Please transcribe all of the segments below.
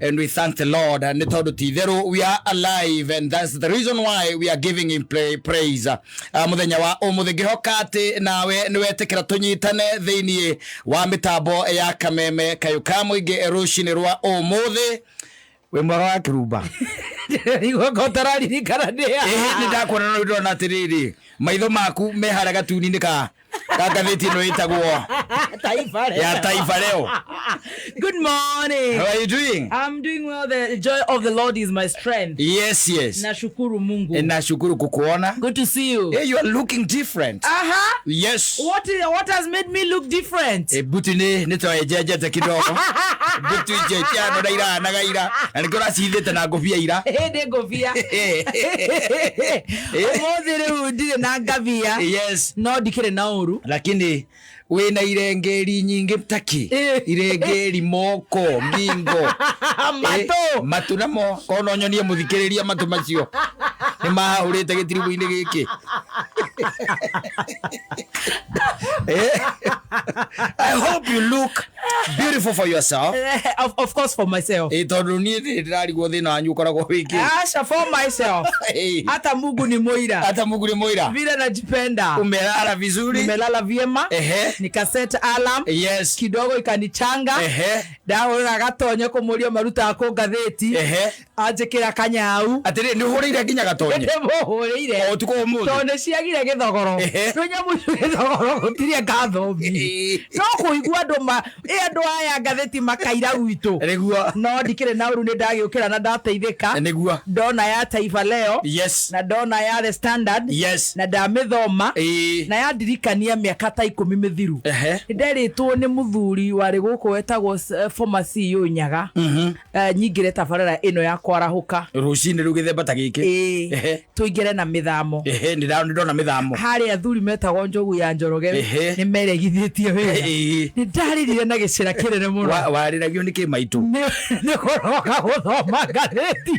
And we thank the Lord. Nĩ tondũ ti itherũ we are alive and that's the reason why we are giving him praise. Mũthenya wa ũmũthĩ ngĩhoka atĩ nawe nĩ wetĩkĩra tũnyitane thĩinĩ wa mĩtambo ya Kameme Kayũ ka Mũingĩ rũcinĩ rwa ũmũthĩ. Wĩ mwega wa kĩrumba? Igua ũtararirikana nĩ Ĩhĩ, nĩ ndakuona no ndĩrona atĩrĩrĩ, maitho maku me harĩa gatuni-inĩ ka ngathĩti ĩno ĩtagwo Taifa Leo. Ya Taifa Leo. Good morning. How are you doing? I'm doing well. The joy of the Lord is my strength. Yes. Nashukuru Mungu. Nashukuru kukuona. Good to see you. Hey, you are looking different. Aha. Yes. What has made me look different? Buti nĩ twaenjenjete kidogo. Buti icio itiano na irahanaga ira. Na nĩkĩo ũracithĩte na ngũbia ira. Hĩndĩ ngũbia. Ũmũthĩ rĩu ndirĩ na ngabia. Yes. No ndikĩrĩ na ũru. Lakini wĩna irengeri nyingĩ taki. Irengeri moko, ngingo. Matũ. Matũ namo korwo no nyonie mũthikĩrĩria matũ macio nĩ mahahũrĩte gĩtiribũ-inĩ gĩkĩ. I hope you look beautiful for yourself. Of course for myself. Tondũ niĩ nĩ ndĩrarigwo thĩna wanyu ũkoragwo wĩkĩ. Asha, for myself. Hata Mungu ni mũira. Hata Mungu ni mũira. Vile najipenda. Umelala vizuri? Nimelala vyema. Nikaset alarm. Kidogo ikanichanga. Ndahũrĩra Gatonye kũmũria marutaga kũ ngathĩti. Anjĩkĩra kanyau. Atĩrĩ, nĩ ũhũrĩire nginya Gatonye? Ndĩmũhũrĩire. O ũtukũ ũmũthĩ? Tondũ nĩ ciagire gĩthogoro. Rĩu nyamũ icio gĩthogoro gũtirĩ ngathomi. No kũigua andũ ma, ĩ andũ aya ngathĩti makaira gwitũ. Nĩguo. No ndikĩrĩ na ũru, nĩ ndagĩũkĩra na ndateithĩka. Nĩguo. Ndona ya Taifa Leo. Na ndona ya The Standard. Na ndamĩthoma. Na yandirikania mĩaka ta 10 mĩthiru. Nĩ nderĩtwo nĩ mũthuri warĩ gũkũ wetagwo former CEO Nyaga. Nyingĩre tabarĩra ĩno ya kwarahũka. Rũcinĩ rĩu gĩthemba ta gĩkĩ. Tũingĩre na mĩthamo. Nĩ ndona mĩthamo. Harĩa athuri metagwo Njogu ya Njoroge nĩ meregithĩtie wĩra. Nĩ ndarĩrire na gĩcĩra kĩnene mũno. Warĩragio nĩ kĩ maitũ? Nĩ kũroka gũthoma ngathĩti.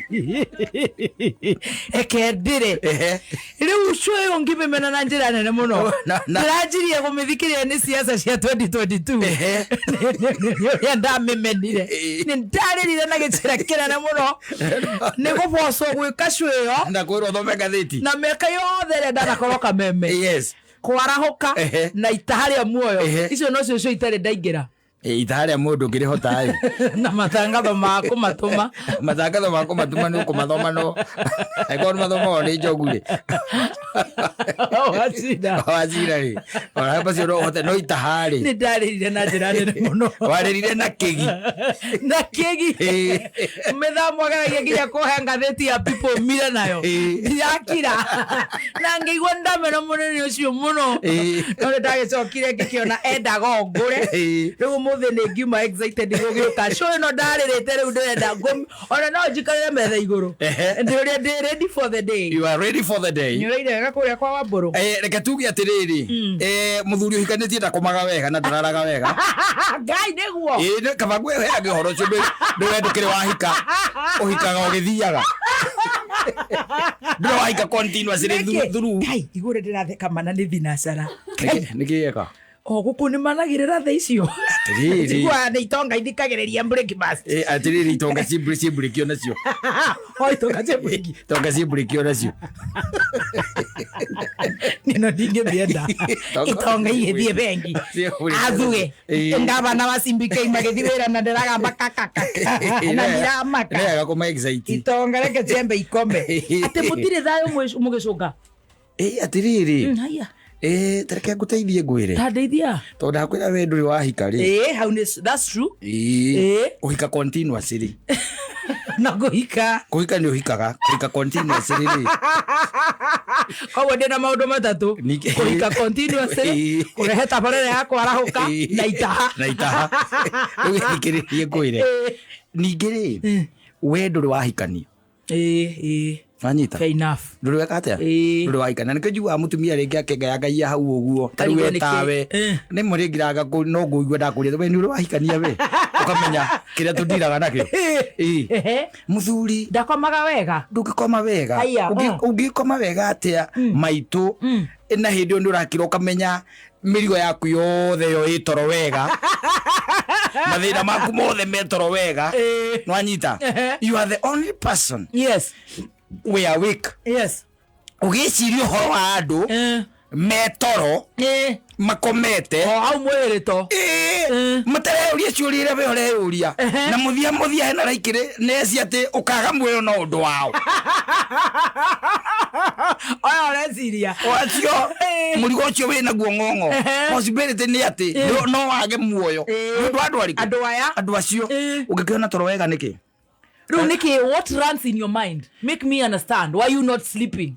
Reke ndĩre. Rĩu show ĩyo ngĩmĩmena na njĩra nene mũno. Ndĩranjirie kũmĩthikĩrĩria nĩ siasa cia 2022. Nĩ ũrĩa ndamĩmenire. Nĩ ndarĩrire na gĩcĩra kĩnene mũno. Nĩ kũbocwo gwĩka show ĩyo. Na kwĩrwo thome ngathĩti. Na mĩaka yothe ĩrĩa ndanakorwo Kameme. Kwarahũka na itaha rĩa muoyo. Icio nocio show itarĩ ndaingĩra. Itaha rĩa mũndũ ũngĩrĩhota ĩ. Na matangatho ma kũmatũma. Matangatho ma kũmatũma nĩ ũkũmathoma no. Angĩkorwo nĩ mathomago nĩ njogu rĩ. Wacira. Wacira rĩ. Ona macio no ũhote no itaha rĩ. Nĩ ndarĩrire na njĩra nene mũno. Warĩrire na kĩgi. Na kĩgi. Mĩthamo ageragia nginya kũhe ngathĩti ya People mire nayo. Ndirakira. Na ngĩigua nĩ ndamena mũnene ũcio mũno. No nĩ ndagĩcokire ngĩkĩona endaga o ngũre. Rĩu ũmũthĩ nĩ ngiuma excited gũgĩũka. Show ĩno ndarĩrĩte rĩu ndĩrenda ona no njikarĩre metha igũrũ. Ndĩ ũrĩa ndĩ ready for the day. You are ready for the day. Nĩ ũraire wega kũrĩa kwa Wambũrũ? Reke tuge atĩrĩrĩ, mũthuri ũhikanĩtie ndakomaga wega na ndararaga wega. Ngai nĩguo. Nĩ kaba ngwĩheage ũhoro ũcio, ndũwe ndũkĩrĩ wahika. Ũhikaga ũgĩthiaga. Ndũrĩ wahika continuously Nĩkĩ? through. Ngai, igũrũ ndĩratheka mana nĩ thinacara. Nĩkĩ gĩeka? O gũkũ nĩ managĩrĩra tha icio. Atĩrĩrĩ. Njiguaga nĩ itonga ithikagĩrĩria breakfast. Atĩrĩrĩ, itonga cimbũrĩkio nacio. O itonga cimbũrĩkio. Itonga cimbũrĩkio nacio. Nĩno ndingĩmĩenda. Itonga Itonga igĩthiĩ bengi. Cimbũrĩkio. Athuge. Ngavana wa Simbikei magĩthiĩ wĩra na ndĩragamba kakaka. Na ndiramaka. Nĩ wega kũma excite. Itonga reke ciambe ikome. Atĩ mũtirĩ thayũ mũgĩcũnga. Atĩrĩrĩ. Haya. Ta reke ngũteithie ngwĩre. Ta ndeithia. Tondũ ndakwĩra we ndũrĩ wahika rĩ. Hau nĩ, that's true. Kũhika continuously. Na kũhika. Kũhika nĩ ũhikaga, kũhika continuously rĩ. Koguo ndĩna maũndũ matatũ. Ningĩ- Kũhika continuously, kũrehe tabarĩra ya kwarahũka, na itaha. Na itaha. Rĩu thikĩrĩrie ngwĩre. Ningĩ rĩ, we ndũrĩ wahikania. Wanyita? Fair enough. Ndũrĩ weka atĩa? Ndũrĩ wahikania. Nĩkĩo njiguaga mũtumia rĩngĩ akĩngayangaia hau ũguo. Ta rĩu Karigwo we nĩkĩ? tawe. Rĩmwe rĩngĩ no ngũigua ndakũria, we nĩ ũrĩ wahikania we? Ũkamenya kĩrĩa tũndiraga nakĩo. Mũthuri. Ndakomaga wega. Ndũngĩkoma wega. Haiya, Ũngĩkoma wega atĩa maitũ? Na hĩndĩ ĩyo nĩ ũrakira ũkamenya mĩrigo yaku yothe yo ĩtoro wega, mathĩna maku mothe metoro wega. Nwanyita? You are the only person we awake ũgĩciria ũhoro wa andũ metoro, makomete. O hau mwĩrĩ to. Matareyũria ciũria iria we ũreyũria. Na mũthia mũthia hena raikĩrĩ neci atĩ ũkaga muoyo no ũndũ wao. Oya ũreciria. O acio mũrigo ũcio wĩ naguo ng'ong'o, possibility nĩ atĩ no wage muoyo nĩ ũndũ wa andũ arĩkũ? Andũ aya. Andũ acio. Ũngĩkĩona toro wega nĩkĩ? Rĩu nĩkĩ, what runs in your mind? Make me understand why you not sleeping.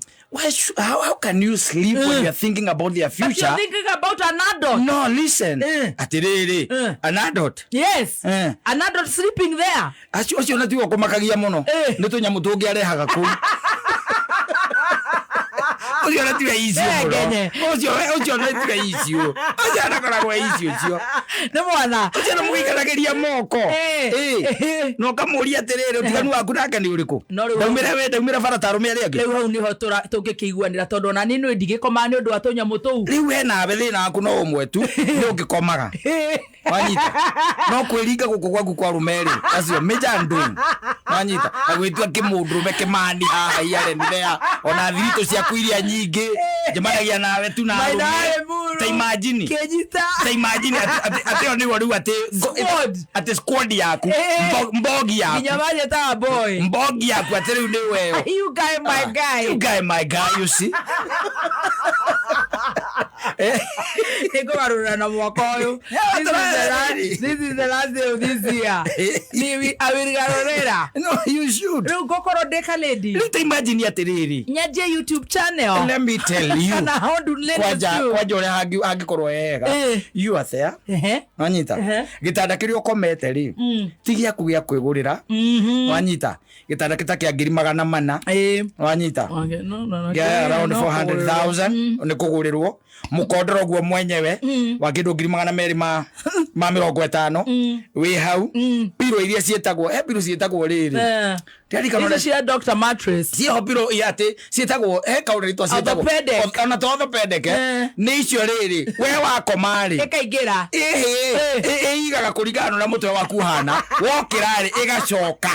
How can you sleep when you're thinking about their But future? you're thinking about an adult. No, listen. Atĩrĩrĩ, an adult. Yes. An adult sleeping there. Acio ũcio na tiwe ũkũmakagia mũno. Nĩ tũnyamũ tũngĩ arehaga kũu. Ũcio na tiwe icio Eh, mũno. ngenye. Ũcio na tiwe icio. Ũcio anakoragwo e icio ũcio. Nĩ mwana. Ũcio na mũgĩikanagĩria moko. Na ũkamũria atĩrĩrĩ, ũtiganu waku nake nĩ ũrĩkũ? No rĩu- Ndaumĩra we, ndaumĩra bara ta arũme arĩa angĩ. Rĩu hau nĩho tũngĩkĩiguanĩra tondũ ona niĩ nĩ ndigĩkomaga nĩ ũndũ wa tũnyamũ tũu. Rĩu we nawe thĩna waku no ũmwe tu, nĩ ũngĩkomaga. Wanyita? No kwĩringa gũkũ gwaku kwa rũme rĩ, acio major ndũĩ. Wanyita? Na gwĩtua kĩmũndũrũme kĩmani haha iareni there, ona thiritũ ciaku iria nyingĩ njemanagia nawe tu na arũme. Maitharĩ muru. Ta imagine. Kĩnyita. Ta imagine atĩ ĩyo nĩguo rĩu atĩ Squad. atĩ squad yaku, mbogi yaku. Nginya manjĩtaga boy. Mbogi yaku atĩ rĩu nĩ weyo. You guy my guy. You guy my guy, you see. Nĩngũgarũrĩra na mwaka ũyũ. This is the last- this is the last day of this year. I will garũrĩra. No, you should. Rĩu ngũkorwo ndĩ ka lady. Rĩu ta imagine atĩrĩrĩ. Nyanjie YouTube channel. Let me tell you. Kana how do ladies Kwanja do? kwanja ũrĩa hangĩkorwo hega. You are there. Wanyita? Gĩtanda kĩrĩa ũkomete rĩ, ti gĩaku gĩa kwĩgũrĩra. Wanyita? Gĩtanda kĩta kĩa 400,000. Wanyita? Okay, no, no, no. Kĩa around No, 400,000 nĩ kũgũrĩrwo mũkondoro guo mwenyewe wa kĩndũ 250,000 wĩ hau, piro iria ciĩtagwo, he piro ciĩtagwo rĩrĩ. Ndirarikana Icio ũrĩa- cia Dr. Mattress. Ciĩho piro ia atĩ ciĩtagwo, he kaũndũ rĩtwa ciĩtagwo. Orthopedic. Ona to orthopedic, nĩ icio rĩrĩ we wakoma rĩ, Ĩkaingĩra. ĩhĩ, ĩigaga kũringana na mũtwe waku hana wokĩra rĩ, ĩgacoka.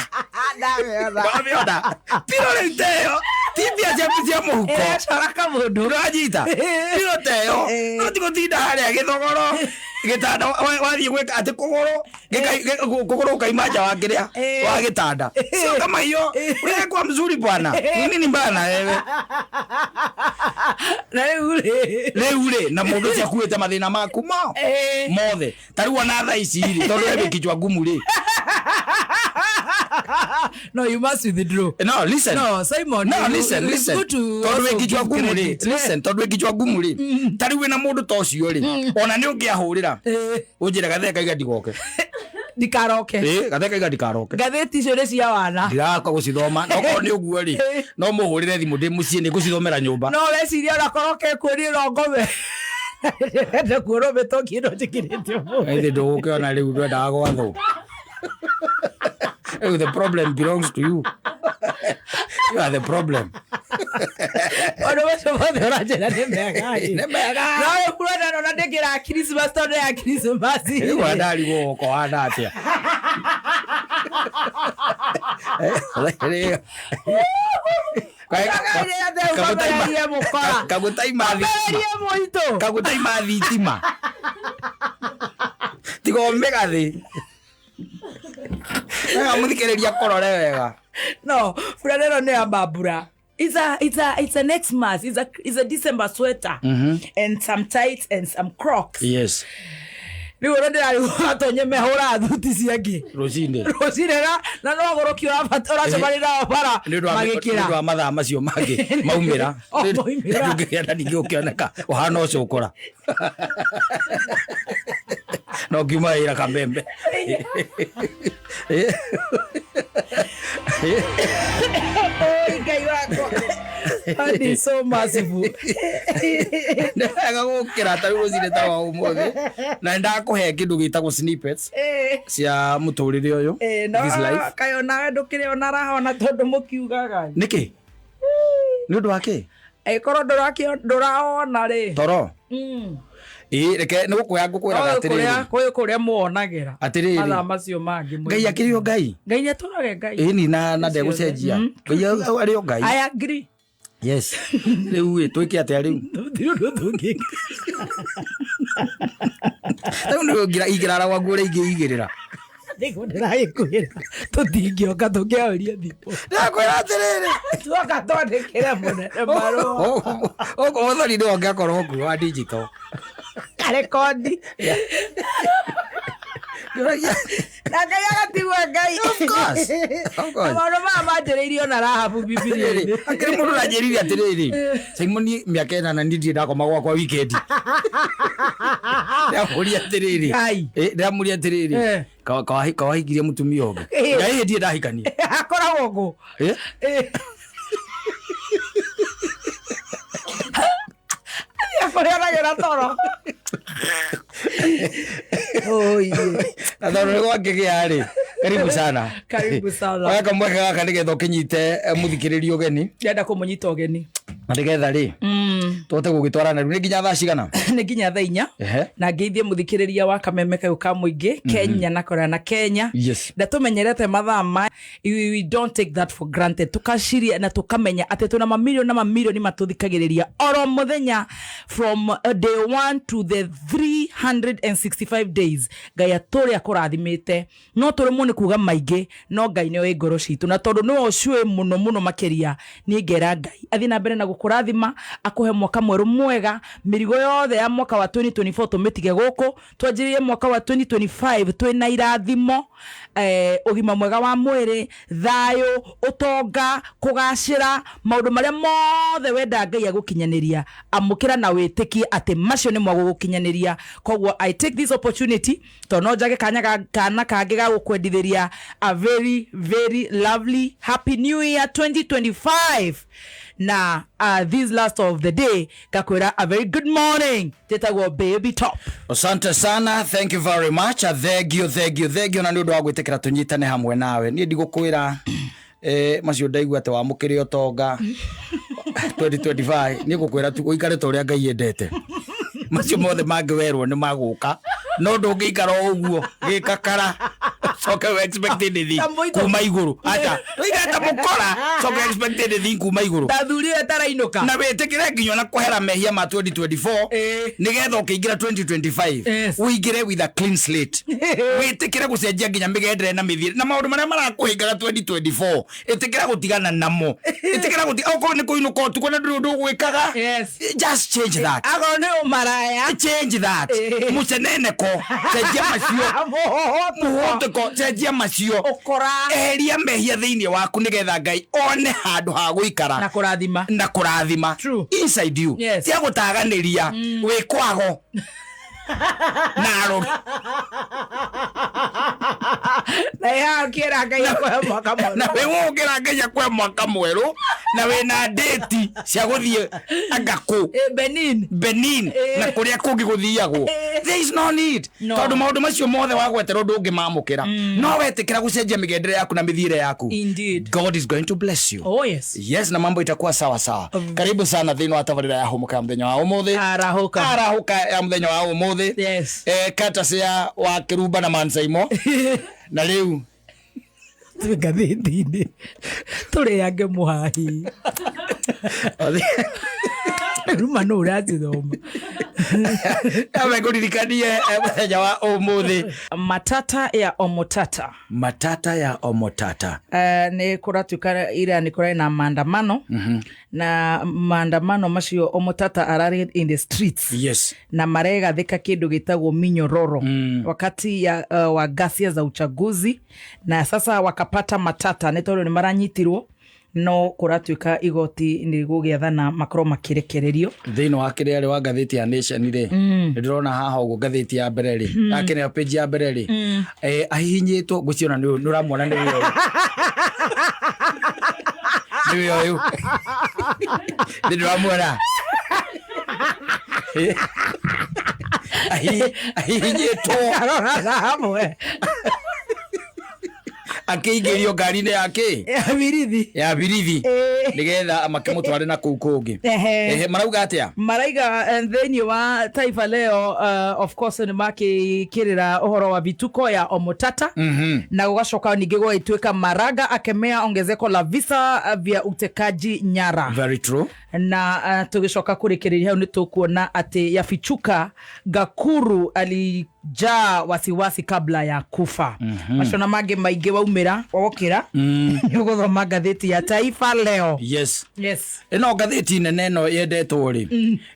Wamĩona piro rĩu teyo ti mbia ciaku cia mũhuko. Ĩracora kamũndũ. Ũranyita? Piro teyo no ti gũtinda harĩa gĩthogoro gĩtanda wathiĩ gwĩka atĩ kũgũrũ kũgũrũ ũkaima nja wa kĩrĩa wa gĩtanda, sio kama hiyo. Unakuwa mzuri bwana, ni nini mbaya na wewe? Na rĩu rĩ. Rĩu rĩ, na mũndũ ũcio akuĩte mathĩna maku mo mothe, ta rĩu ona thaa ici rĩ, tondũ we wĩ kichwa ngumu rĩ. No, you must withdraw. No, listen. No, Simon, No, listen, it's listen. good to Tondũ also wĩ kichwa give ngumu rĩ, credit. listen, tondũ wĩ kichwa ngumu rĩ, ta rĩu wĩna mũndũ ta ũcio rĩ, ona nĩ ũngĩahũrĩra ũnjĩre gathee kaiga ndigoke. Ndikaroke. Ĩ, gathee kaiga ndikaroke. Ngathĩti icio nĩ cia wana. Ndiraka gũcithoma, no korwo nĩ ũguo rĩ, no mũhũrĩre thimũ ndĩ mũciĩ, nĩ ngũcithomera nyũmba. No weciria ona korwo kekuo niĩ no ngome. Ndĩrenda kuonwo mĩtũngi ĩno njĩkĩrĩte ũmũthĩ. Ĩthĩ ndũgũkĩona rĩu ndwendaga gwathwo. Rĩu the problem belongs to you. You are the problem. Maũndũ macio mothe ũranjĩra nĩ mega ĩ. Nĩ mega. No rĩu kuona nona ndĩkĩra Christmas tondũ ya Christmas. Rĩu wandarigwo gũka ũhana atĩa. Kambererie mũkora. Kagũtaima thitima. Kambererie mũitũ. Kagũtaima thitima. Tiga ũmĩgathĩ. Wega mũthikĩrĩria kũrore wega. No, burana ĩno nĩ ya mambura. It's an Xmas. It's a December sweater and some tights and some Crocs. Yes. Rĩu ũrĩa ndĩrarigwo atonye mehũraga thuti ciangĩ Rũcinĩ. rũcinĩ na no gũrũki ũracemania nao bara Nĩ ũndũ wa magĩkĩra. mathaa macio mangĩ maumĩra. O, maumĩra. Ndũngĩgĩa ningĩ ũkĩoneka ũhana ũcũkũra. No ngiuma wĩra kamembe. Oi, Ngai wakwa. God is so merciful. Nĩ wega gũkĩra ta rĩu rũcinĩ ta wa ũmũthĩ, na nĩ ndakũhe kĩndũ gĩtagwo snippets cia mũtũrĩre ũyũ, No this life. kaĩ onawe ndũkĩrĩ ona raha ona tondũ mũkiugaga. Nĩkĩ? Nĩ ũndũ wa kĩ? Angĩkorwo ndũraona rĩ. Toro. Ĩĩ reke nĩ gũkwĩra ngũkwĩraga atĩrĩrĩ. Kwĩ kũrĩa muonagĩra. Atĩrĩrĩ. Mathaa macio mangĩ. Ngai akĩrĩ o Ngai. Ngai nĩ atũrage Ngai. Ĩni na ndegũcenjia. Ngai arĩ o Ngai. I agree. Yes. Rĩu ĩ twĩke atĩa rĩu? Tũtirĩ ũndũ tũngĩka. Rĩu nĩ ingĩrara gwaku ũrĩa ingĩigĩrĩra. Nĩguo ndĩragĩkwĩra tũtingĩoka tũngĩahoria thimũ. Ndĩrakwĩra atĩrĩrĩ. Tuoka twandĩkĩre mũnene marũa. Ũguo mũthoni nĩwe ũngĩakorwo kuo wa digital. Karekondi. Na Ngai agatigwo Ngai. Of course. Of course. Maũndũ maya manjĩrĩirio na Rahabu Bibilia-inĩ. Akĩrĩ mũndũ ũranjĩrire atĩrĩrĩ, Simon mĩaka ĩnana niĩ ndirĩ ndakoma gwakwa weekend. Ndĩramũria atĩrĩrĩ. Ngai. Ndĩramũria atĩrĩrĩ. Kawahikirie mũtumia ũngĩ. Ngai ndirĩ ndahikania. Akoragwo kũ? Athiĩ akũrĩanagĩra toro. Na tondũ nĩ gwakĩgĩa rĩ, karibu sana. Karibu sana. Oya kamweke gaka nĩgetha ũkĩnyite mũthikĩrĩria ũgeni. Ndĩrenda kũmũnyita ũgeni. Na nĩgetha rĩ, tũhote gũgĩtwarana rĩu nĩ nginya thaa cigana? Nĩ nginya thaa 4. Na ngeithie mũthikĩrĩria wa kameme kau ka mũingĩ Kenya na kũraya na Kenya. Yes. Ndatũmenyerete mathaa ma we don't take that for granted. Tukaciria na tukamenya atĩ twĩna mamirioni na mamirioni matũthikagĩrĩria oro mũthenya from day 1 to the 365 days. Ngai atũrĩ akũrathimĩte. No tũremwo nĩ kuga maingĩ, no Ngai nĩoĩ ngoro citũ, na tondũ nĩwe ũciũĩ mũno mũno makĩria, niĩ ngera Ngai athiĩ na mbere na gũkũrathima, akũhe mwaka mwerũ mwega, mĩrigo yothe ya mwaka wa 2024 tũmĩtige gũkũ, twanjĩrĩrie mwaka wa 2025 twĩna irathimo, ũgima mwega wa mwĩrĩ, thayũ, ũtonga, kũgacĩra, maũndũ marĩa mothe wenda Ngai agũkinyanĩria, amũkĩra na wĩtĩkie atĩ macio nĩmo agũgũkinyanĩria. Koguo I take this opportunity tondũ no njage kanya kana kangĩ ga gũkwendithĩria a very very lovely happy new year 2025. Na this last of the day ngakwĩra a very good morning. Njĩtagwo Baby Top. Asante sana, thank you very much. Thank you, thank you, thank you. Na nĩ ũndũ wa gwĩtĩkĩra tũnyitane hamwe nawe. Niĩ ndigũkwĩra macio ndaigua atĩ wamũkĩre ũtonga 2025. Niĩ ngũkwĩra tu ũikare ta ũrĩa Ngai endete. Macio mothe mangĩ werwo nĩ magũka, no ndũngĩikara o ũguo gĩkakara coke we expect anything kuma igũrũ. Acha ũikare ta mũkora coke expect anything kuma igũrũ. Ndathurire tarainũka. Na wĩtĩkĩre nginya na kũhera mehia ma 2024 nĩgetha ũkĩingĩra 2025 ũingĩre with a clean slate. Wĩtĩkĩre gũcenjia nginya mĩgendere na mĩthiĩre na maũndũ marĩa marakũhĩngaga 2024, ĩtĩkĩra gũtigana namo. Ĩtĩkĩra okorwo nĩ kũinũka ũtukũ na ndũrĩ ũndũ ũgwĩkaga, just change that. Akorwo nĩ ũmaraya, change that. Mũceneneko, cenjia macio. Mũhũtũko, cenjia macio. Ũkora. Eheria mehia thĩinĩ waku nĩgetha Ngai one handũ ha gũikara na kũrathima. Na kũrathima. True. Inside you. Yes. Tia gũtaganĩria wĩ kwago. Na arogi. Na ya kĩra Ngai akũhe mwaka mwerũ. Na wĩ wũkĩra Ngai akũhe mwaka mwerũ na wĩna date cia gũthiĩ anga kũ. Benin. Benin na kũrĩa kũngĩ gũthiagwo. There is no need. No. Tondũ maũndũ macio mothe wagweterwo ndũngĩmamũkĩra. No wetĩkĩra gũcenjia mĩgendere yaku na mĩthiĩre yaku. Indeed. God is going to bless you. Oh yes. Yes, na mambo itakuwa sawa sawa. Karibu sana thĩinĩ wa tabarĩra ya Hũmũka ya mũthenya wa ũmũthĩ. Arahũka. Arahũka ya mũthenya wa ũmũthĩ. Yes. Kata cia wa Kĩrumba na Mansaimo. Na rĩu twĩ ngathĩti-inĩ tũrĩange mũhahi. Ruma nũ ũracithoma. Ambe ngũririkanie mũthenya wa ũmũthĩ. Matata ya Omotata. Matata ya Omotata. Nĩ kũratuĩka ira nĩ kũrarĩ na maandamano. Na maandamano macio Omotata ararĩ in the streets. Yes. Na maregathĩka kĩndũ gĩtagwo minyororo. Wakati ya wa ghasia za uchaguzi, na sasa wakapata matata nĩ tondũ nĩ maranyitirwo, no kũratuĩka igoti nĩ gũgĩathana makorwo makĩrekererio. Thĩinĩ wa kĩrĩa rĩ wa ngathĩti ya Nation rĩ, nĩ ndĩrona haha ũguo ngathĩti ya mbere rĩ, ya kĩrĩa page ya mbere rĩ, ahihinyĩtwo ngwĩciria ona nĩ ũramuona nĩ ũyũ. Nĩ ũyũ. Nĩ ndĩramuona. Ahihinyĩtwo. Arora hamwe. Akĩingĩrio ngari-inĩ yake Ya birithi. Ya birithi. Ĩĩ. Nĩgetha makĩmũtware na kũu kũngĩ. Ehe. Ehe, marauga atĩa? Maraiga thĩinĩ wa Taifa Leo, of course nĩ makĩkĩrĩra ũhoro wa vituko ya Omotata, na gũgacoka ningĩ gũgagĩtuĩka Maraga akemea ongezeko la visa vya utekaji nyara. Very true. Na tũgĩcoka kũrĩkĩrĩria hau nĩ tũkuona atĩ yafichuka Gakuru alijaa wasiwasi kabla ya kufa. Macio na mangĩ maingĩ waumĩra wokĩra nĩ ũgũthoma ngathĩti ya Taifa Leo. Yes. Yes. Ĩno ngathĩti nene ĩno yendetwo rĩ,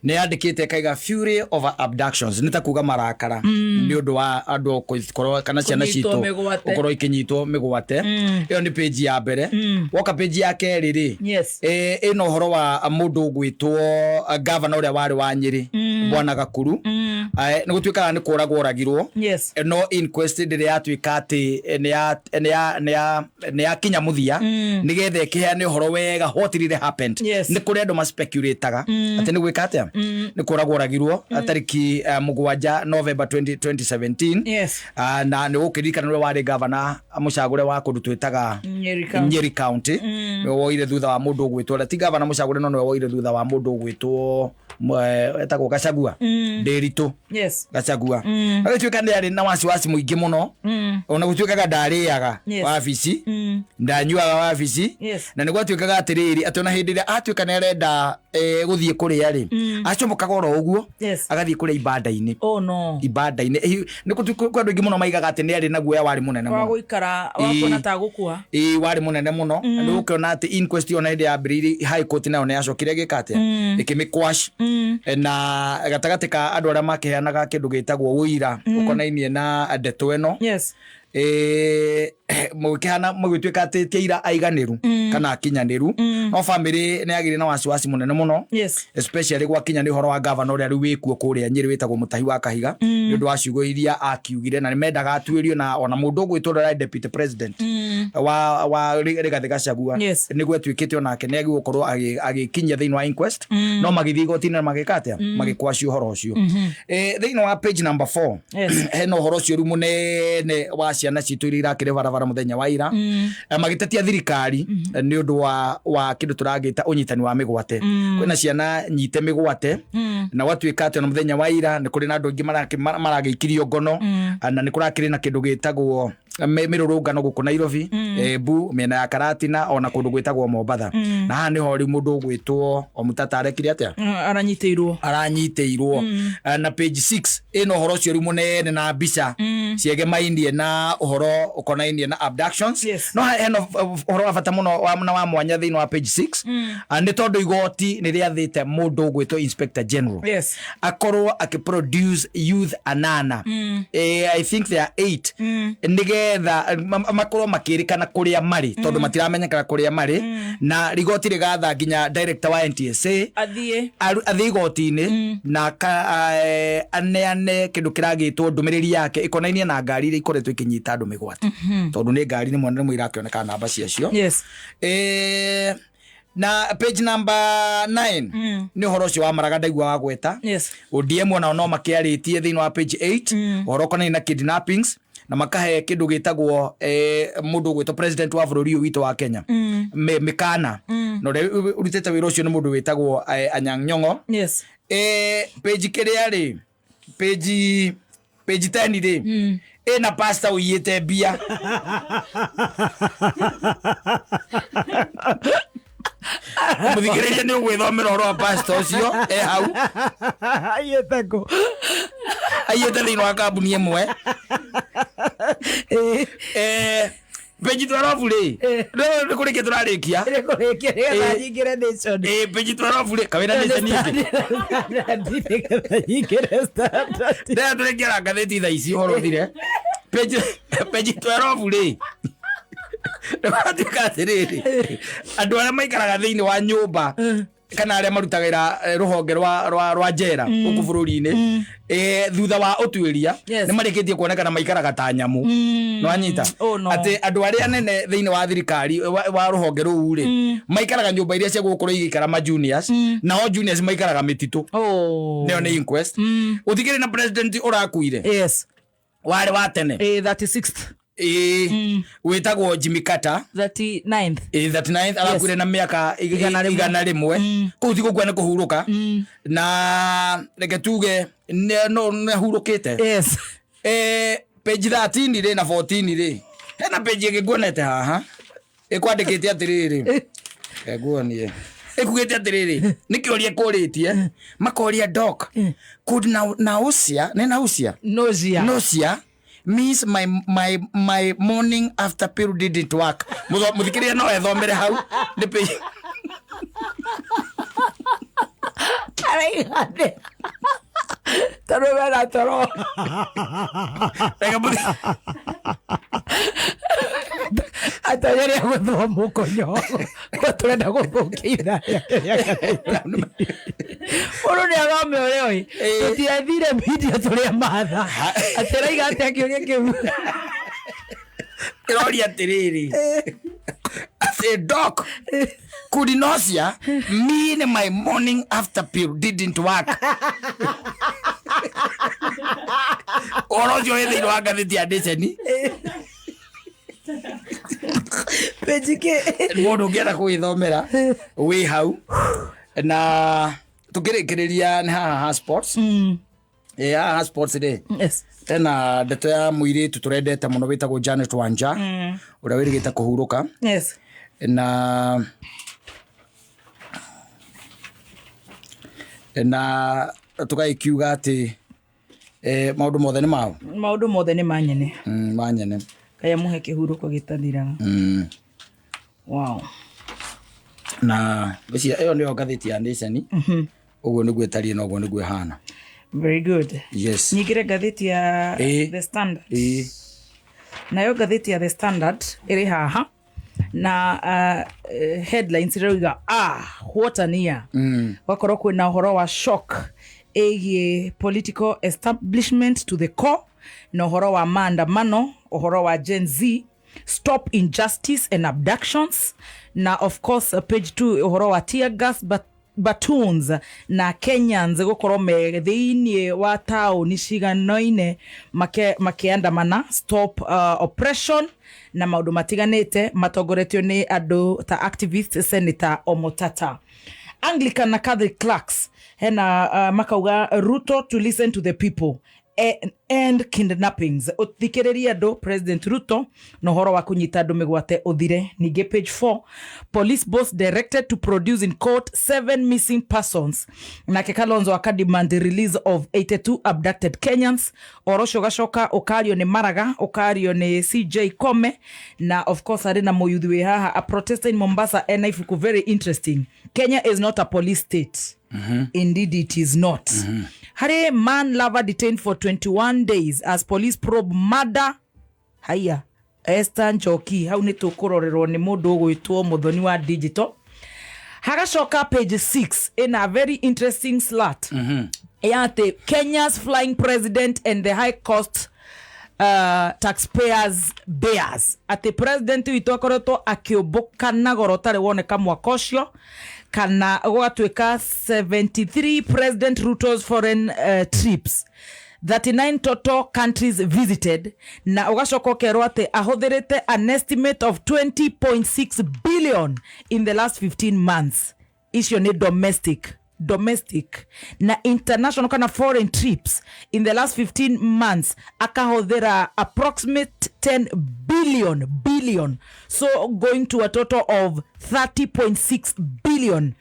nĩ yandĩkĩte ĩkaiga "Fury over abductions", nĩ ta kuga marakara nĩ ũndũ wa andũ gũkorwo kana ciana kũnyitwo citũ mĩgwate. gũkorwo ikĩnyitwo mĩgwate. Ĩyo nĩ page ya mbere. Woka page ya kerĩ rĩ, ĩno ũhoro wa mũndũ ũgwĩtwo gavana ũrĩa warĩ wa Nyĩrĩ, Bwana Gakuru. Nĩ gũtuĩkaga nĩ kũragwo oragirwo. No inquest ndĩrĩ yatuĩka atĩ nĩ yakinya mũthia nĩgetha ĩkĩheane ũhoro wega what really happened. Nĩ kũrĩ andũ maspeculateaga atĩ nĩ gwĩka atĩa, nĩ kũragwo oragirwo tarĩki 7 November 20 2017. Ah, na nĩ gũkĩririkana nĩwe warĩ gavana mũcagũre wa kũndũ twĩtaga Nyeri County. Nyeri County. Nĩwe woire thutha wa mũndũ ũgwĩtwo, ti gavana mũcagũre, no nĩwe woire thutha wa mũndũ ũgwĩtwo etagwo Gachagua, Ndĩritũ Gachagua. Agĩtuĩka nĩ arĩ na wasiwasi mũingĩ mũno, ona gũtuĩkaga ndarĩaga wabici, ndanyuaga wabici. Na nĩ gwatuĩkaga atĩrĩrĩ, atĩ ona hĩndĩ ĩrĩa atuĩka nĩ arenda gũthiĩ kũrĩa rĩ, acomokaga oro ũguo agathiĩ kũrĩa ibanda-inĩ. Oh no. Ibanda-inĩ. Nĩ kwĩ andũ aingĩ mũno maigaga atĩ nĩ arĩ na guoya warĩ mũnene wa mũno. Gũikara wa kuona ta gũkua. Ĩĩ, warĩ mũnene mũno. Na nĩ ũkĩona atĩ inquest ona hĩndĩ yambĩrĩirie high court nayo nĩ yacokire ĩgĩka atĩa, ĩkĩmĩ quash. Na gatagatĩ ka andũ arĩa makĩheanaga kĩndũ gĩtagwo ũira ũkonainie na ndeto ĩno, mũgĩkĩhana mũgĩtuĩka atĩ ti aira aiganĩru kana akinyanĩru, no bamĩrĩ nĩ yagĩire na wasiwasi mũnene mũno, especially gwakinya nĩ ũhoro wa gavana ũrĩa rĩu wĩkuo kũrĩa Nyĩrĩ wĩtagwo Mũtahi wa Kahiga, nĩ ũndũ wa ciugo iria akiugire, na nĩ mendaga atuĩrio, na ona mũndũ ũgwĩtwo ũrĩa deputy president wa Rigathĩ Gachagua nĩguo atuĩkĩte onake nĩ agĩrĩirwo gũkorwo agĩkinyia thĩinĩ wa inquest, no magĩthiĩ igoti-inĩ na magĩka atĩa, magĩkwacia ũhoro ũcio. Thĩinĩ wa page number 4 hena ũhoro ũcio rĩu mũnene wa ciana citũ iria irakĩrĩ barabara mũthenya wa ira, magĩtetia thirikari nĩ ũndũ wa kĩndũ tũragĩta ũnyitani wa mĩgwate. Kwĩna ciana nyite mĩgwate, na gwatuĩka atĩ ona mũthenya wa ira nĩ kũrĩ na andũ aingĩ maragĩikirio ngono, na nĩ kũrakĩrĩ na kĩndũ gĩtagwo mĩrũrũngano gũkũ Nairobi, Embu, mĩena ya Karatina, ona kũndũ gwĩtagwo Mombatha. Na haha nĩho rĩu mũndũ ũgwĩtwo Omutata arekire atĩa? Aranyitĩirwo. Aranyitĩirwo. Na page 6 ĩna ũhoro ũcio rĩu mũnene na mbica ciegemainie na ũhoro ũkonainie na abductions. No hena ũhoro wa bata mũno na wa mwanya thĩinĩ wa page 6, nĩ tondũ igoti nĩ rĩathĩte mũndũ ũgwĩtwo Inspector General akorwo akĩproduce youth anana, I think they are eight, nĩgetha makorwo makĩrĩkana kũrĩa marĩ, tondũ matiramenyekana kũrĩa marĩ, na rigoti rĩgatha nginya director wa NTSA athiĩ athiĩ igoti-inĩ na aneane kĩndũ kĩragĩtwo ndũmĩrĩri yake ĩkonainie na ngari iria ikoretwo ikĩnyita andũ mĩgwate, tondũ nĩ ngari nĩmwe nĩmwe irakĩoneka namba ciacio. Na page number 9 nĩ ũhoro ũcio wa Maraga ndaigua wa gweta. ODM onao no makĩarĩtie thĩinĩ wa page 8 ũhoro ũkonainie na kidnappings, na makahe kĩndũ gĩtagwo mũndũ ũgwĩtwo president wa bũrũri ũyũ witũ wa Kenya mĩkana, na ũrĩa ũrutĩte wĩra ũcio nĩ mũndũ wĩtagwo Anyang' Nyong'o. Page kĩrĩa rĩ, page 10 rĩ, ĩna pastor ũiyĩte mbia. Mũthikĩrĩria, nĩ ũgwĩthomera ũhoro wa pastor ũcio e hau. Aiyĩte kũ? Aiyĩte thĩinĩ wa kambuni ĩmwe. Page 12 rĩ, nĩ kũrĩkia tũrarĩkia. Nĩkũrĩkia nĩgetha nyingĩre Nation. Page 12 rĩ, kawĩra Nation ĩngĩ. Nĩgetha nyingĩre Standard. Ndĩra tũrĩkĩra ngathĩti thaa ici ũhoro ũthire. Page 12 rĩ, nĩgwatuĩka atĩrĩrĩ, andũ arĩa maikaraga thĩinĩ wa nyũmba kana arĩa marutagĩra rũhonge rwa njera gũkũ bũrũri-inĩ, thutha wa ũtuĩria nĩ marĩkĩtie kuonekana maikaraga ta nyamũ. Nĩwanyita? Oh, no. Atĩ andũ arĩa anene thĩinĩ wa thirikari wa rũhonge rũu rĩ, maikaraga nyũmba iria cia gũkorwo igĩikara ma juniors, nao juniors maikaraga mĩtitũ. Oh. Nĩyo nĩ inquest. Gũtikĩrĩ na president ũrakuire warĩ wa tene. 36th. Ĩĩ, wĩtagwo Jimmy Carter. 39th. Ĩĩ, 39th arakuire na mĩaka 100. 101. Kũu ti gũkua, nĩ kũhurũka, na reke tuge no nĩ ahurũkĩte. Page 13 rĩ na 14 rĩ, hena page ĩngĩ nguonete haha ĩkwandĩkĩte atĩrĩrĩ, nguonie, ĩkugĩte atĩrĩrĩ, nĩ kĩũria kũrĩtie, makoria, "Doc, could nausea," nĩ nausea? Nausea. "Nausea means my morning after pill didn't work?" Mũthikĩrĩria no ethomere hau nĩ page. Araigane tondũ wena toro. Reke Atonyeria gũthũa mũkonyo ko tũrenda gũthũkia ithaa. Mũndũ nĩ athome ũrĩa oi. Tũtiathire media tũrĩa matha atĩ araiga atĩa kĩũria kĩu. Ĩroria atĩrĩrĩ atĩ, "Doc, could nausea mean my morning after pill didn't work?" Ũhoro ũcio wĩ thĩinĩ wa ngathĩti ya Nation. Page kĩ? Mũndũ ũngĩenda kũgĩthomera wĩ hau. Na tũkĩrĩkĩrĩria nĩ haha ha sports. Ĩ, haha ha sports rĩ, hena ndeto ya mũirĩtu tũrendete mũno wĩtagwo Janet Wanja, ũrĩa wĩrĩgĩte kũhurũka. Na tũgagĩkiuga atĩ maũndũ mothe nĩ mao. Maũndũ mothe nĩ manyene. Manyene. Kaya mũhe kĩhurũko gĩtathiraga. Wow. Na ngwĩciria ĩyo nĩyo ngathĩti ya Nation, ũguo nĩguo ĩtariĩ na ũguo nĩguo ĩhana. Very good. Nyingĩre ngathĩti ya The Standard. Ĩĩ. Nayo ngathĩti ya The Standard ĩrĩ haha na headlines irauga, "Ah, what an year." Gwakorwo kwĩna ũhoro wa shock ĩgiĩ political establishment to the core, na ũhoro wa maandamano, ũhoro wa Gen Z, stop injustice and abductions, na of course page 2, ũhoro wa tear gas but batoons na Kenyans gũkorwo me thĩiniĩ wa taũni ciganoine makĩandamana stop oppression na maũndũ matiganĩte, matongoretio nĩ andũ ta activist Senator Omotata. Anglican na Catholic clerks hena makauga Ruto to listen to the people end kidnappings, ũthikĩrĩrie andũ President Ruto na ũhoro wa kũnyita andũ mĩgwate ũthire. Ningĩ page 4, police boss directed to produce in court seven missing persons, nake Kalonzo akademand the release of 82 abducted Kenyans. Ũhoro ũcio ũgacoka ũkario nĩ Maraga, ũkario nĩ CJ Kome, na of course arĩ na mũyuthi wĩ haha, a protester in Mombasa, ena ibuku very interesting, "Kenya is Not a Police State". Indeed it is not. Harĩ man lover detained for 21 days as police probe murder. Haya, Esther Njoki, hau nĩ tũkũrorerwo nĩ mũndũ ũgwĩtwo Mũthoni wa digital. Hagacoka page 6 in a very interesting slat ya atĩ Kenya's flying president and the high cost taxpayers bears, atĩ president witũ akoretwo akĩũmbũka na goro ũtarĩ woneka mwaka ũcio, kana gũgatuĩka 73 President Ruto's foreign trips, 39 total countries visited, na ũgacoka ũkerwo atĩ ahũthĩrĩte an estimate of 20.6 billion in the last 15 months. Icio nĩ domestic na international kana foreign trips. In the last 15 months akahũthĩra approximate 10 billion, so going to a total of 30.6 billion,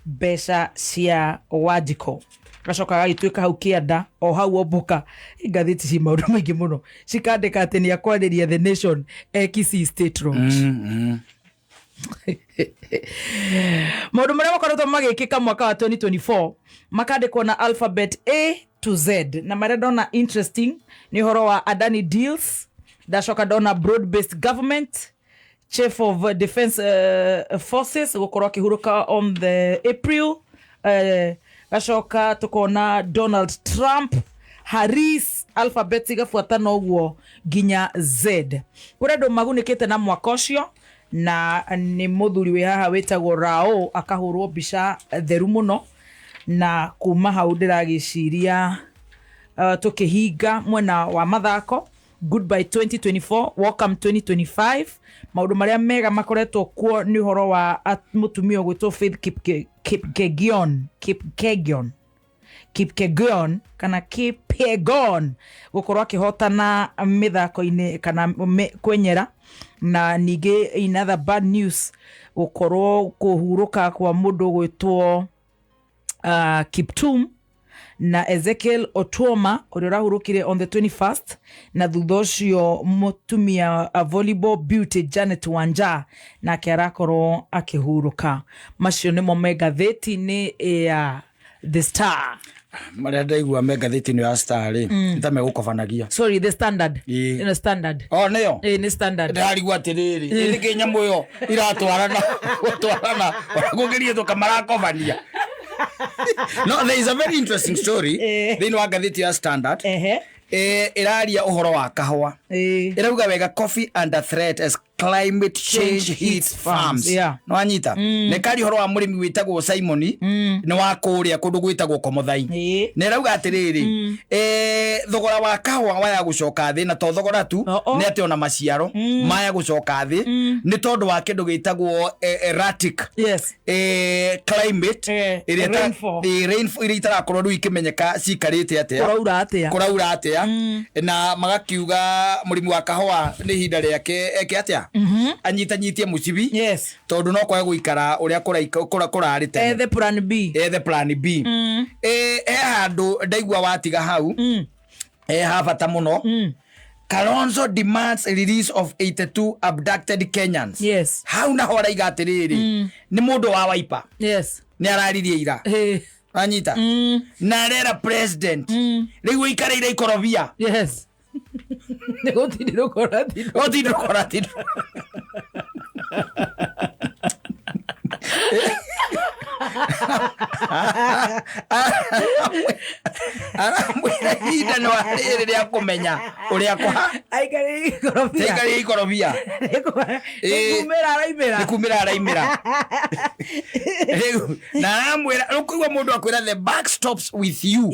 mbeca cia Wanjiko. Gacoka gagĩtuĩka hau kĩanda o hau omboka ngathĩti ci maũndũ maingĩ mũno, cikandĩka atĩ nĩ akwarĩria the nation e Kisii State Lodge. Maũndũ marĩa makoretwo magĩkĩka mwaka wa 2024 makandĩkwo na alphabet A to Z, na marĩa ndona interesting nĩ ũhoro wa Adani deals, ndacoka ndona broad based government, chief of defense forces gũkorwo akĩhurũka on the April, gacoka tukona Donald Trump, Harris, alphabet igabuatana ũguo nginya Z. Kũrĩ andũ magunĩkĩte na mwaka ũcio, na nĩ mũthuri wĩ haha wĩtagwo Rao, akahũrwo mbica theru mũno. Na kuma hau ndĩragĩciria tũkĩhinga mwena wa mathako. Goodbye 2024, welcome 2025. Maũndũ marĩa mega makoretwo kuo nĩ ũhoro wa mũtumia ũgwĩtwo Faith Kipkegon Kipkegon Kipkegon kana Kipyegon gũkorwo akĩhotana mĩthako-inĩ kana kwenyera, na ningĩ in other bad news gũkorwo kũhurũka kwa mũndũ ũgwĩtwo Kiptum na Ezekiel Otuoma ũrĩa ũrahurũkire on the 21st, na thutha ũcio mũtumia volleyball beauty Janet Wanja nake arakorwo akĩhurũka. Macio nĩmo me ngathĩti-inĩ ya The Star. Marĩa ndaigua me ngathĩti-inĩ ya Star rĩ, nĩ ta megũkobanagia. Sorry, The Standard. Ĩĩ. Ĩno Standard. O nĩyo. Ĩĩ, nĩ Standard. Ndĩrarigwo atĩrĩrĩ, ĩ nĩkĩ nyamũ ĩyo iratwarana gũtwarana ona kũngĩriĩtwo kamarakobania? No, there is a very interesting story thĩinĩ wa ngathĩti ya Standard. Ĩraria ũhoro wa kahũa. Ĩrauga wega, "Coffee under threat as climate change hits farms." Nĩwanyita? Nĩ karia ũhoro wa mũrĩmi wĩtagwo Simoni, nĩ wa kũrĩa kũndũ gwĩtagwo Komothai. Na ĩrauga atĩrĩrĩ, thogora wa kahũa waya gũcoka thĩ, na to thogora tu, nĩ atĩ ona maciaro maya gũcoka thĩ nĩ tondũ wa kĩndũ gĩtagwo erratic climate ĩrĩa Rainfall. Rainfall iria itarakorwo rĩu ikĩmenyeka cikarĩte atĩa. Kũraura atĩa. Kũraura atĩa. Na magakiuga mũrĩmi wa kahũa nĩ ihinda rĩake eke atĩa, anyitanyitie mũcibi, tondũ no kwaga gũikara ũrĩa kũrarĩ tene. Ethe plan B. Ethe plan B. He handũ ndaigua watiga hau, ha bata mũno. "Kalonzo demands release of 82 abducted Kenyans." Hau naho araiga atĩrĩrĩ, nĩ mũndũ wa Wiper, nĩ araririe ira. Anyita na arera president rĩu ũikarĩire ikorobia. Yes, nĩ gũtindĩrũka ũratindĩrũka. Gũtindũka ũratindũka. Aramwĩra ihinda nĩ rĩrĩ rĩa kũmenya ũrĩa kũha Aikarĩire ikorobia. Aikarĩire ikorobia. Nĩ kumĩra araimĩra. Nĩ kumĩra araimĩra rĩu, na aramwĩra rũkũigua mũndũ akwĩra, "The buck stops with you."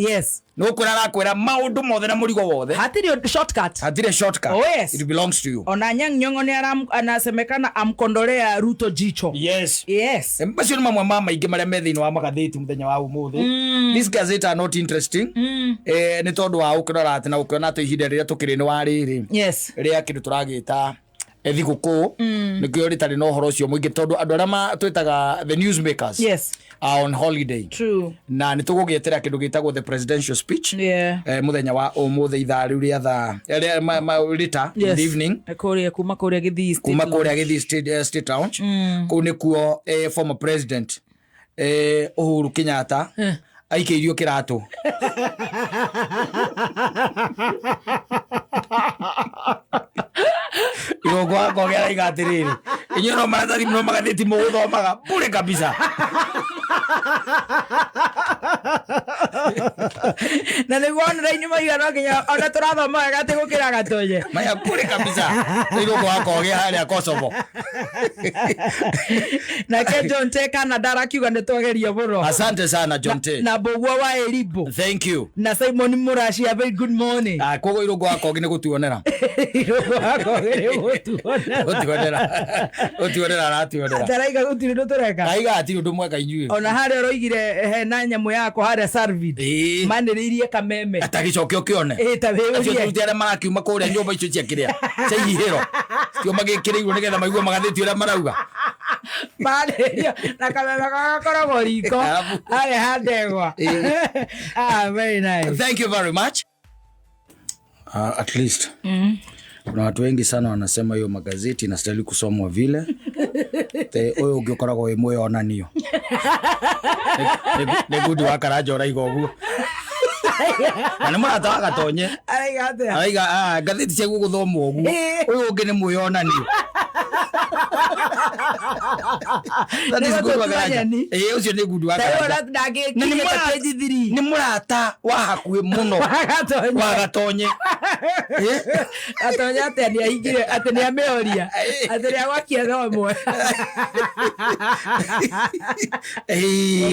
Nĩ gũkwĩra arakwĩra maũndũ mothe na mũrigo wothe. Hatirĩ shortcut. Hatirĩ shortcut. Oh, yes. It belongs to you. Ona Anyang' Nyong'o nĩ anasemekana amkondolea Ruto jicho. Macio nĩ mamwe ma maingĩ marĩa me thĩinĩ wa magathĩti mũthenya wa ũmũthĩ. These gazette are not interesting, nĩ tondũ wa ũkĩrora atĩ na ũkĩona atĩ ihinda rĩrĩa tũkĩrĩ nĩ wa rĩrĩ rĩa kĩndũ tũragĩta thigũkũ, nĩkĩo rĩtarĩ na ũhoro ũcio mũingĩ, tondũ andũ arĩa twĩtaga the newsmakers are on holiday. Na nĩ tũgũgĩetera kĩndũ gĩtagwo the presidential speech mũthenya wa ũmũthĩ ithaa rĩu rĩa thaa rĩta in the evening. Kũrĩa kuma kũrĩa Gĩthii State Kuma Lodge. Kũrĩa Gĩthii State Lounge, kũu nĩkuo former president Uhuru Kenyatta aikĩirio kĩratũ. Igũkũ wakogĩa araiga atĩrĩrĩ, inyuĩ no maratathi no magathĩti mũgũthomaga bure kabisa. Na nĩguo online maiga no nginya ona tũrathoma wega atĩ gũkĩra gatonye. Maya bure kabisa, igũkũ wakogĩa harĩa Kosovo. Nake John T Canada arakiuga nĩ twageria mũno. Asante sana, John T. Na Mbũgua wa Erimbo. Thank you. Na Simon Mũracia, very good morning. Ah, koguo irũngũ wa kogi nĩ gũtuonera. Irũngũ wa Kogi nĩ gũtuonera. Gũtuonera, gũtuonera aratuonera. Taraiga gũtirĩ ũndũ tũreka. Aiga hatirĩ ũndũ mweka inyuĩ. Ona harĩa ũroigire hena nyamũ yakwa harĩa Sarvid, manĩrĩirie kameme. Atagĩcoke ũkĩone. Ĩ, ta acio wĩũrie. turuti arĩa marakiuma kũrĩa nyũmba icio cia kĩrĩa cia ihihĩro tio magĩkĩrĩirwo nĩgetha maigue magathĩti ũrĩa marauga. Manĩrĩria na kameme gagakoragwo riko harĩa ha ndegwa. Ah, very nice. Thank you very much. At least kuna watu wengi sana wanasema hiyo magazeti inastahili kusomwa vile Te- ũyũ ũngĩ ũkoragwo wĩ mwĩonanio. Nĩ ngundi wa Karanja ũraiga ũguo, na nĩ mũrata wa Gatonye. Araiga atĩa? Araiga, "Ah, ngathĩti ciaguo gũthomwo ũguo, ũyũ ũngĩ nĩ mwĩonanio." That is Nĩ good wa gũtua Karanja. nyeni. Ĩĩ, ũcio nĩ ngundi wa Ta rĩu Karanja. ona Na nĩ ndangĩkinyĩte page 3. Nĩ mũrata wa hakuhĩ mũno Wa Gatonye. Wa Gatonye. Gatonya atä nä ahingire atä nä amä oria atä nä agwakia thomwe.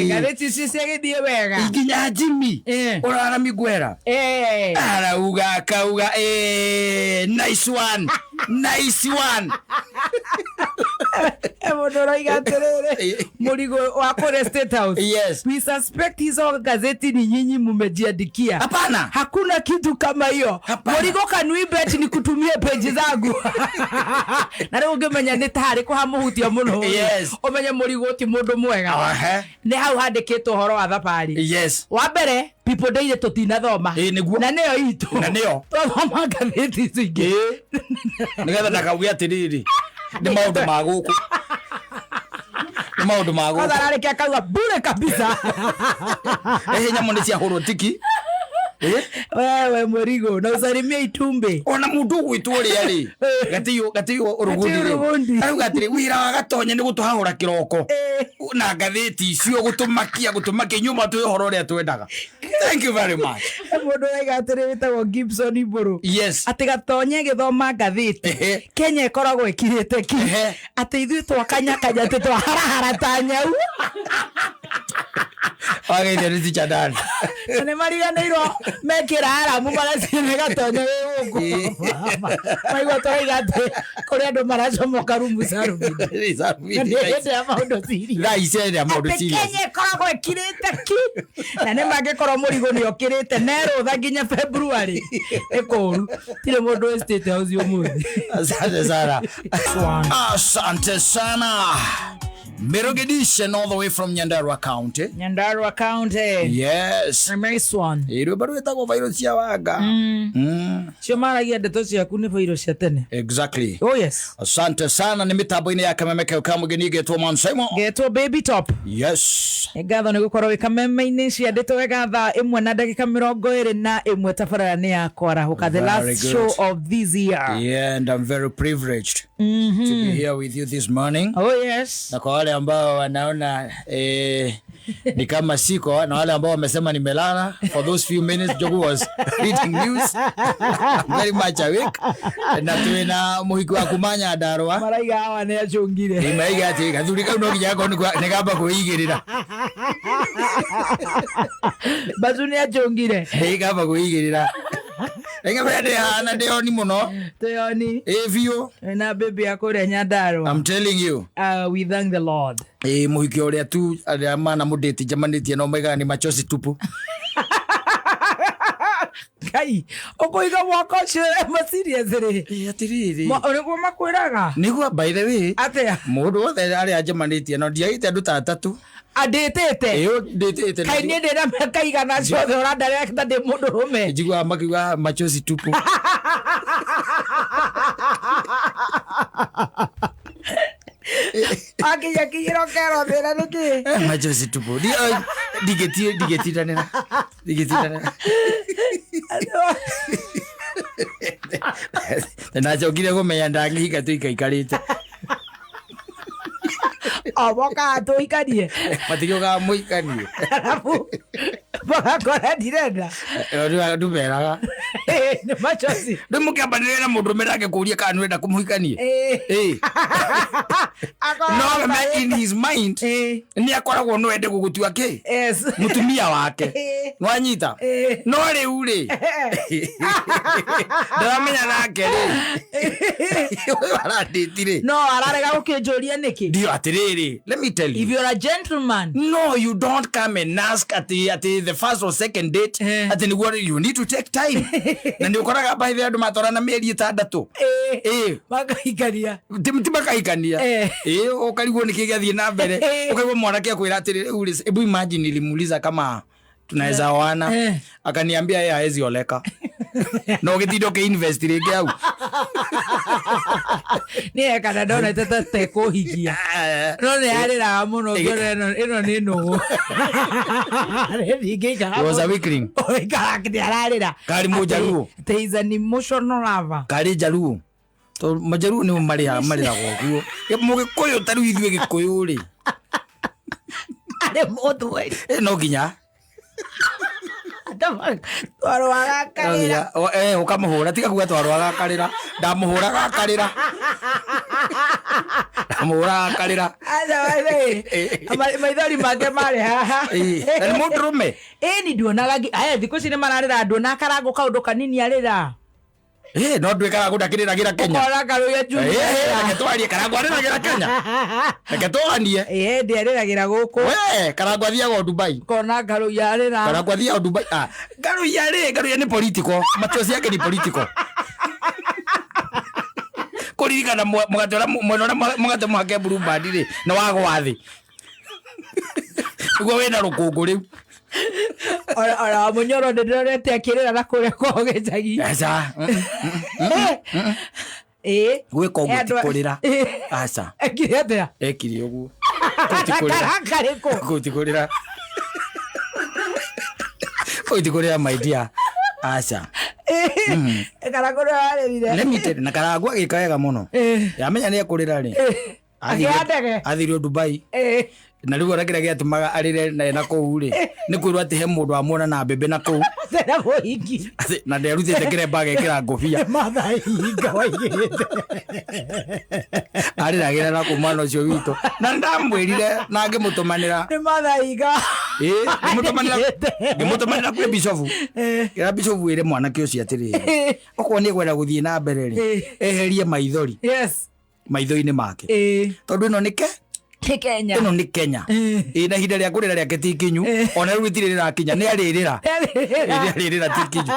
Ngathä ti icio ciagä thiä wega. Nginya Jimmy ũrara miguera arauga akauga, "Nice one, nice one." Må ndå å atä rä rä må rigo wa kå rä State House. We suspect hizo gazeti ni nyinyi mumejiandikia. Hapana. Hakuna kitu kama hiyo. Hapana. Murigo, can we bet ni kutumie peji zangu na rä u ngä menya nä tarä kå hamå må no. Å menye må rigo ti må ndå mwega. Nä hau handä kä two horo wa thabarä wa mbere People Daily tũtinathoma. Ĩ, nĩguo. Na nĩyo itũ. Na nĩyo. Twathoma ngathĩti icio ingĩ. Nĩgetha ndakauge atĩrĩrĩ, nĩ maũndũ ma gũkũ, nĩ maũndũ ma Kwanza gũkũ. ararĩkia akauga bure kabisa. Ĩhĩ, nyamũ nĩ ciahũrwo tiki. Wewe Mũrigo, na usalimie Itumbe. Ona mũndũ ũgwĩtwo ũrĩa rĩ, gatĩo gatĩo ũrũgũndi. Gatĩo Ũrũgũndi. Rĩ, arauga atĩrĩ, wĩra wa Gatonye nĩ gũtũhahũra kĩroko na ngathĩti icio, gũtũmakia gũtũmakia nyũmba twĩ ũhoro ũrĩa twendaga. Thank you very much. Mũndũ araiga atĩrĩ wĩtagwo Gibson Ibũrũ atĩ Gatonye gĩthoma ngathĩti Kenya ĩkoragwo ĩkirĩte ki, atĩ ithuĩ twakanyakanya atĩ twaharahara ta nyau. Wageithio nĩ Teacher Dan. Na nĩ mariganĩirwo mekĩra aramu maraciene Gatonye wĩ gũkũ maigua twaraiga atĩ kũrĩ andũ maracomoka rumu carubini na nĩ hĩndĩ ya maũndũ serious. Thaa ici ĩrĩa maũndũ Atĩ serious. Kenya ĩkoragwo ĩkirĩte ki, na nĩ mangĩkorwo mũrigo nĩ okĩrĩte nerũtha nginya February nĩ kũru tirĩ mũndũ wĩ State House ũmũthĩ. Asante sana. Asante sana. Mirogedisha all the way from Nyandarua County. Nyandarua County. Yes. Nice one. Rwĩmbo rwĩtagwo Bairũ cia Wanga. Cio maragia ndeto ciaku nĩ bairũ cia tene. Exactly. Oh yes. Asante sana nĩ mĩtambo-inĩ ya kameme kau ka mũgeni getwo Mansaimo. Getwo Baby Top. Yes. Nĩ ngatho nĩ gũkorwo wĩ kameme-inĩ cia ndeto wega 1:21 tabarĩra nĩ ya kwarahũka, the Very last good. show of this year. Yeah, and I'm very privileged to be here with you this morning. Oh yes. Na kwa wale ambao wanaona ni kama siko, na wale ambao wamesema nimelala for those few minutes Jogu was reading news, I'm very much awake, na twina muhiki wa kuma Nyandarua. Maraiga hawa nĩ acũngire. Maiga ati gathuri kau no nginya gakorwo nĩ kamba kwĩigĩrĩra. Bacu nĩ acũngire. Ĩ, kamba kwĩigĩrĩra ng'ambe ndĩhana ndĩoni mũno. Tuyoni. Ĩ biũ. Na baby ya kũrĩa Nyandarua. I'm telling you. We thank the Lord. Ĩ, mũhiki ũrĩa tu arĩa mana mũndĩti njemanĩtie no maigaga nĩ machozi tupu. Ngai ũkũiga mwaka ũcio serious rĩ? Ĩ, atĩrĩrĩ. Nĩguo makwĩraga. Nĩguo, by the way, atĩa? Mũndũ wothe arĩa njemanĩtie no ndiagĩte andũ ta atatũ. Andĩtĩte. Ĩyo ndĩtĩte. Kaĩ niĩ ndĩ na mĩaka igana ciothe ũrandarĩra ta ndĩ mũndũ rũme? Njiguaga makiuga machozi tupu. Akinya kinyĩro kerwo thĩna nĩkĩ? Machozi tupu. Ndingĩtindanĩra, ndingĩtindanĩra. Nacokire kũmenya ndangĩhika tũikaikarĩte. O mokaga tũhikanie. Matigĩũkaga mũhikanie. Arabu magakora ndirenda. Ndumeraga. Nĩ machozi. Rĩu mũkĩambanĩrĩra na mũndũ ũmwe ndangĩkũria kana nĩũrenda kũmũhikania. Ĩ. No we in his mind nĩ akoragwo no ende gũgũtua kĩ mũtumia wake. Nwanyita? No rĩu rĩ, ndaramenya nake rĩ, ũyũ arandĩti rĩ. No ararega gũkĩnjũria nĩkĩ. Ndio atĩrĩrĩ, let me tell you. If you're a gentleman. No, you don't come and ask at the first or second date. Atĩ nĩguo, you need to take time, na nĩ ũkoraga by the andũ matwarana mĩeri 6. Ĩ. Makahikania. Ti makahikania. Ĩ, ũkarigwo nĩkĩ gĩathiĩ na mbere. Ũkaigua mwanake akwĩra atĩrĩ, rĩu rĩ, hebu imagine nilimuuliza kama tunaweza oana, akaniambia yeye haezi oleka, na ũgĩtinda ũkĩinvest rĩngĩ hau. Nĩ ekana ndonete ta tekũhikia no nĩ arĩraga mũno ngĩona ĩno nĩ nũgũ. He was a weakling. Ũikara nĩ ararĩra. Karĩ mũnjaruo. Atĩ he's an emotional lover. Karĩ njaruo, tondũ majaruo nĩo marĩragwo ũguo. Mũgĩkũyũ ta rĩu ithuĩ gĩkũyũ rĩ, arĩ mũthweri. No nginya. Twarũaga akarĩra. Ũkamũhũra, tiga kuga twarũaga akarĩra. Ndamũhũraga akarĩra, ndamũhũraga akarĩra. Aca, maithori, maithori make marĩ haha. Na nĩ mũndũrũme? Ĩni, nduonaga aya thikũ ici nĩ mararĩra, nduona Karangũ kaũndũ kanini arĩra. No ndwĩ Karangũ ndakĩrĩragĩra Kenya. Ũkona Karũya Junior. Reke twarie, Karangũ arĩragĩra Kenya? Reke twanie. Ĩĩ, ndĩarĩragĩra gũkũ. We Karangũ athiaga o Dubai. Ũkona Karũya arĩra. Karangũ athiaga o Dubai. Ah, Ngaruiya rĩ, Ngaruiya nĩ political, macho ciake ni political. Kũririkana mũgate ũrĩa mwena ũrĩa mũgate mũhake Blue Band rĩ, nĩ wagwa thĩ. Nĩguo wĩna rũkũngũ rĩu. Ona Mũnyoro nĩ ndĩronete akĩrĩra na kũrĩa kwao gĩcagi. Aca. Ĩĩ. Gwĩka ũguo ti Andũ kũrĩra. Aca. Ekire atĩa? Ekire ũguo. Kũu ti kũrĩra. Karaka rĩkũ? Kũu ti kũrĩra. Kũu ti kũrĩra, my dear. Aca. Karangũ nĩ warĩrire. Let me tell you, na Karangũ agĩka wega mũno. Yamenya nĩ ekũrĩra rĩ, Akĩoya ndege. Athirio Dubai. Na rĩu ona kĩrĩa gĩatũmaga arĩre na kũu rĩ, nĩ kwĩrwo atĩ he mũndũ wamuona na mbembe na kũu. Tena mũhingi. Atĩ, na nderutĩte kĩremba agekĩra ngũbia. Matha hinga waigĩte. Arĩragĩra na kũu mwana ũcio witũ, na nĩndamwĩrire na ngĩmũtũmanĩra. Nĩ matha hinga. Ĩĩ, ngĩmũtũmanĩra kwĩ bishofu, kĩra bishofu ĩre mwanake ũcio atĩrĩrĩ, okorwo nĩ egwenda gũthiĩ na mbere rĩ, eherie maithori maitho-inĩ make, tondũ ĩno nĩ ke Nĩ Kenya. Ĩno nĩ Kenya. Ĩ na ihinda rĩa kũrĩra rĩake ti ikinyu, ona rĩu rĩtirĩ rĩrakinya, nĩ arĩrĩra. Ĩ, nĩ arĩrĩra, ti ikinyu.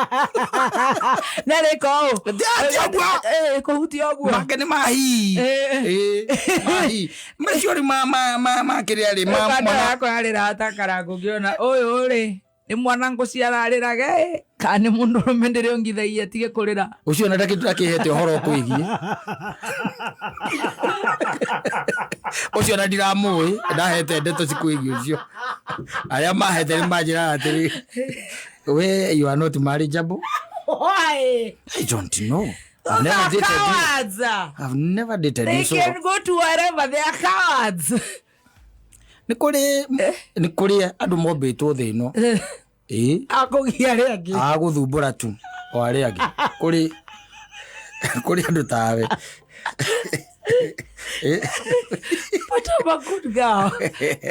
Nĩ arĩka ũũ. Ti ũguo. Kũhutia ũguo. Make nĩ mahi. Ĩ, mahi macio rĩ ma kĩrĩa rĩ ma Kanda mwana yakwa yarĩra ta Karangũ, ngĩona ũyũ rĩ nĩ mwana ngũciara arĩrage kana nĩ mũndũ rũme ndĩrĩongithagia atige kũrĩra. Ũcio ona ndakĩhete ũhoro ũkwĩgiĩ ũcio, ona ndiramũĩ, ndahete ndeto cikwĩgiĩ ũcio. Arĩa mahete nĩ manjĩraga atĩrĩ, "We, you are not marriageable." Why? I don't know. I've Those never are dated you. cowards. I've never dated They you, so can go to wherever, they are cowards. Nĩ kũrĩ andũ mombĩtwo thĩ ĩno, ĩĩ. Akũgia arĩa angĩ. Agũthumbũra tu o arĩa angĩ. Kũrĩ andũ tawe. But I'm a good girl.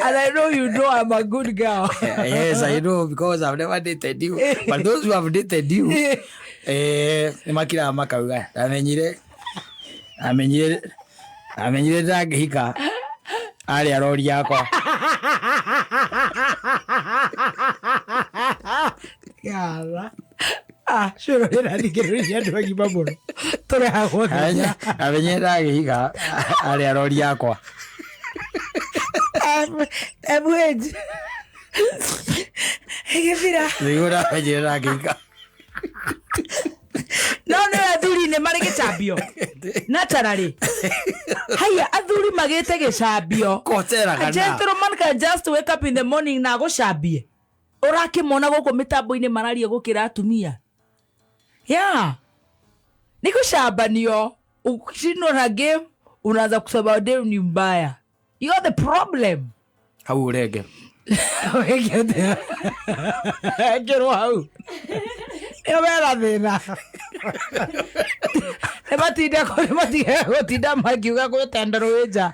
And I know you know I'm a good girl. Yes, I know, because I've never dated you. But those who have dated you, nĩ makiraga makauga, "Ndamenyire, amenyire, amenyire ndangĩhika arĩ arori yakwa." Yara. Ah, cũrũ ĩrathikĩrĩria andũ agima mũno. Tũrehagwo thĩna. Amenyire ndangĩhika arĩ arori yakwa. MH. Ĩgĩthira. Nĩguo ndamenyire ndangĩhika. No nĩ athuri nĩ marĩ gĩcambio. Naturally. Haya, athuri magĩte gĩcambio. Koteraga A gentleman can just wake up in the morning na agũcambie. Ũrakĩmona gũkũ mĩtambo-inĩ mararia gũkĩra atumia. Yeah. Nĩ gũcambanio. Ukishindwa na game unaanza kusema dem ni mbaya. You are the problem. Hau ũrenge. Wĩke atĩa? Ekĩrwo hau. Nĩo mena thĩna. Nĩ matinde nĩ matige gũtinda makiuga gwĩ tendero wĩ nja.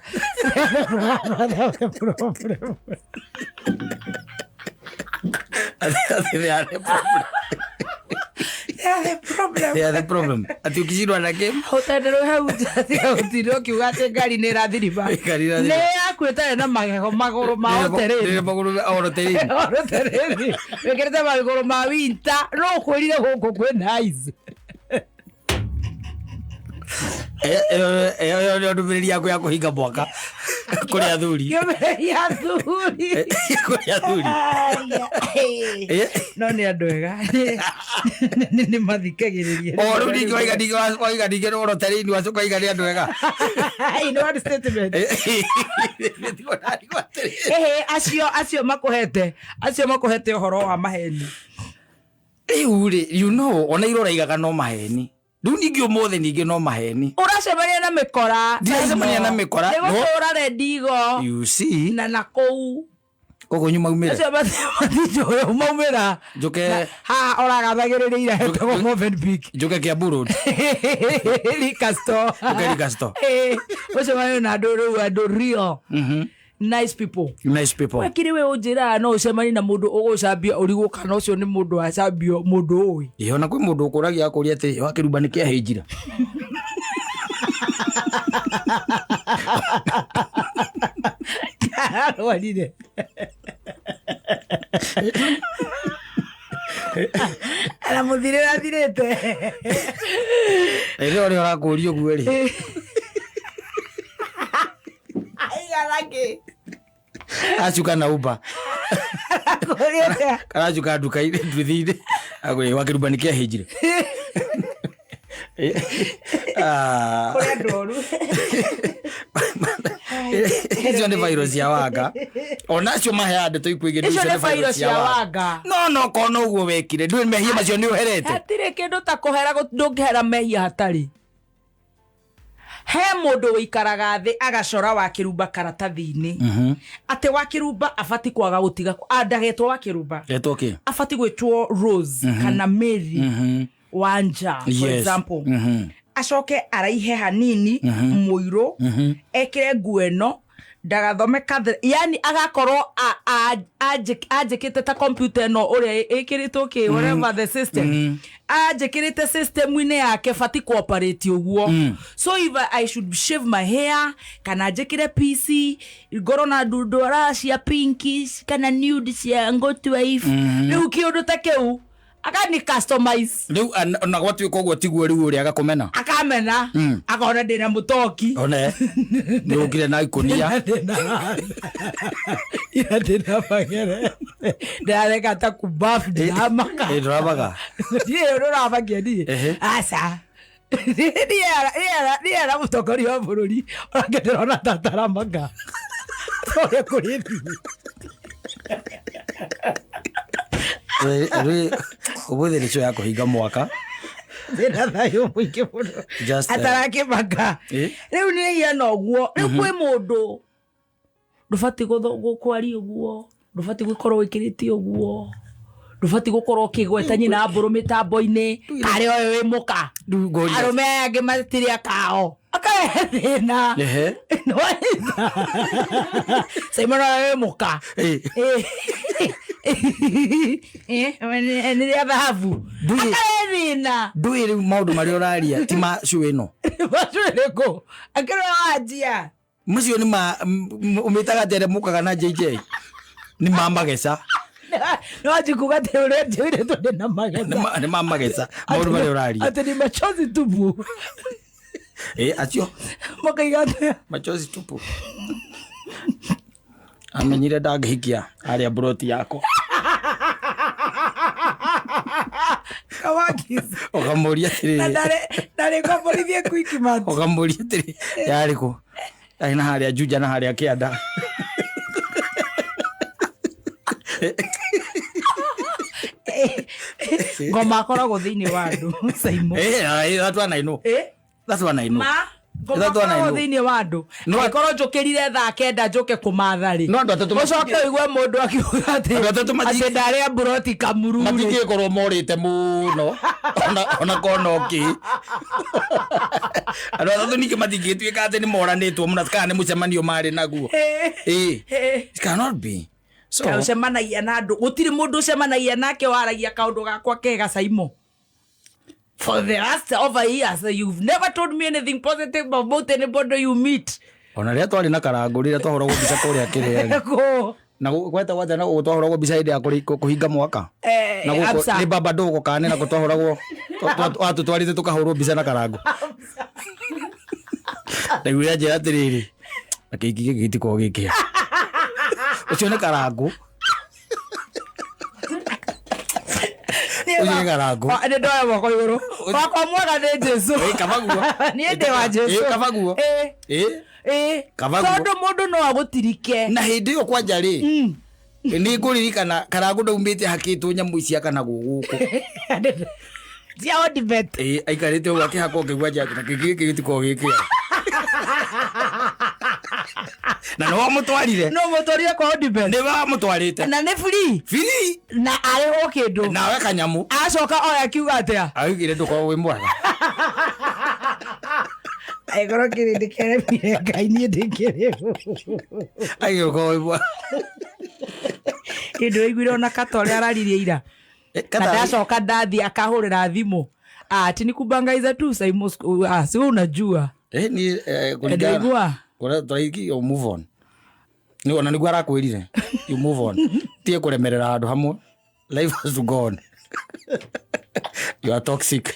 They are the problem. They are the problem. They are the problem. Ati ukishindwa na game. Ũtendero hau nja, tiga gũtinda ũkiuga atĩ ngari nĩ ĩrathiriba. Ngari ĩrathiriba. Nĩ yaku ĩtarĩ na magego magũrũ ma oterĩni. Magũrũ oroterĩni. Oterĩni. Wĩkĩrĩte magũrũ ma winter no ũkwĩrire gũkũ kwĩna ice. Ĩyo nĩyo ndũmĩrĩri yaku ya kũhinga mwaka kũrĩ athuri? Kĩonereria athuri. Kũrĩ athuri. No nĩ andũ ega, nĩ mathikagĩrĩria. O rĩu ningĩ waiga, ningĩ waiga, ningĩ oroterĩini, wacoka waiga nĩ andũ ega. In one statement. Nĩguo ndarigwo atĩrĩrĩ. Ĩhĩ, acio makũhete ũhoro wa maheni. Rĩu rĩ, ona iroraigaga no maheni, rĩu ningĩ ũmũthĩ ningĩ no maheni. Ũracemania na mĩkora. Ndiracemania na mĩkora, nĩ gũtũra rendigo You see. Na kũu. Koguo nyuma umĩre. Acio matinjũĩ maumĩra. Njũke. Haha ũragathagĩrĩria hetagwo Movenpick. Njuke Kiambu Road. Liquor store. Njuke liquor store. Ũcemanie na andũ rĩu andũ real. Nice people. Nice people. Wekire we ũnjĩraga no ũcemanie na mũndũ ũgũcambia ũrigwo kana ũcio nĩ mũndũ wacambio mũndũ ũĩ. Ĩ, ona kwĩ mũndũ ũkũragia akũria atĩ wakĩrumba nĩ kĩahĩnjira. Arwarire. Na mũthire athirĩte. Ĩrĩa ũrĩa ũrakũria ũguo rĩ. Aigana kĩ? Acuka na Uber. Kũrĩte. Karacuka nduka-inĩ nduthi-inĩ. Akwĩra wakĩrumba nĩ kĩahĩnjire. Ah. Kũrĩ andũ oru. Icio nĩ virus cia wanga. Ona acio maheaga ndeto ikuĩgĩ Icio nĩ virus cia wanga. No no kona ũguo wekire. Ndũĩ mehia macio nĩ ũherete. Hatirĩ kĩndũ ta kũhera ndũngĩhera mehia hatarĩ. He mũndũ wĩikaraga thĩ agacora wakĩrumba karatathi-inĩ atĩ wakĩrumba abati kwaga gũtiga ndagetwo wakĩrumba Etwo kĩ? abati gwĩtwo Rose kana Mary Wanja for Yes. example acoke araihe hanini mũirũ ekĩre nguo ĩno ndagathome kathe yani agakorwo anjĩkĩte ta computer ĩno ũrĩa ĩkĩrĩtwo kĩ whatever the system anjĩkĩrĩte system-inĩ yake bati cooperate ũguo. So if I should shave my hair kana njĩkĩre PC ngorwo na ndwara cia pinkish kana nude cia ngotwife rĩu kĩũndũ ta kĩu akani customize Rĩu ona gwatuĩka ũguo tiguo rĩu ũrĩa agakũmena. akamena akona ndĩna mũtoki. One nĩ ũkire na ikũnia. Ira ndĩna magere ndĩrareka ta kubafu ndiramaka. Ĩ, ndũramaga. Niĩ ndũramakia niĩ. Ehe. Aca niĩ era mũtongoria wa bũrũri onake ndĩrona ta ataramaka tondũ kũrĩ thiĩ. Rĩ ũmũthĩ nĩ cio ya kũhinga mwaka. Ndĩna thayũ mũingĩ mũno. Just, Atarakĩmaka. Eh? Rĩu nĩ ihana ũguo rĩu kwĩ mũndũ ndũbatiĩ kwaria ũguo, ndũbatiĩ gũkorwo wĩkĩrĩte ũguo, ndũbatiĩ gũkorwo ũkĩgweta nyina mbũrũ mĩtambo-inĩ karĩ ũyũ wĩ mũka. Rĩu ngũria. Arũme aya angĩ matirĩ akao akarehe thĩna. Ehe. Nĩwanyita? Simon ũyũ wĩ mũka. Eh. Nĩ rĩa thahabu akarehe thĩna. Ndũĩ rĩu maũndũ marĩa ũraria ti ma cio ĩno. Macuĩrĩkũ akĩrĩa wanjia. Macio nĩ ma ũmĩtaga atĩ arĩa mũkaga na JJ nĩ ma mageca. Nĩwanji kuga atĩ ũrĩa njĩrĩtwo ndĩna magetha. Nĩ ma mageca maũndũ marĩa ũraria. Atĩ ni machozi tupu. Ĩ, acio Makaiga atĩa? Machozi tupu. Amenyire ndangĩhikia arĩa mburoti yakwa. Kawakis. Ũkamũria Na atĩrĩrĩ. ndarĩ ngomborithie Quickmart. Ũkamũria atĩrĩ yarĩ kũ? Yarĩ na harĩa Juja na harĩa kĩanda. Ngoma akoragwo thĩinĩ wa andũ Simon. Ĩ, that one I know. Eh? That one I know. Ma ngoma That one I akoragwo know. thĩinĩ wa andũ. No- Angĩkorwo njũkĩrire thaa kenda njũke kũmatha rĩ. No andũ atatũ Ũcoke ũigue mũndũ akiuga atĩ Andũ atatũ atĩ ndarĩa mburoti kamuru rĩ. matingĩkorwo morĩte mũno ona kona ũkĩ. Andũ atatũ ningĩ matingĩtuĩka atĩ nĩ moranĩtwo mũno kana nĩ mũcemanio marĩ naguo. Ĩ, it cannot be. So, Ũcemanagia na andũ gũtirĩ mũndũ ũcemanagia nake waragia kaũndũ gakwa kega Saimo. For the last over years you've never told me anything positive about anybody you meet. Ona rĩrĩa twarĩ na karangũ rĩrĩa twahũragwo mbica kũrĩa kĩrĩa rĩ. Kũ? Na gweta gwata na gũkũ twahũragwo mbica hĩndĩ ya kũhinga mwaka. Na gũkũ Absa. nĩ baba ndũgũ kana nĩ nakũ twahũragwo watũtwarĩte tũkahũrwo mbica na karangũ. Ndaiguire anjĩra atĩrĩrĩ na kĩhiki gĩkĩ gĩtikoragwo gĩ kĩega. Ũcio nĩ karangũ. Ũcio nĩ karangũ. Nĩ ndoya moko igũrũ wakwa mwega nĩ Jesu. Ĩ, kaba guo. Niĩ ndĩ wa Jesu. Ĩ, kaba guo. Ĩ. Ĩ. Ĩ. Kaba guo. Tondũ mũndũ no agũtirike. Na hĩndĩ ĩyo kwanja rĩ nĩ ngũririkana karangũ ndaumĩte hakĩtwo nyamũ ici akanagwo gũkũ. Cia Odibet. Ĩ, aikarĩte ũguo akĩhakwo ngĩigua nja atĩ na kĩhiki gĩkĩ gĩtikoragwo gĩ kĩega. Na nĩ wamũtwarire. No mũtwarire kwa Odibet. Nĩ wamũtwarĩte. Na nĩ free. Free. Na arĩhwo kĩndũ. Nawe kanyamũ. Acoka oya akiuga atĩa? Augire ndũkorwo wĩ mwega. Angĩkorwo kĩrĩndĩ kĩaremire Ngai niĩ ndĩkĩrĩ. Augire ũkorwo wĩ mwega. Kĩndũ waiguire ona kata ũrĩa araririe ira. Na ndacoka ndathiĩ akahũrĩra thimũ. Ah, ati nikubangaiza tu Saimo, ah, si wewe unajua. Eh, ni kulingana. Ndaigua. Kũrĩa tũraiki you move on. Nĩ ona nĩguo arakwĩrire. You move on. Tie kũremerera handũ hamwe. Life has to go on. You are toxic.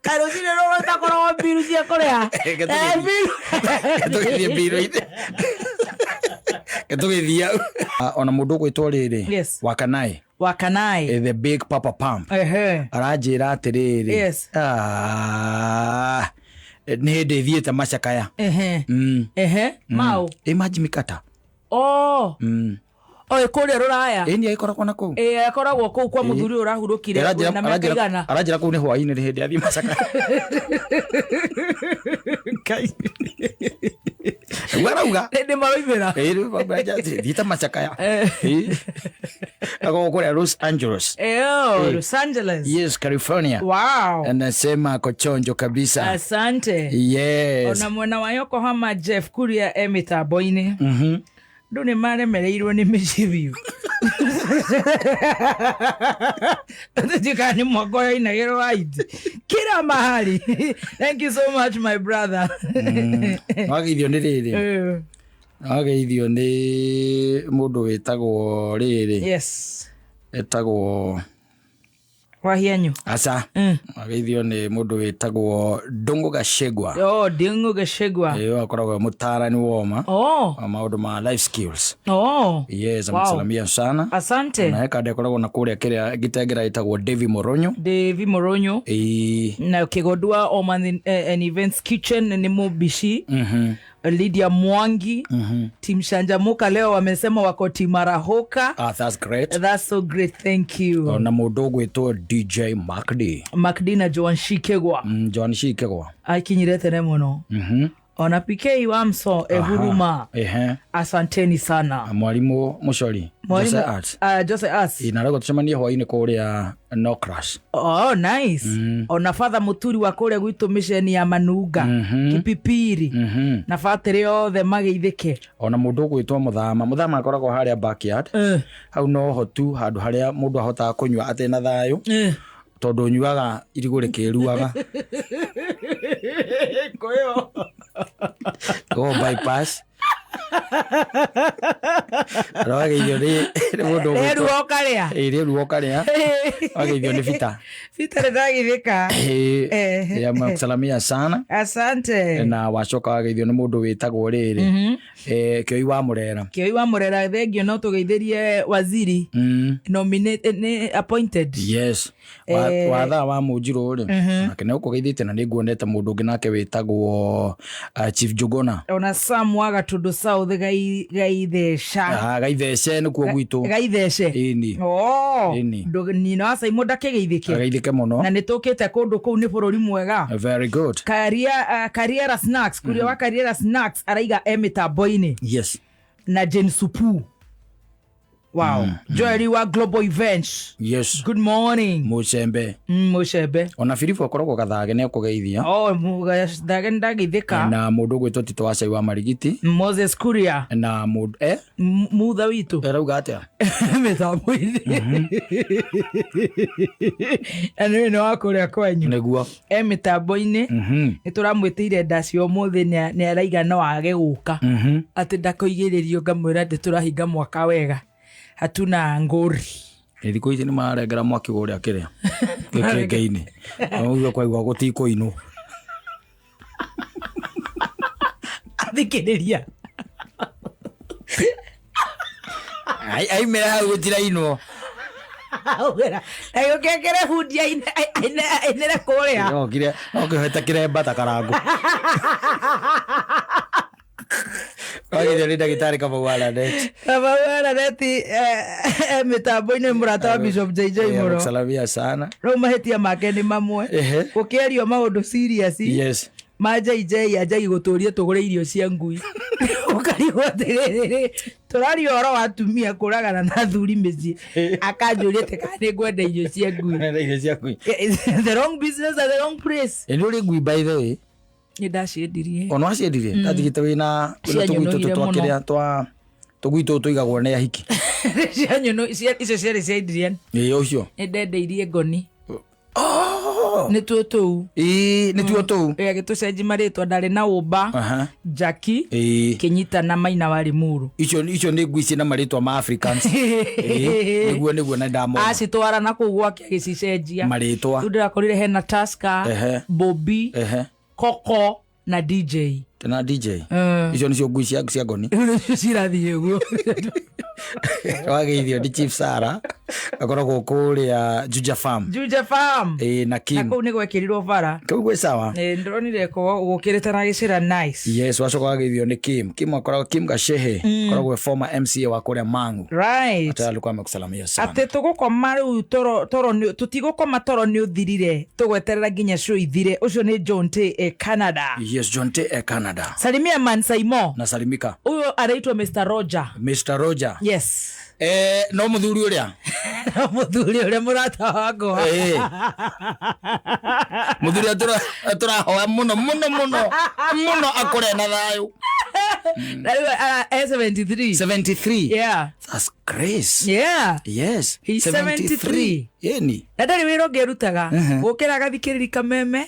Kaĩ rũcinĩ rũrũ ũtakoragwo mbiru cia kũrĩha? Reke Eh, tũgĩthiĩ. mbiru. Tũgĩthiĩ mbiro-inĩ. Tũgĩthiĩ. Ona mũndũ ũgwĩtwo rĩrĩ. Yes. Wakanai. Wakanai. The big papa pump. Ehe. Aranjĩra atĩrĩrĩ. Yes. Ah, nĩ hĩndĩ thiĩte macakaya. Ehe. Ehe. Mau. Imagine mikata. Oh. Oi kũrĩa rũraya. Ĩni agĩkoragwo na kũu. Ĩ akoragwo kũu kwa mũthuri ũyũ ũrahurũkire na mĩaka igana. Aranjĩra kũu nĩ hwaĩ-inĩ nĩ hĩndĩ athiĩ macakaya. Nĩguo arauga. Nĩ maroimĩra. Ĩ, rĩu thiĩte macakaya. Ĩ. Akoragwo kũrĩa Los Angeles. Eyo, Los Angeles. Yes, California. Wow. Anasema ako chonjo kabisa. Asante. Yes. Ona mwena wa Yokohama Jeff Kuria e mĩtambo-inĩ. Andũ nĩ maremereirwo nĩ mĩciĩ biũ. Tũtiũĩ kana nĩ mwaka ũrĩa ainagĩrwo waiti. Kila mahali. Thank you so much my brother. Wageithio nĩ rĩrĩ. Wageithio nĩ mũndũ wĩtagwo rĩrĩ. Yes. Etagwo Wahianyu. aca. Wageithio nĩ mũndũ wĩtagwo Ndũng'ũ Gacegwa. Oh, Nding'u Gachagua. Ĩyo akoragwo e mũtaarani woma Oh. wa maũndũ ma life skills. Oh. Yes, Wow. amsalamia sana. Asante. Na he kanda ĩkoragwo na kũrĩa kĩrĩa gĩtengera ĩtagwo Davy Moronyo. Davy Moronyo. Ĩĩ. Na Kĩgondua Oman and Events Kitchen nĩ mũbici. Lydia Mwangi. Team Shanjamuka leo wamesema wako Timarahoka. Ah, that's great. That's so great. Thank you. Ona mũndũ ũgwĩtwo DJ Mark D. Macdi na Joan Shikegwa. Joan Shikegwa. Akinyire tene mũno. Ona PK Wamso Ehuruma. Ehe. Asanteni sana. Mwarimũ Mũcori. Mwalimu- Jose Arts. Ah, Jose Arts. Ĩ, na arauga tũcemanie hwaĩ-inĩ kũrĩa No Crash. Oh, nice. Ona father Muturi wa kũrĩa gwitũ mĩceni ya Manunga. Kipipiri. Na batĩrĩ othe mageithĩke. Ona mũndũ ũgwĩtwo Mũthama. Mũthama akoragwo harĩa backyard. Hau noho tu handũ harĩa mũndũ ahotaga kũnyua atĩ na thayũ. Tondũ ũnyuaga irigũ rĩkĩruaga. Kwĩyo. Go bypass. Wageithio nĩ mũndũ ũgwĩtwo Rĩruo ũkarĩa. Ĩ, rĩruo ũkarĩa. Wageithio nĩ Bita. Peter nĩndagithĩka. Ĩ, amekusalamia sana. Asante. Na wacoka wageithio nĩ mũndũ wĩtagwo rĩrĩ. Kĩoi wa Mũrera. Kĩoi wa Mũrera thengio no tũgeithĩrie waziri nominated nĩ appointed. Yes. Wa thaa wa mũnjirũ rĩ nake nĩ ũkũgeithĩtie na nĩ nguonete mũndũ ũngĩ nake wĩtagwo Chief Njuguna. Ona Sam wa Gatũndũ South Gaithesha. Ah, Gaithece nĩkuo gwitũ. Gaithece. Ĩni. Oh. Ĩni. Nyina wa Saimo ndakĩgeithĩke. Ageithĩke mũno. Na nĩ tũkĩte kũndũ kũu nĩ bũrũri mwega. Very good. Kariera Snacks, kuria wa Kariera Snacks araiga e mĩtambo-inĩ. Yes. Na Jane Supu. Wow. Joel wa Global Events. Yes. Good morning. Mũcembe. Mũcembe. Ona Filipu akoragwo Gathage nĩ akũgeithia. Oh, Mũgathage nĩndageithĩka. Na mũndũ ũgwĩtwo Tito wa Cai wa Marigiti. Moses Kuria. Na mũndũ Mutha witũ. arauga atĩa? Mĩtambo-inĩ. Na nĩ nĩ wa kũrĩa kwanyu. Nĩguo. E mĩtambo-inĩ. Nĩ tũramwĩtĩire ndaci ũmũthĩ nĩ araiga no age gũka. Atĩ ndakoigĩrĩrio ngamwĩra atĩ tũrahinga mwaka wega. Hatuna ngũri. Ĩ, thikũ ici nĩ mararengera mwaki kũrĩa kĩrĩa gĩkĩngĩ-inĩ. Ũguo kwaigua gũtikũinwo. Athikĩrĩria. Aimĩra hau gũtirainwo. Augĩra. Agĩũkĩre bundi ainĩre kũrĩa. Okire okĩhete kĩremba ta karangũ. Wagithio nĩ ndagĩtarĩ Kamau wa Lanet. Kamau wa Laneti mĩtambo-inĩ mũrata wa Bishop JJ mũno. Salamia sana. Rĩu mahĩtia make nĩ mamwe. Gũkĩario maũndũ serious. Yes. Ma JJ anjagi gũtũria tũgũre irio cia ngui. Ũkarigwo atĩrĩrĩ, tũraria ũhoro wa atumia kũragana na athuri mĩciĩ. Akanjũria atĩ kana nĩ ngwenda irio cia ngui. Irio cia ngui. The wrong business at the wrong place. Ĩ nĩ ũrĩ ngui by the way. Nĩ ndaciendirie. Ona waciendirie? Ndatigĩte wĩna tũgui tũtũ Cianyũnũhire twa mũno. kĩrĩa twa tũgui tũtũ tũigagwo nĩ ahiki. Icio ciarĩ cia Adrian. Ĩ ũcio. Nĩ ndendeirie ngoni. Oh! Nĩ tuo tũu. Ĩ nĩ tuo tũu. Ĩ agĩtũcenji marĩtwa ndarĩ na ũmba. Jackie. Ĩ. Kĩnyita na Maina wa Limuru. Icio icio nĩ ngui ciĩna marĩtwa ma Africans. Ĩ nĩguo nĩguo na ndamona. Acitwara na kũu gwake agĩcicenjia. Marĩtwa. Rĩu ndĩrakorire hena Tusker, Bobby, Coco na DJ. Na DJ. Icio nĩcio ngui cia cia ngoni. Rĩu nĩcio cirathiĩ ũguo. Wageithio nĩ Chief Sara akoragwo kũrĩa Juja Farm. Juja Farm. Ĩ na Na Kim. kũu nĩ gwekĩrirwo bara. Kũu gwĩ sawa. Ĩ ndĩronire ko gũkĩrĩte na gĩcĩra nice. Yes, wacoka wageithio nĩ Kim. Kim akoragwo Kim Gashehe akoragwo e former MCA wa kũrĩa Mang'u. Right. Hata alikuwa amekusalamia sana. Atĩ tũgũkoma rĩu toro toro nĩ tũtigũkoma toro nĩ ũthirire tũgweterera nginya show ithire. Ũcio nĩ John T e Canada. Yes, John T e Canada. Salimia man Saimo. Nasalimika. Ũyũ araitwo Mr Roger. Mr Roger. Yes. No mũthuri ũrĩa. Mũthuri ũrĩa mũrata wakwa. Mũthuri ũrĩa tũrahoya mũno mũno mũno mũno akũre na thayũ. Na rĩu e 73. 73. Yeah. That's grace. Yeah. Yes. He's 73. Yeni. Na ndarĩ wĩra ũngĩ arutaga. Gũkĩra agathikĩrĩria kameme.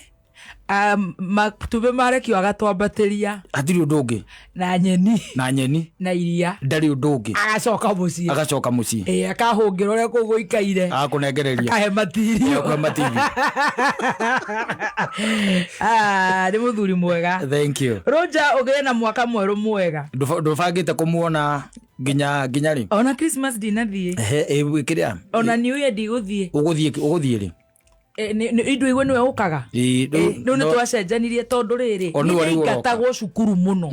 Matumbĩ marekio agatwambatĩria. Hatirĩ ũndũ ũngĩ. Na nyeni. Na nyeni. Na iria. Ndarĩ ũndũ ũngĩ. Agacoka mũciĩ. Agacoka mũciĩ. Ĩ akahũngĩra ũrĩa kũu gũikaire. Agakũnengereria. Akahe matirio. Akahe matirio. Nĩ mũthuri mwega. Thank you. Roger ũgĩe na mwaka mwerũ mwega. Ndũbangĩte kũmuona nginya nginya rĩ? Ona Christmas ndinathiĩ. Kĩrĩa? Ona New Year ndigũthiĩ. Ũgũthiĩ ũgũthiĩ rĩ? Indo igwe nĩwe ũkaga. Rĩu nĩ twacenjanirie tondũ rĩrĩ O nĩwe rĩu ũroka. nĩndaingatagwo cukuru mũno.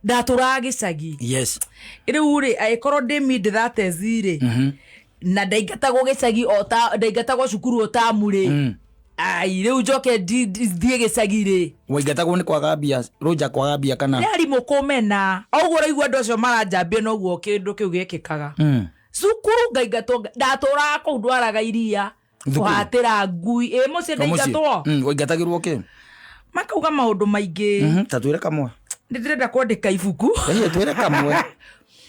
Ndatũraga gĩcagi. Yes. Rĩu rĩ angĩkorwo ndĩ mid thirties rĩ na ndaingatagwo gĩcagi o ta ndaingatagwo cukuru o tamu rĩ ai rĩu njoke thiĩ gĩcagi rĩ Waingatagwo nĩ kwaga mbia, Roger kwaga mbia kana? nĩ arimũ kũmena oguo ũraigua andũ acio maranjambia noguo kĩndũ kĩu gĩkĩkaga. Cukuru ngaingatwo ndatũraga kũu ndwaraga iria kũhatĩra ngui ĩ mũciĩ ndaingatwo. Waingatagĩrwo kĩ? Makauga maũndũ maingĩ. Ta twĩre kamwe. Nĩ ndĩrenda kwandĩka ibuku. Ĩĩ twĩre kamwe.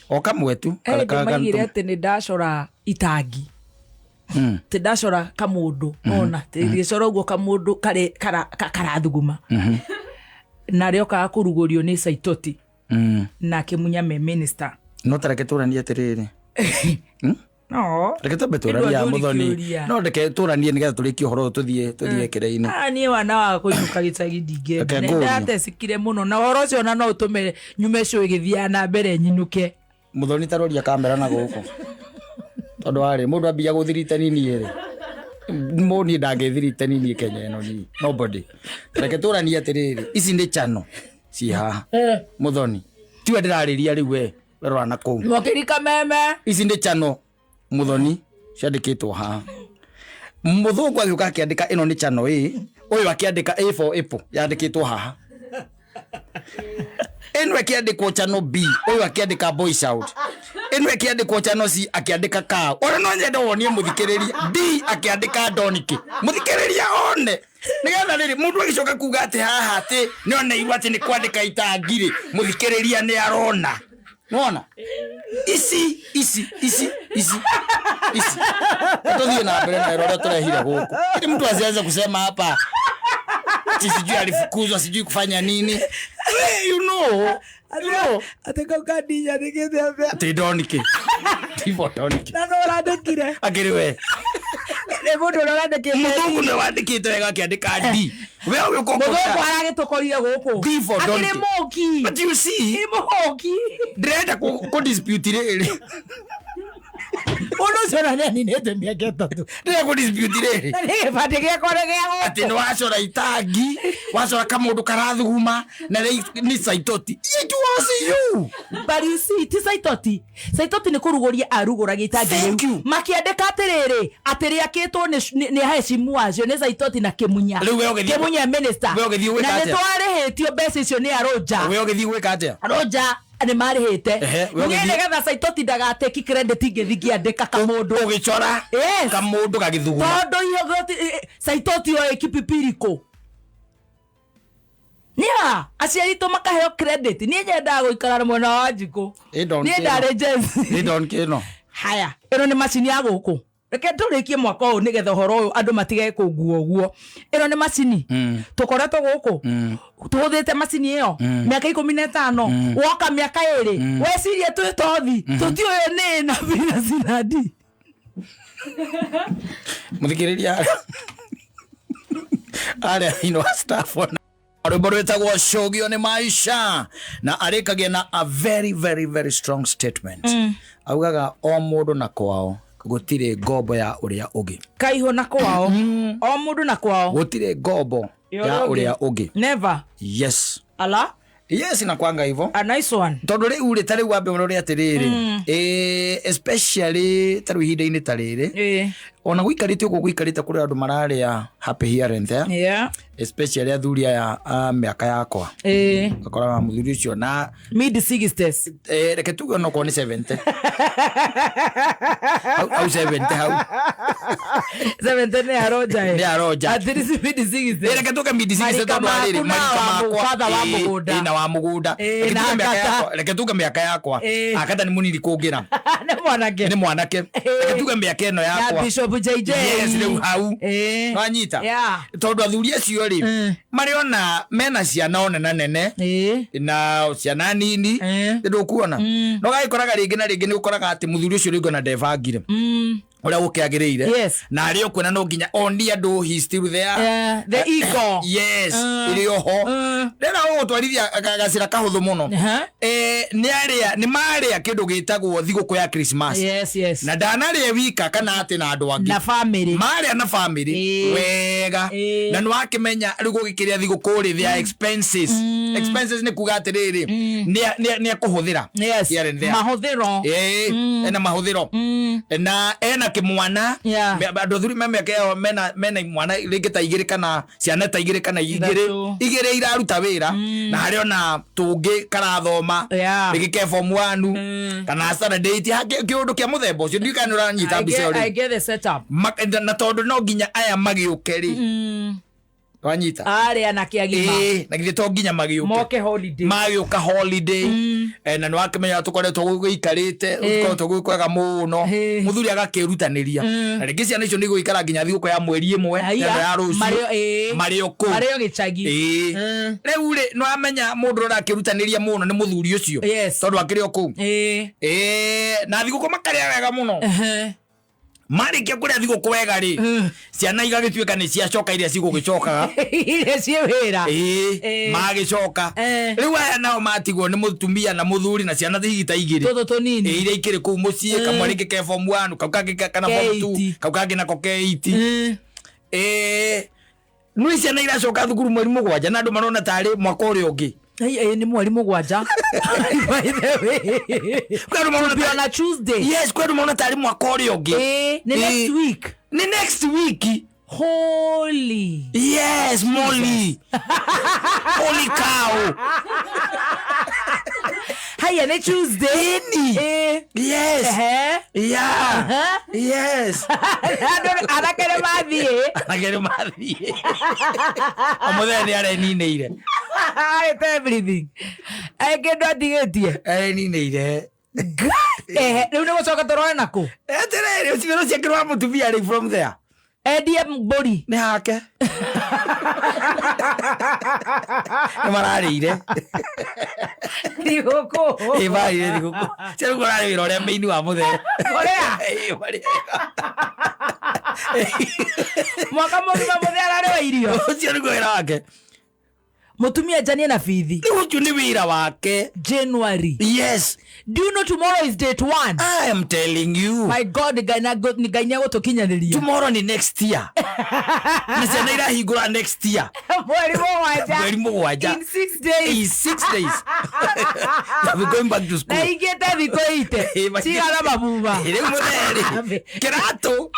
O kamwe tu. Ndĩmaigire atĩ nĩ ndacora itangi. Atĩ ndacora kamũndũ ona ngĩcora ũguo kamũndũ karathuguma. Na rĩokaga kũrugũrio nĩ Saitoti. Nake Munyame minister. No ta reke tũranie atĩrĩrĩ. No. Reke twambe tũranie Nĩ ũndũ mũthoni. kĩũria. No reke tũranie nĩgetha tũrĩkie ũhoro ũyũ tũthiĩ tũthiĩ kĩrĩa-inĩ. Niĩ wana wa kũinũka gĩcagi ndingĩenda. Reke Nĩ ngũrie. ndatecikire mũno na ũhoro ũcio ona no ũtũme nyume show ĩgĩthiaga na mbere nyinũke. Mũthoni ta roria kamera na gũkũ. Tondũ warĩ mũndũ ambia gũthirita nini rĩ. Mũ niĩ ndangĩthirita nini Kenya ĩno niĩ. Nobody. Reke tũranie atĩrĩrĩ. Ici nĩ channel ciĩ haha. Mũthoni. Tiwe ndĩrarĩria rĩu we. We rora na kũu. Mokĩri kameme. Ici nĩ channel Mũthoni ciandĩkĩtwo haha. Mũthũngũ agĩũka akĩandĩka ĩno nĩ channel A, ũyũ akĩandĩka A for apple yandĩkĩtwo haha. Ĩno ĩkĩandĩkwo channel B, ũyũ akĩandĩka boy shout. Ĩno ĩkĩandĩkwo channel C akĩandĩka cow. Ona no nyende wonie mũthikĩrĩria D akĩandĩka doniki. Mũthikĩrĩria one. Nĩgetha rĩrĩ mũndũ agĩcoka kuga atĩ haha atĩ nĩoneirwo atĩ nĩ kwandĩka itangi rĩ, mũthikĩrĩria nĩ arona. Nĩwona? Ici ici ici ici ici. Tuthiĩ na mbere na ũrĩa tũrehire gũkũ. Ili mtu asianze kusema hapa ati sijui alifukuzwa sijui kufanya nini. You know, you know. Atĩ kau kandi nyandĩkĩte atĩa? Ati doniki. Tivo doniki. Na no ũrandĩkire. Akĩrĩ we. Nĩ mũndũ ũrĩa ũrandĩkĩte. Mũthũngũ nĩwe wandĩkĩte wega akĩandĩka D. We ũgĩũka Mũthũngũ aragĩtũkorire gũkũ. D for Akĩrĩ donkey. mũki. But you see, Nĩ mũhoki. ndĩrenda kũ dispute rĩrĩ. Mũndũ ũcio ona nĩaninĩte mĩaka 3. Ndĩrenda kũ dispute rĩrĩ. Na nĩ gĩbandĩ gĩakwa nĩ gĩa gũkũ. Atĩ nĩ wacora itangi, wacora kamũndũ karathuguma na rĩ nĩ Saitoti. It was you. But you see, ti Saitoti. Saitoti nĩ kũrugũria arugũragia itangi Thank rĩu. you. Makĩandĩka atĩrĩrĩ, atĩ rĩakĩtwo nĩ heshimu acio nĩ Saitoti na Kĩmunya. Rĩu we ũgĩthiĩ- Kĩmunya minister. We ũgĩthiĩ gwĩka Na nĩ atĩa? twarĩhĩtio mbeca icio nĩ Arũnja. We ũgĩthiĩ gwĩka atĩa? Arũnja nĩ marĩhĩte. Ehe, we Niĩ ũgĩthiĩ- nĩgetha Saitoti ndagateki credit ngĩthiĩ ngĩandĩka kamũndũ. Ũgĩcora Yes. kamũndũ gagĩthuguma. Tondũ Saitoti oĩ kipipirikũ. Yeah, aciari aitũ makaheo credit. Niĩ nyendaga gũikara na mwena wa Wanjikũ. Ĩ don't Niĩ kĩno. ndarĩ Gen Z. Ĩ don't kĩno. Haya, ĩno nĩ macini ya gũkũ. Reke tũrĩkie mwaka ũyũ nĩgetha ũhoro ũyũ andũ matige kũngua ũguo. Ĩno nĩ macini. Tũkoretwo gũkũ. Tũhũthĩrĩte macini ĩyo mĩaka 15. Woka mĩaka 2. Wecirie twĩ tothi. Tũtiũĩ nĩ na B na C na D. Mũthikĩrĩria arĩa thĩinĩ wa staff ona rwĩmbo rwĩtagwo cũgio nĩ maisha na arĩkagia na a very very very strong statement. Augaga o mũndũ na kwao gũtirĩ ngombo ya ũrĩa ũngĩ. Kaihũ na kwao. O mũndũ na kwao. Gũtirĩ ngombo ya ũrĩa ũngĩ. Never. Yes. Ala. Yes, na kwanga hivyo. A nice one. Tondũ rĩu rĩ ta rĩu wambe ũrore atĩrĩrĩ, especially ta rĩu ihinda-inĩ ta rĩrĩ, ona gũikarĩte ũguo gũikarĩte kũrĩ andũ mararĩa happy here and there. Especially athuri aya a mĩaka yakwa. Ũgakoraga mũthuri ũcio na Mid 60s. Reke tuge onokorwo nĩ 70. Hau, hau 70 hau. 70 nĩ aronja. Nĩ aronja. At least mid 60s. Reke tuge mid 60s Marika tondũ arĩrĩ, maku na marika wa makwa, father wa mũgũnda. Na wa mũgũnda. Reke Na tuge mĩaka akata. yakwa, reke tuge mĩaka yakwa. Akata nĩ mũnini kũngĩra. Nĩ mwanake. Nĩ mwanake. Reke tuge mĩaka ĩno Na yakwa. Bishop JJ. Yes, rĩu hau. Nwanyita. Tondũ athuri acio rĩ, marĩ ona mena ciana o nena nene na ciana nini, ndũkuona. No gagĩkoraga rĩngĩ na rĩngĩ nĩ ũkoraga atĩ mũthuri ũcio rĩngĩ ona ndebangire ũrĩa gũkĩagĩrĩire. Na arĩ o kuona no nginya onie andũ he is still there. Yeah, the ego. Yes, ĩrĩ oho. Rĩrĩa ũgũtwarithia gacĩra kahũthũ mũno. Nĩ arĩa, nĩ marĩa kĩndũ gĩtagwo thigũkũ ya Christmas. Yes, yes. Na ndanarĩa wika kana atĩ na andũ angĩ. Na family. Marĩa na family. Wega. Na nĩ wakĩmenya rĩu gũgĩkĩrĩa thigũkũ rĩ, their expenses. Expenses nĩ kuga atĩrĩrĩ, nĩ ekũhũthĩra. Yes. Here and there. Mahũthĩro. Ena mahũthĩro. Na ena kĩmwana. Andũ athuri me mĩaka ĩyo mena imwana rĩngĩ ta igĩrĩ kana ciana ta igĩrĩ kana igĩrĩ. Ithatũ. Igĩrĩ iraruta wĩra. Na harĩ ona tũngĩ karathoma. Rĩngĩ ke form 1 kana standard 8, kĩũndũ kĩa mũthemba ũcio. Ndiũĩ kana nĩ ũranyita mbica ĩyo I rĩ. get the setup. Na tondũ no nginya aya magĩũke rĩ. Wanyita? Arĩa na kĩagima. Na githĩ to nginya magĩũke. Moke holiday. Magĩũka holiday. Na nĩ wakĩmenya tũkoretwo gũgĩikarĩte, tũkoretwo gwĩ kwega mũno. Mũthuri agakĩrutanĩria. Na rĩngĩ ciana icio nĩ igũikara nginya thigũkũ ya mweri ĩmwe, Haiya, ĩno ya rũciũ. marĩ o, Marĩ o kũu. Marĩ o gĩcagi. Rĩu rĩ, nĩ wamenya mũndũ ũrĩa ũrakĩrutanĩria mũno nĩ mũthuri ũcio. Tondũ akĩrĩ o kũu. Na thigũkũ makarĩa wega mũno. Marĩkia kũrĩa thigũkũ wega rĩ, ciana igagĩtuĩka nĩ ciacoka iria cigũgĩcokaga. Iria ciĩ wĩra. Magĩcoka. Rĩu aya nao matigwo nĩ mũtumia na mũthuri na ciana hihi ta igĩrĩ. Tũtũ tũnini. Iria ikĩrĩ kũu mũciĩ, kamwe rĩngĩ ke form 1, kau kangĩ kana form 2, K8. kau kangĩ nako ke 8. Nĩ ciana iracoka thukuru mweri 7 na andũ marona tarĩ mwaka ũrĩa ũngĩ. Nĩ mweri 7. By the way. Kwĩ andũ marona Be tarĩ on a Tuesday. Yes, kwĩ andũ marona tarĩ mwaka ũrĩa ũngĩ. Nĩ next week. Nĩ next week. Holy. Yes, Molly. Holy cow. Haya, nĩ Tuesday. Ĩni. Yes. Yeah. Yes. Andũ anake nĩ mathiĩ. Anake nĩ mathiĩ. O mũthenya nĩ areninĩire. Arĩte everything. Kĩndũ atigĩtie. Areninĩire. Rĩu nĩ gũcoka tũrore nakũ? Atĩrĩrĩ, ũcio ũcio wa mũtumia rĩ from there. Endie mbũri. Nĩ hake. Nĩ mararĩire. Thigũkũ. Ĩ, mararĩire thigũkũ. Cia rĩu ũrarĩ wĩra ũrĩa main wa mũthee. Ũrĩa? Ĩ, marĩ- Mwaka mũgima mũthee ararĩwa irio. Ũcio nĩguo wĩra wake. Mutumia njanie na bithi. Rĩu ũcio nĩ wĩra wake. January. Yes. Do you know tomorrow is date one? I am telling you. My God, Ngai Ngai nĩegũtũkinyanĩria. Tomorrow ni next year, na ciana irahingũra next year. Mweri mũgwanja. Mweri mũgwanja. In 6 days. In 6 days we going back to school. Na ingĩte thikũ ite cigana mabuba. Rĩu mũtheri kĩratũ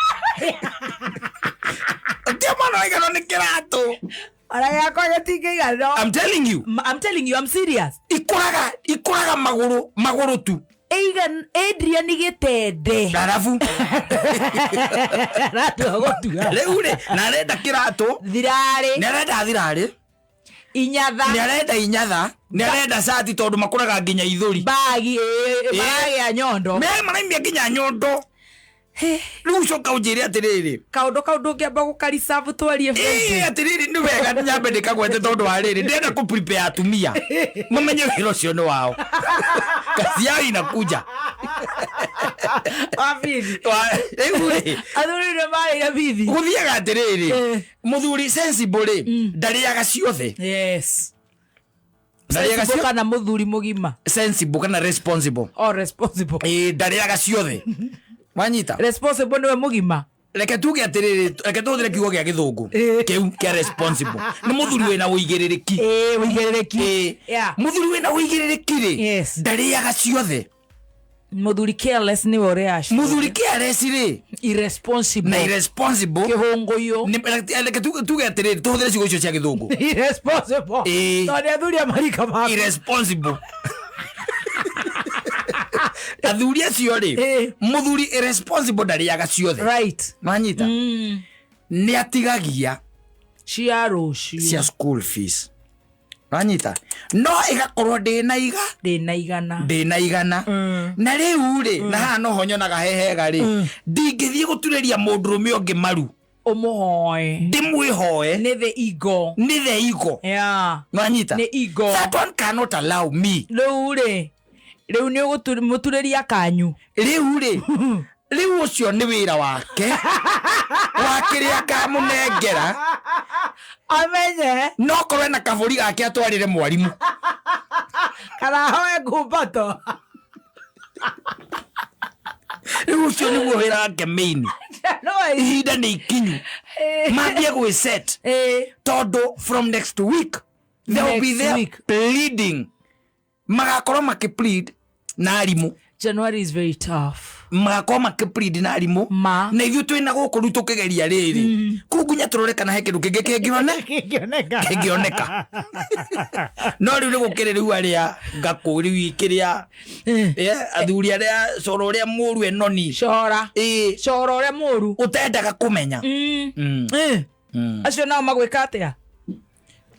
tia mwana waigano nĩ kĩratũ. Ona gĩakwa gĩtingĩigana. I'm telling you. I'm telling you, I'm serious. Ikũraga magũrũ magũrũ tu. Aigan Adrian gĩtende. Arabu. Aratua gũtua. Rĩu rĩ, na arenda kĩratũ. Thirarĩ. Nĩ arenda thirarĩ. Inyatha. Nĩ arenda inyatha, nĩ arenda cati tondũ makũraga nginya ithũri. Bagi maragĩa nyondo. Me maraimia nginya nyondo. Rĩu coka ũnjĩre atĩrĩrĩ. Kaũndũ kau ndũngĩamba gũkaricabu twarie? Ĩĩ, atĩrĩrĩ, nĩ wega nyambe ndĩkagwete tondũ wa rĩrĩ, ndĩrenda kũ prepare atumia mamenye wĩra ũcio nĩ wao, kazi yao inakuja. Wabithi. Rĩu rĩ, athuri nĩ marĩire bithi. Gũthiaga atĩrĩrĩ, mũthuri sensible rĩ, ndarĩaga ciothe. Ndarĩaga Sensible ciothe. kana mũthuri mũgima? Sensible kana responsible. Or responsible. Ĩĩ, ndarĩaga ciothe, wanyita? Responsible nĩwe mũgima. Reke tuge atĩrĩrĩ, reke tũhũthĩre kiugo gĩa gĩthũngũ kĩu kĩa responsible, nĩ mũthuri wĩna ũigĩrĩrĩki. Ĩĩ, ũigĩrĩrĩki. Ĩĩ. Mũthuri wĩna ũigĩrĩrĩki rĩ, ndarĩaga ciothe. Mũthuri careless nĩwe ũrĩaga ciothe. Mũthuri careless rĩ, Irresponsible. Na irresponsible. Kĩhũngũyũ. Reke tuge atĩrĩrĩ, tũhũthĩre ciugo icio cia gĩthũngũ. Irresponsible. Ĩĩ. Tondũ nĩ athuri a marika maku. Irresponsible athuri acio rĩ, mũthuri irresponsible ndarĩaga ciothe. Wanyita? Nĩ atigagia cia rũciũ. Cia school fees, wanyita? No ĩgakorwo ndĩna iga ndĩna igana. Ndĩna igana. Na rĩu rĩ, na haha noho nyonaga he hega rĩ, ndingĩthiĩ gũturĩria mũndũrũme ũngĩ maru Ũmũhoe. Ndĩmwĩhoe. Nĩ the ego. Nĩ the ego. Nwanyita? Nĩ ego. That one cannot allow me. Rĩu rĩ, rĩu nĩ ũgũmũturĩria kanyu. Rĩu rĩ, rĩu ũcio nĩ wĩra wake wa kĩrĩa akamũnengera. Amenye. No korwo ena kabũri gake atwarĩre mwarimũ. Kana ahoe ngumbato. Rĩu ũcio nĩguo wĩra wake main. No. Ihinda nĩ ikinyu mambie gwĩset, tondũ from next week they will be Next there week. pleading, magakorwo makĩplead na arimũ. January is very tough. Magakorwo makĩplead na arimũ. Ma. Na ithuĩ twĩna gũkũ rĩu tũkĩgeria rĩrĩ kũu nginya tũrore kana he kĩndũ kĩngĩ kĩngĩone Kĩngĩoneka. Kĩngĩoneka, no rĩu nĩ gũkĩrĩ rĩu arĩa ngakũ rĩu kĩrĩa athuri arĩa coro ũrĩa mũru enoni. Cora. Ĩĩ. Cora ũrĩa mũru. Ũtendaga kũmenya. Acio nao magwĩka atĩa?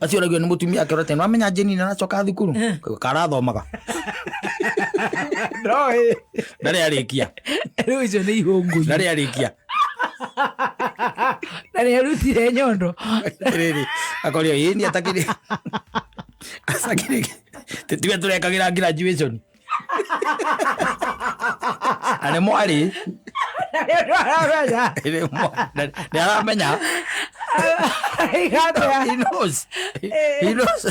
Acio ũragio nĩ mũtumia akĩrora tene, wamenya Jane nĩ aracoka thukuru karathomaga. No. Ndarĩ arĩkia. Rĩu icio nĩ ihũngũ. Ndarĩ arĩkia. Na nĩ arutire nyondo. Rĩrĩ akorio ĩ nĩ atakĩrĩ atakĩrĩ tiwe tũrekagĩra graduation na nĩ mwarĩ. Na nĩ ũndũ aramenya. Nĩ aramenya. Aiga atĩa? He knows, he knows.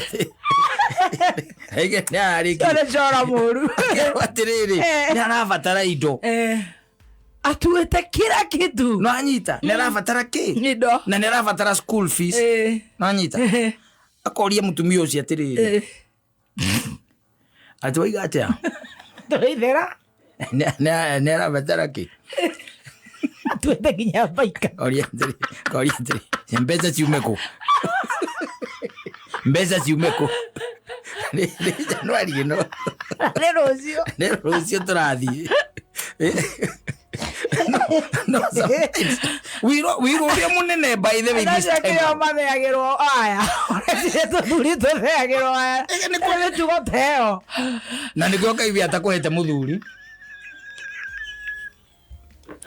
Nĩ ararĩkia. Nĩ cora mũru. Atĩrĩrĩ, nĩ arabatara indo. Atuĩte kila kitu. No anyita nĩ arabatara kĩ? Indo. Na nĩ arabatara school fees. No anyita akoria mũtumia ũcio atĩrĩrĩ, atĩ waiga atĩa? Tũraithera. Nĩ arabatara kĩ? Atuĩte nginya baika. Koria atĩrĩ, koria atĩrĩ, mbeca ciume kũ? Mbeca ciume kũ? Nĩ Januari ĩno. Nĩ rũciũ. Nĩ rũciũ tũrathiĩ. No, sometimes wĩra ũrĩa mũnene, by the way, this Acio time kĩo matheagĩrwo aya, ũreciria tũthuri tũtheagĩrwo aya nĩ mĩtugo ta ĩyo. Na nĩkĩo Ngai atakũhete mũthuri,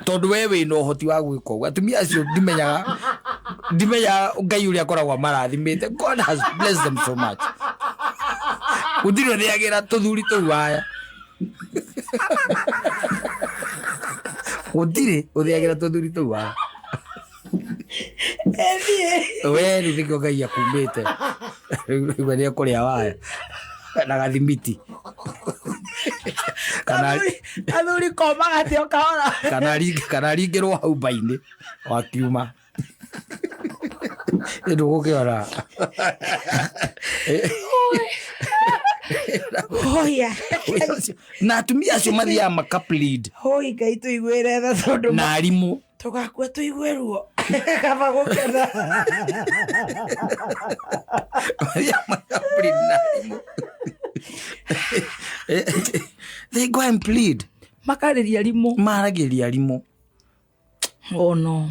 tondũ we wĩna ũhoti wa gwĩka ũguo. Atumia acio ndimenyaga Ngai ũrĩa akoragwo amarathimĩte. God has blessed them so much. Gũtirĩ ũthĩagĩra tũthuri tũu aya, gũtirĩ ũthĩagĩra tũthuri tũu aya. Ĩthiĩ. We rĩu nĩkĩo Ngai akumĩte. Rĩu nĩ ekũrĩa waya na gathimiti kana Athuri komaga ti o kahora. Kana ringĩrwo hau mbainĩ wakiuma ndũgũkĩona. Hoya. Na atumia acio mathiaga makaplead. Hoi Ngai tũiguĩre tha tondũ Na arimũ. Tũgakua tũigue ruo. Kaba gũkena. Mathiaga makaplead na arimũ. They go and plead. Makarĩria arimũ. Maragĩria arimũ. Oh no.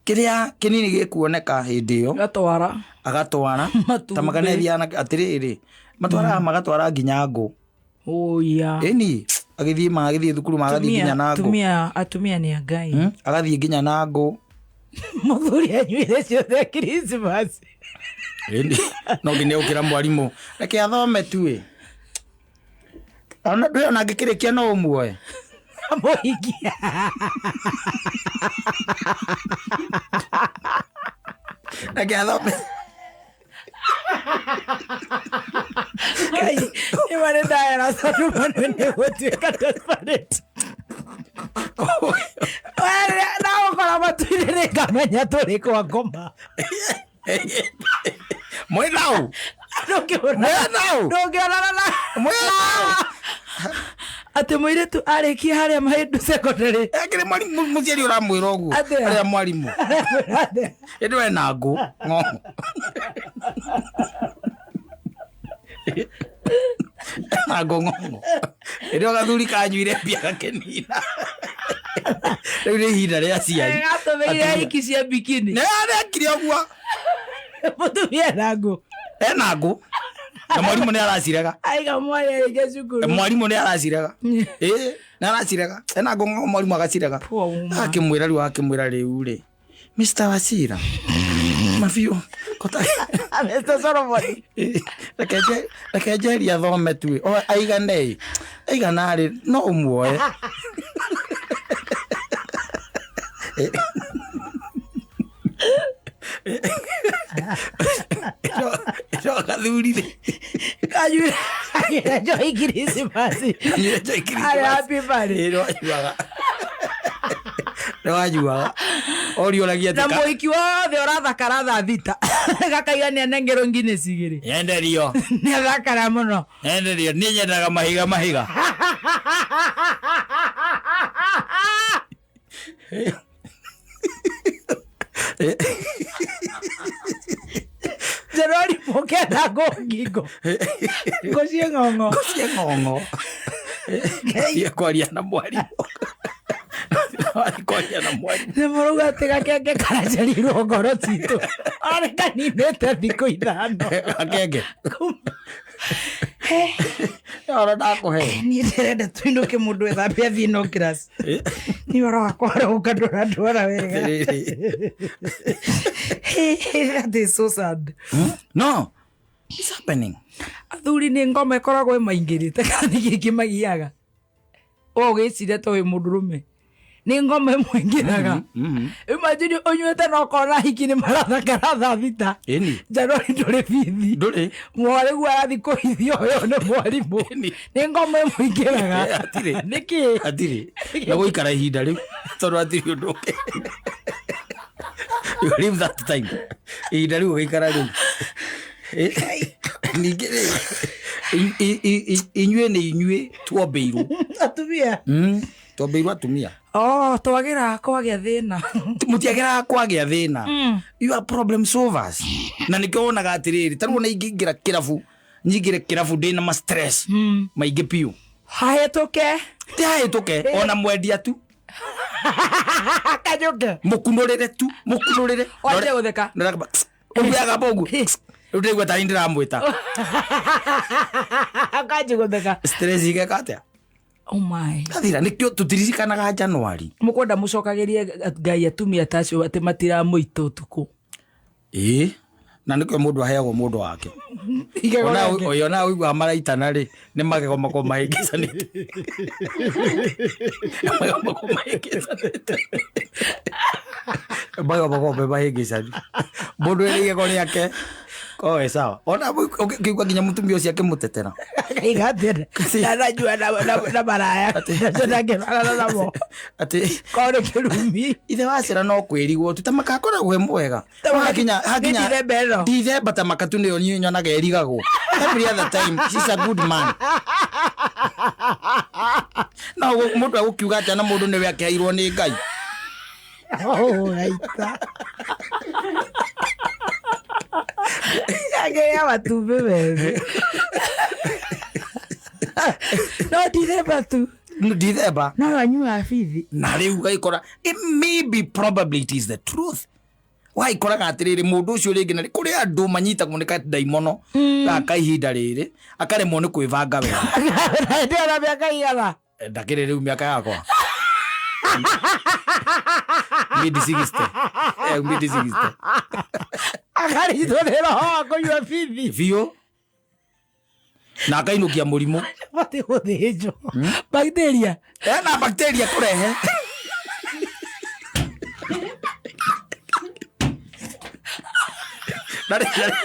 Kĩrĩa kĩnini gĩkuoneka hĩndĩ ĩyo Gatwara. Agatwara. Matumbĩ. Ta makanethiaga atĩrĩrĩ, matwaraga magatwara nginya ngũ. Oya. Ĩni agĩthiĩ magagĩthiĩ thukuru magathiĩ nginya na ngũ. Atumia nĩ a Ngai. Agathiĩ nginya na ngũ. Mũthuri anyuire ciothe Christmas. Ĩni no nginya ũkĩra mwarimũ reke athome tu ĩ. Ona ndũĩ ona angĩkĩrĩkia no ũmuoe. Amũhikia. Reke athome. Ngai, nĩ marĩ ndayara tondũ manene gũtuĩka desperate. Nagũkora matu-inĩ nĩngamenya tũrĩ kwa ngoma. Mwĩ nau. Ndũngĩona. Mwĩ nau. Ndũngĩonana na Mwĩ nau. Atĩ mũirĩtu arĩkia harĩa Mahĩndũ Secondary. Akĩrĩ mwarimũ mũciari ũramwĩra ũguo. Atĩa? Arĩa mwarimũ. Ĩndĩ we na ngũ. Ng'ong'o. Na ngũ ng'ong'o. Ĩndĩ o gathuri kanyuire mbia gakĩnina. Rĩu nĩ ihinda rĩa aciari. Gatũmĩire hiki cia bikini. Nĩ arekire ũguo. Mũtumia na ngũ. Ena ngũ. Na mwarimũ nĩ aracirega. Aiga mwarĩ arĩkia cukuru. Mwarimũ nĩ aracirega. Ĩ, nĩ aracirega. Ena ngũ ng'ong'o mwarimũ agacirega. Poor woman. Akĩmwĩra rĩu akĩmwĩra rĩu rĩ. Mr. Wasira. Mabiũ. Kota. Mr. Solomon. Reke njerie athome tu ĩ. O aigane ĩ. Aigana rĩ no ũmuoe. Ĩno gathuri rĩ. Kanyuire agĩra njohi Christmas. Kanyuire njohi Christmas. Arĩ happy birthday. Ĩ, nĩwanyuaga. Nĩwanyuaga. Ũriũragia Na atĩ ka- mũhiki wothe ũrathakara thaa thita gakaiga nĩ anengerwo Guinness igĩrĩ. Nyenderio. Nĩ athakara mũno. Nyenderio. Niĩ nyendaga mahiga mahiga. Njerori mũkenda ngũ ngingo. Ngũ ciĩ ng'ong'o. Ngũ ciĩ ng'ong'o. Thiĩ kwaria na mwarimũ. Wathiĩ kwaria na mwarimũ. Nĩ mũrauga atĩ gakenge karacerirwo ngoro citũ. Arĩ kaninĩte thikũ 5. Gakenge. Oro ndakũhe. Niĩ ndĩrenda tũinũke mũndũ ethambe athiĩ no class. Niĩ ũhoro wakwa ũroka ndũrandwara wega. That is so sad. No. It's happening. Athuri nĩ ngoma ĩkoragwo ĩmaingĩrĩte kana nĩ kĩ kĩmagiaga. We ũgĩciria ta wĩ mũndũrũme. Nĩ ngoma ĩmũingĩraga. Imagine ũnyuĩte na ũkona hiki nĩ marathakara thaa thita. Ĩni. Januari ndũrĩ bithi. Ndũrĩ. Mwarĩguo arathiĩ kũhithio ũyũ nĩ mwarimũ. Ĩni. Nĩ ngoma ĩmũingĩraga. Hatirĩ. Nĩkĩ? Hatirĩ. Na gũikara ihinda rĩu tondũ hatirĩ ũndũ ũngĩ. You live that time. Ihinda rĩu ũgĩikara rĩu. Ningĩ rĩ, inyuĩ nĩ inyuĩ tuombĩirwo. Atumia. Tuombĩirwo atumia. Oh, twagĩra kwagĩa thĩna. Mũtiagĩraga kwagĩa thĩna. You are problem solvers. Na nĩkĩo wonaga atĩrĩrĩ, ta rĩu ona ingĩingĩra kĩrabu, nyingĩre kĩrabu ndĩna ma stress maingĩ biũ. Hahĩtũke. Ti hahĩtũke, ona mwendia tu. Kanyũke. Mũkunũrĩre tu, mũkunũrĩre. Wanjie gũtheka. Ũguo agamba ũguo. Rĩu ndĩraigua tarĩ ndĩramwĩta. Kanjie gũtheka. Stress igeka atĩa? Oh my. Gathira, nĩkĩo tũtiririkanaga January. Mũkwenda mũcokagĩrie Ngai atumia ta acio atĩ matiramũita ũtukũ. Ĩĩ. Na nĩkĩo mũndũ aheagwo mũndũ wake. Igego Ona rĩake. ũyũ ona ũiguaga maraitana rĩ, nĩ magego makwa mahĩngĩcanĩte. Magego makwa mahĩngĩcanĩte. Magego makwa me mahĩngĩcanu. Mũndũ wĩna igego rĩake. Koe sawa. Ona ũkĩigua nginya mũtumia ũcio akĩmũtetera. Akaiga atĩ ndananyua na maraya ndangĩbarana namo. Atĩ Korwo nĩ kĩrumi. Ithe wa ciana no kwĩrigwo tu ta makakoragwo e mwega. Ta Hakinya hakinya nĩ Dithemba ĩno. Dithemba ta makatu nĩyo niĩ nyonaga ĩrigagwo. Every other time she's a good man. No mũndũ egũkiuga atĩa na mũndũ nĩwe akĩheirwo nĩ Ngai. Ũraita. Angĩrĩa matumbĩ methĩ. No Dithemba tu. Dithemba. No anyuaga bithi. Na rĩu gaikora it may be, probably it is the truth. Waikoraga atĩrĩrĩ, mũndũ ũcio rĩngĩ na kũrĩ andũ manyitagwo nĩ kandaimono gaka ihinda rĩrĩ, akaremwo nĩ kwĩbanga wega. Ndĩona mĩaka igana. Ndakĩrĩ rĩu mĩaka yakwa mid 60, mid 60. Akarigitwo nĩ roho wa kũnyua bithi. Biũ, na akainũkia mũrimũ. Batiĩ gũthĩnjwo. Bacteria. Ena bacteria kũrehe.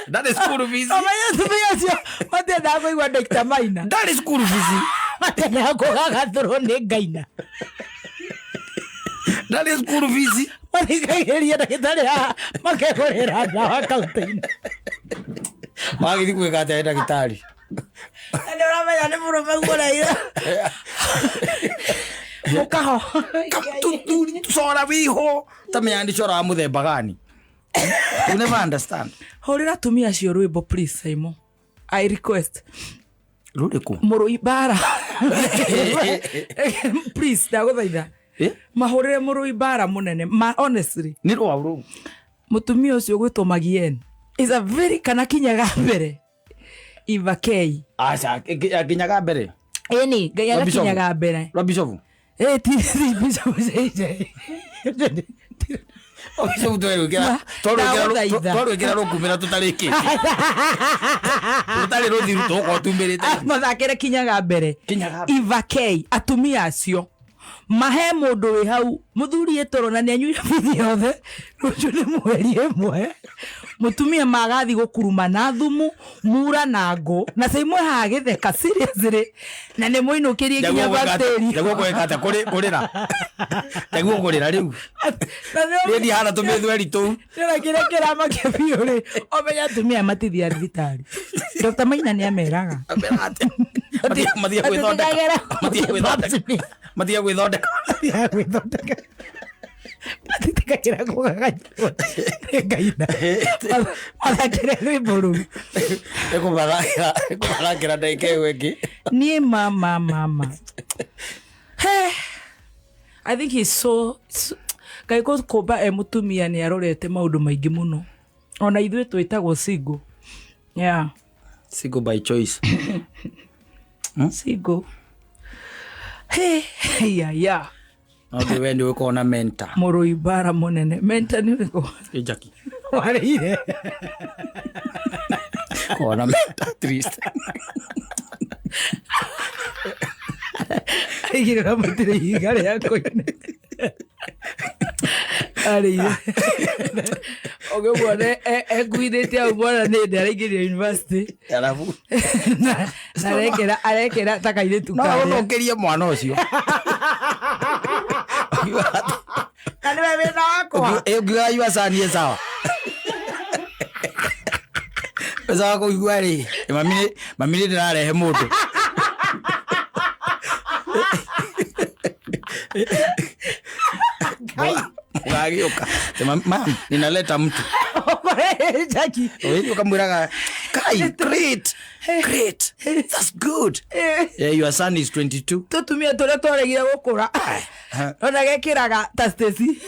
Ndarĩ school fees. Ũmenye atumia acio matiendaga kũigua Dr. Maina. Ndarĩ school fees. Matiendaga kũgagatũrwo nĩ ngaina. Ndarĩ school fees. Mathikagĩrĩria ndagĩtarĩ haha makegũrĩra ndawa kaunta-inĩ. Magĩthiĩ gwĩka atĩa ndagĩtarĩ? Na nĩ ũramenya nĩ mũrũme guoreire. Mũkaho. Cora wiho ta menya cora wa mũthemba gani. You never understand. Hũrĩra atumia acio rwĩmbo, please, Simon. I request. Rũrĩkũ? Mũrũi mbara. Please, ndagũthaitha. Eh? Mahũrĩre mũrũi mbara mũnene. Ma, honestly. Nĩ rwa rũu. Mũtumia ũcio ũgwĩtwo Magien is a very kana kinyaga mbere. Eva K. Aca, nginyaga mbere. Ĩni, Ngai Rwa Bishop. agakinyaga mbere. Rwa Bishop. Ĩ ti ti Bishop JJ. O Bishop Ndagũthaitha. twarwĩkĩra rũkumĩra tũtarĩkĩtie. Tũtarĩ rũthiru tũgũkorwo tumĩrĩte. Mathakĩre kinyaga mbere. Kinyaga mbere. Eva K, atumia acio mahe mũndũ wĩ hau mũthuri ĩtoro na nĩ anyuire bithi yothe, rũciũ nĩ mweri ĩmwe mũtumia magathi gũkuruma na thumu mura na ngũ na caimwe haha gĩtheka seriously na nĩ mũinũkĩrie nginya bacteria. Njaguo gwĩka atĩa? Kũrĩra. Njaguo kũrĩra rĩu. Niĩ ndihana tũmĩthweri tũu. Nĩona kĩrĩa kĩramakia biũ rĩ, ũmenye atumia matithiaga thibitarĩ. Dr. Maina nĩ ameraga. Mathiĩ gwĩthondeka. Mathiĩ gwĩthondeka. Mathiĩ gwĩthondeka. Mathiaga gwĩthondeka, matitikagĩra kũgaganywo nĩ ngaina. Mathakĩre rwĩmbo rũu. Ĩkũmathakĩra ndagĩka ĩyo ĩngĩ. Niĩ mama mama. He, I think he's so, so Ngai kũmba e mũtumia nĩ arorete maũndũ maingĩ mũno, ona ithuĩ twĩtagwo single, yeah. Single by choice. Single. He, yeah. No ndĩ we nĩ ũkorwo na mentor. Mũrũi mbara mũnene, mentor nĩ ũrĩkũ? Ĩ Jackie. Warĩire. Korwo na mentor at least. Aigĩrĩra mũtirĩ ihiga rĩa koine arĩire ũngĩmuona ekuithĩtie hau mwana nĩ ndĩ araingĩrire university. Arabu. Na arekĩra ta kairĩtu No karĩa. ũthũkĩrie mwana ũcio. Na nĩwe wĩna wakwa. Ũngiuga yua canie sawa. Mbeca wa kũigua rĩ, mami nĩ ndĩrarehe mũndũ. Mũgagĩũka. Mam, ninaleta mtu. Jackie. Ũgĩthiĩ ũkamwĩraga, Kai, great, great, that's good. Yeah, your son is 22. Tũtumia tũrĩa twaregire gũkũra ona gekĩraga ta Stacy.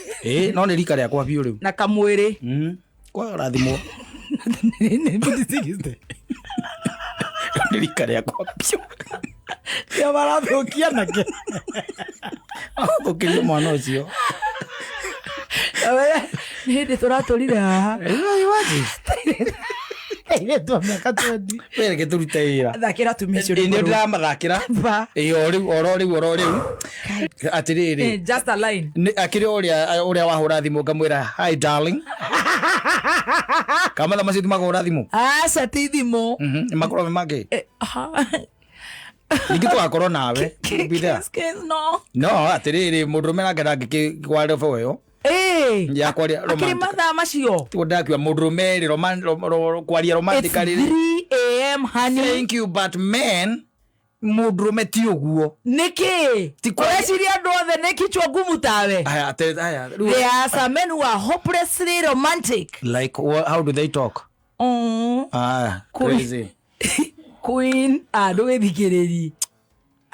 No nĩ rika rĩakwa biũ rĩu. Na kamwĩrĩ. Kwa rathimwo. Nĩ rika rĩakwa biũ. Nĩo marathũkia nake. Thũkĩrie mwana ũcio. Nĩ hĩndĩ tũratũrire haha. Airĩtu a mĩaka 20. Wereke tũrute wĩra. Thakĩra atumia acio Ĩ, nĩ rwĩmbo rũu. ndĩramathakĩra. Ba. Ĩ, o rĩu, oro rĩu, oro rĩu. Atĩrĩrĩ. Just a line. Nĩ akĩrĩ ũrĩa ũrĩa wahũra thimũ ngamwĩra hi darling. Kamatha macio ti makũhũra thimũ. Aca ti thimũ. Nĩ makorwo me mangĩ. Aha. Ningĩ tũgakorwo nawe. We'll be there. Kiss, kiss, no. No, atĩrĩrĩ, mũndũrũme nake ndangĩkĩgwa level ĩyo Eh. ya kwaria Akĩrĩ romantic. mathaa macio. Tiguo ndakiuga mũndũrũme rĩ kwaria It's romantically rĩ. 3 a.m. honey. Thank you, but men, mũndũrũme ti ũguo. Nĩkĩ? Ti kwaria- Ũreciria andũ othe nĩ kichwa ngumu tawe. Aya, aya, rĩu- There are some men who are hopelessly romantic. Like, how do they talk? Ah, crazy. Queen, ah, ndũgĩthikĩrĩri.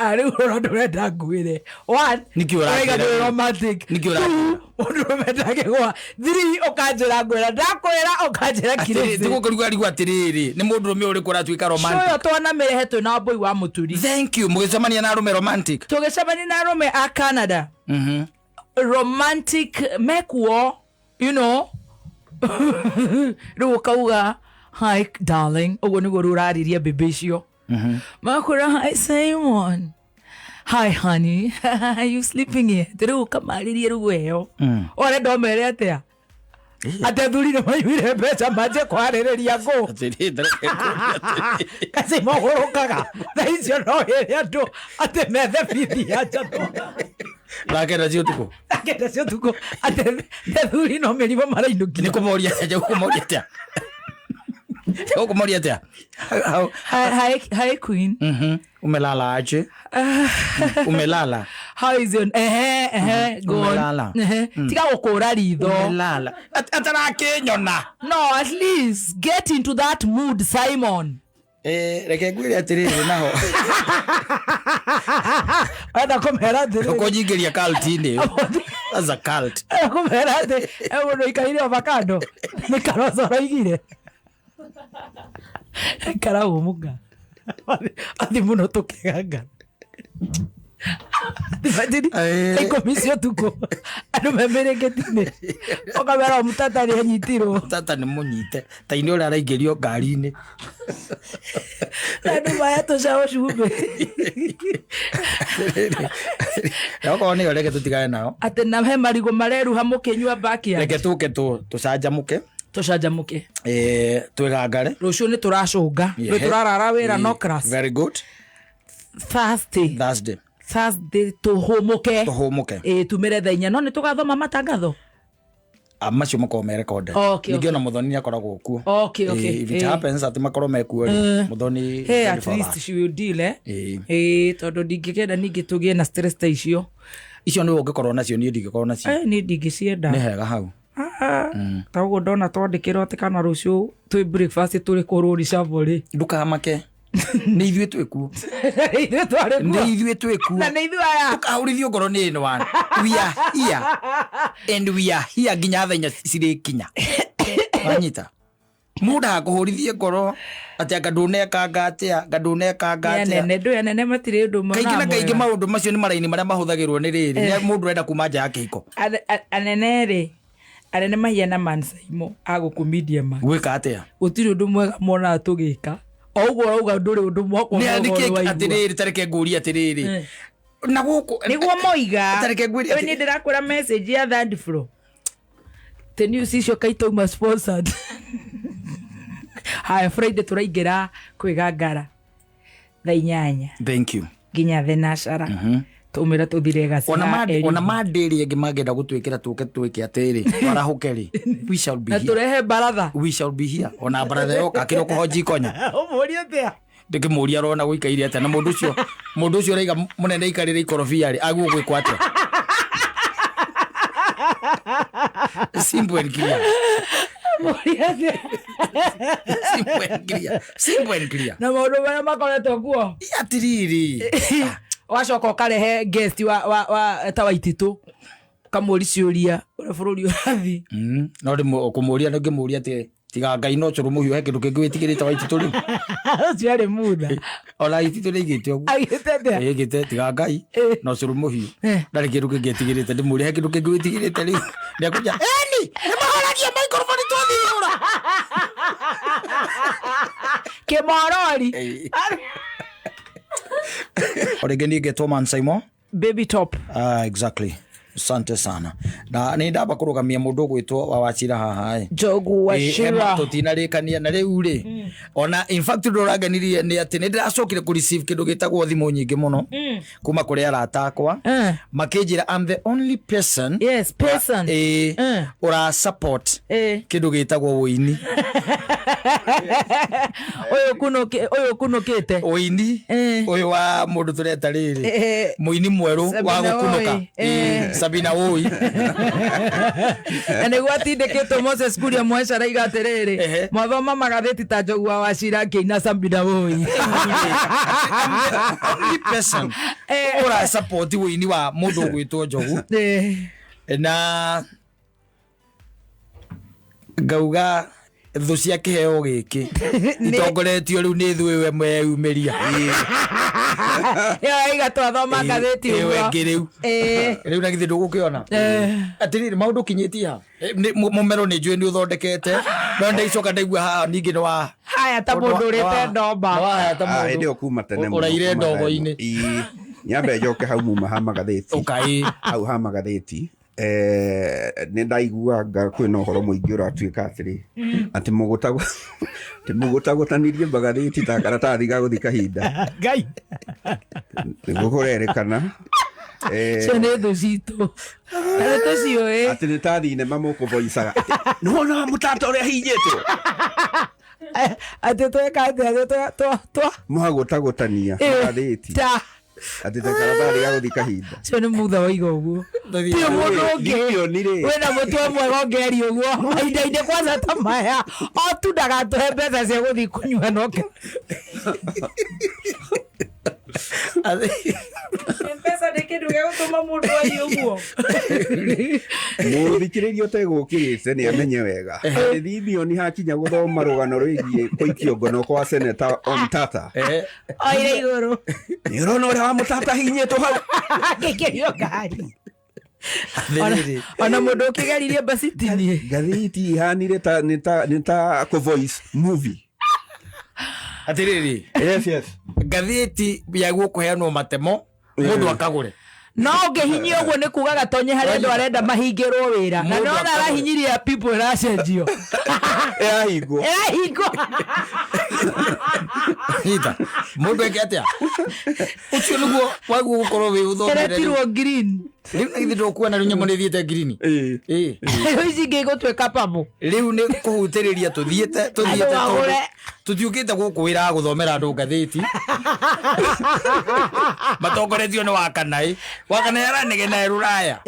Ah, rĩu ũrona ndũrenda ngwĩre. One, Nĩkĩ ũranjĩra ũraiga ndũrĩ rĩu? romantic. Nĩkĩ ũranjĩra? Two, mũndũrũme ndangĩgwa. Three, ũkanjĩra ngwĩra. Ndakwĩra ũkanjĩra Atĩrĩ, kirĩci. tigũkĩruga atĩrĩrĩ, nĩ mũndũrũme ũrĩkũ ũratuĩka romantic? Cũyũ twanamĩrehe twĩna mbũi wa mũturi. Thank you, mũgĩcemania na arũme romantic. Tũgĩcemania na arũme a Canada. Romantic mekuo, you know. Rĩu ũkauga hi darling, ũguo nĩguo rĩu ũrarĩria mbĩmbĩ icio. Makwĩra hi Simon. Hi honey, are you sleeping yet? Rĩu ũkamarĩria rĩu ĩyo. Ũrenda ũmere atĩa? Atĩ athuri nĩ maiyũire mbeca manjie kwarĩrĩria ngũ. Atĩrĩ, ndareke ngũrie atĩrĩ. Kaci mogũrũkaga thaa icio no ĩrĩ andũ atĩ methe bithi ya njatũ. Thaa 9 cia ũtukũ. Thaa 9 cia ũtukũ atĩ athuri no mĩrimũ marainũkia. Nĩ kũmoria atĩa, kũmoria atĩa? Ũkũmoria atĩa? Hi, hi, hi queen. Umelala aje? Umelala. How is your go on. Umelala. Tiga gũkũra ritho. Umelala. Atarakĩnyona. No, at least get into that mood, Simon. Reke ngwĩre atĩrĩrĩ naho. Wenda kũmera atĩrĩrĩ. Ũkũnyingĩria cult-inĩ ĩyo. That's a cult. Wenda kũmera atĩ e mũndũ ũikarĩire avocado nĩ Kalonzo araigire. Karahũmũka. Athi mũno tũkĩganga. Imagine, thaa 10 cia ũtukũ andũ me mĩrĩngĩti-inĩ ũkamera mũtata nĩ anyitirwo. Tata nĩ mũnyite. Ta inĩ ũrĩa araingĩrio ngari-inĩ. Na andũ maya tũcaũ cumbĩ. Na okorwo nĩyo reke tũtigane nao. Atĩ na he marigũ mareruha mũkĩnyua backyard. Reke tũke tũcanjamũke. Tũcanjamũke. Twĩgangare. Rũciũ nĩ tũracũnga. Nĩ tũrarara wĩra no class. Very good. Thursday. Thursday. Thursday tũhũmũke. Tũhũmũke. Ĩĩ tumĩre thaa 4 no nĩ tũgathoma matangatho. Macio makorwo me recorded. Okay, Ningĩ ona Muthoni nĩ akoragwo kuo. Okay, okay. If it happens atĩ makorwo mekuo rĩ, Muthoni Hey, ready at for least that. she will deal, eh? Ĩĩ. Ĩĩ, tondũ ndingĩkenda ningĩ tũgĩe na stress ta icio. Icio nĩwe ũngĩkorwo nacio, niĩ ndingĩkorwo nacio. Niĩ ndingĩcienda. Nĩ hega hau. Ta ũguo ndona twandĩkĩrwo atĩ kana rũciũ twĩ breakfast tũrĩ kũrũri cabo rĩ. Ndũkamake. Nĩ ithuĩ twĩkuo. Ithuĩ twarĩ kuo. Nĩ ithuĩ twĩkuo. Na nĩ ithuĩ aya. Tũkahũrithio ngoro nĩ anyone. We are here. And we are here nginya thaa 4 cirĩkinya. Wanyita? Mũndũ akũhũrithie ngoro atĩ anga ndũnekanga atĩa, anga ndũnekanga Nĩ atĩa. anene, ndũĩ anene matirĩ ũndũ Kaingĩ na kaingĩ monaga mwega. maũndũ macio nĩ maraini marĩa mahũthagĩrwo nĩ rĩrĩ, nĩ mũndũ ũrenda kuma nja ya kĩhiko. Anene rĩ, anene mahiana mansaimo a gũkũ media ma. Gwĩka atĩa? Gũtirĩ ũndũ mwega monaga tũgĩka. O ũguo ũrauga ndũrĩ ũndũ mwaka Nĩ mwega nĩkĩ ũrĩ waigua. atĩrĩrĩ, ta reke ngũrie atĩrĩrĩ. Na gũkũ Nĩguo moiga. Ta reke ngwĩre Rĩu atĩ- niĩ ndĩrakwĩra message ya third floor. The news icio kaitauma sponsored. Haya Friday tũraingĩra kwĩgangara thaa 8 Thank you. nginya thenashara. Tũmĩra tũthire gacira. Ona mandĩrĩ angĩ mangĩenda gũtwĩkĩra tũke twĩke atĩrĩ, twarahũke rĩ, we shall be na here. tũrehe baratha. We shall be here. Ona baratha yoka kĩrĩa ũkũhonji konya. Ũmũrie atĩa? Ndĩkĩmũria arona gũikaire atĩa na mũndũ ũcio, mũndũ ũcio ũraiga mũnene aikarĩre ikorobia rĩ, agwo gwĩkwo atĩa? Simple and clear. Mũrie atĩa? Simple and clear. Simple and clear. Na maũndũ marĩa makoretwo kuo. Atĩrĩrĩ. Wacoka ũkarehe guest wa ta Waititũ ũkamũri ciũria ũrĩa bũrũri ũrathiĩ. No kũmũria ngĩmũria atĩ tiga Ngai no cũrũ mũhiũ he kĩndũ kĩngĩ wĩtigĩrĩte Waititũ rĩu. Ũcio arĩ mutha. Ona Waititũ nĩaigĩte ũguo. Aigĩte atĩa? Ĩgĩte tiga Ngai no cũrũ mũhiũ. Ndarĩ kĩndũ kĩngĩ etigĩrĩte, ndĩmũrie he kĩndũ kĩngĩ wĩtigĩrĩte rĩu. Nĩakũnjĩra, ĩni nĩmahoragia microphone twathiĩ ũra. Kimorori. Rĩngĩ niĩ ngetwo Man Saimo. Baby top. Ah, exactly, asante sana. Na nĩ ndamba kũrũgamia mũndũ ũgwĩtwo wa Wachira haha ĩ. Njogu wa Ĩ, hema Shira. tũtinarĩkania na rĩu rĩ, ona in fact ũndũ ũrangenirie nĩ atĩ nĩ ndĩracokire kũ receive kĩndũ gĩtagwo thimũ nyingĩ mũno kuma kũrĩ arata akwa, makĩnjĩra I'm the only person Yes, person. ĩ ũra support kĩndũ gĩtagwo ũini. Ũyũ ũyũ kunũkĩte. Ũini ũyũ wa mũndũ tũreta rĩrĩ, mũini mwerũ wa Sabina gũkunũka. Woi. Ĩ, Sabina Woi. Na nĩguo atindĩkĩtwo Moses Kuria Mwesha araiga atĩrĩrĩ, mwathoma magathĩti ta Njogu wa Wachira akĩina Sabina Woi. Only person ũra support ũini wa mũndũ ũgwĩtwo Njogu, na ngauga thũ cia kĩheo gĩkĩ itongoretio rĩu nĩ thũ ĩyo ĩmwe yeyumĩria. Ĩyo yaiga twathoma ngathĩti ĩyo ũguo. ĩngĩ rĩu. Rĩu na githĩ ndũgũkĩona atĩrĩrĩ maũndũ kinyĩtie ha? Mũmero nĩ njũĩ nĩ ũthondekete, no ndaicoka ndaigua haha ningĩ nĩ wa Haya ta mũndũ ũrĩte ndomba. Haya ta Ah, hĩndĩ mũndũ ĩyo kuma tene mũno, ũraire kuma tene. ndogo-inĩ. Ii. Nyambe njoke hau muma ha magathĩti. Ũkaĩ. Hau ha magathĩti, nĩ ndaiguanga kwĩna ũhoro mũingĩ ũratuĩka atĩrĩ atĩ atĩ mũgũtagũtanirie magathĩti ta karatathi ga gũthi kahinda. Ngai. Nĩguo kũrerĩkana. Cio nĩ thũ citũ na nĩ tũciũĩ. Atĩ nĩ ta thinema mũkũvoicaga nĩwona mũtata ũrĩa hinyĩtwo. Atĩ tweka atĩa? Atĩ twa Mũhagũtagũtania magathĩti ta atĩ ta karatathi ga gũthi kahinda. Cio nĩ mutha waiga ũguo, ti mũndũ ũngĩ. Gideon rĩ. Wĩna mũtwe mwega ũngĩaria ũguo mahinda-inĩ kwanza ta maya o tu ndagatũhe mbeca cia gũthiĩ kũnyua noke. Mbeca nĩ kĩndũ gĩa gũtũma mũndũ arie ũguo. Mũthikĩrĩria ũtegũkĩrĩte nĩ amenye wega atĩ Thimioni hakinya gũthoma rũgano rwĩgiĩ kũikio ngono kwa seneta Omtata, Oire igũrũ. nĩ ũrona ũrĩa wa mũtata hinyĩtwo hau. Akĩkĩrio ngari. Atĩrĩrĩ. Ona mũndũ ũkĩgeririe mbacitini. Ngathĩti ihanire ta nĩ ta kũ voice movie. Atĩrĩrĩ, Yes. ngathĩti yaguo kũheanwo matemo mũndũ akagũre. No ũngĩhinyia ũguo nĩ kuga gatonye harĩ andũ arenda mahingĩrwo wĩra na Mũndũ nona akagũre. arahinyiria people ĩracenjio. Ĩrahingwo. Ĩrahingwo. Nyita mũndũ eke atĩa? Ũcio nĩguo waguo gũkorwo wĩ ũthomere rĩu. Ĩretirwo green. Rĩu na githĩ ndũkuona rĩu nyamũ nĩ ĩthiĩte ngirini? Ĩĩ. Ĩĩ. Rĩu ici ingĩ igũtuĩka purple. Rĩu nĩ kũhutĩrĩria tũthiĩte tũthiĩte Andũ tondũ magũre. tũtiũkĩte gũkũ wĩra wa gũthomera andũ ngathĩti matongoretio nĩ Wakanaĩ. Wakanaĩ aranegena e rũraya.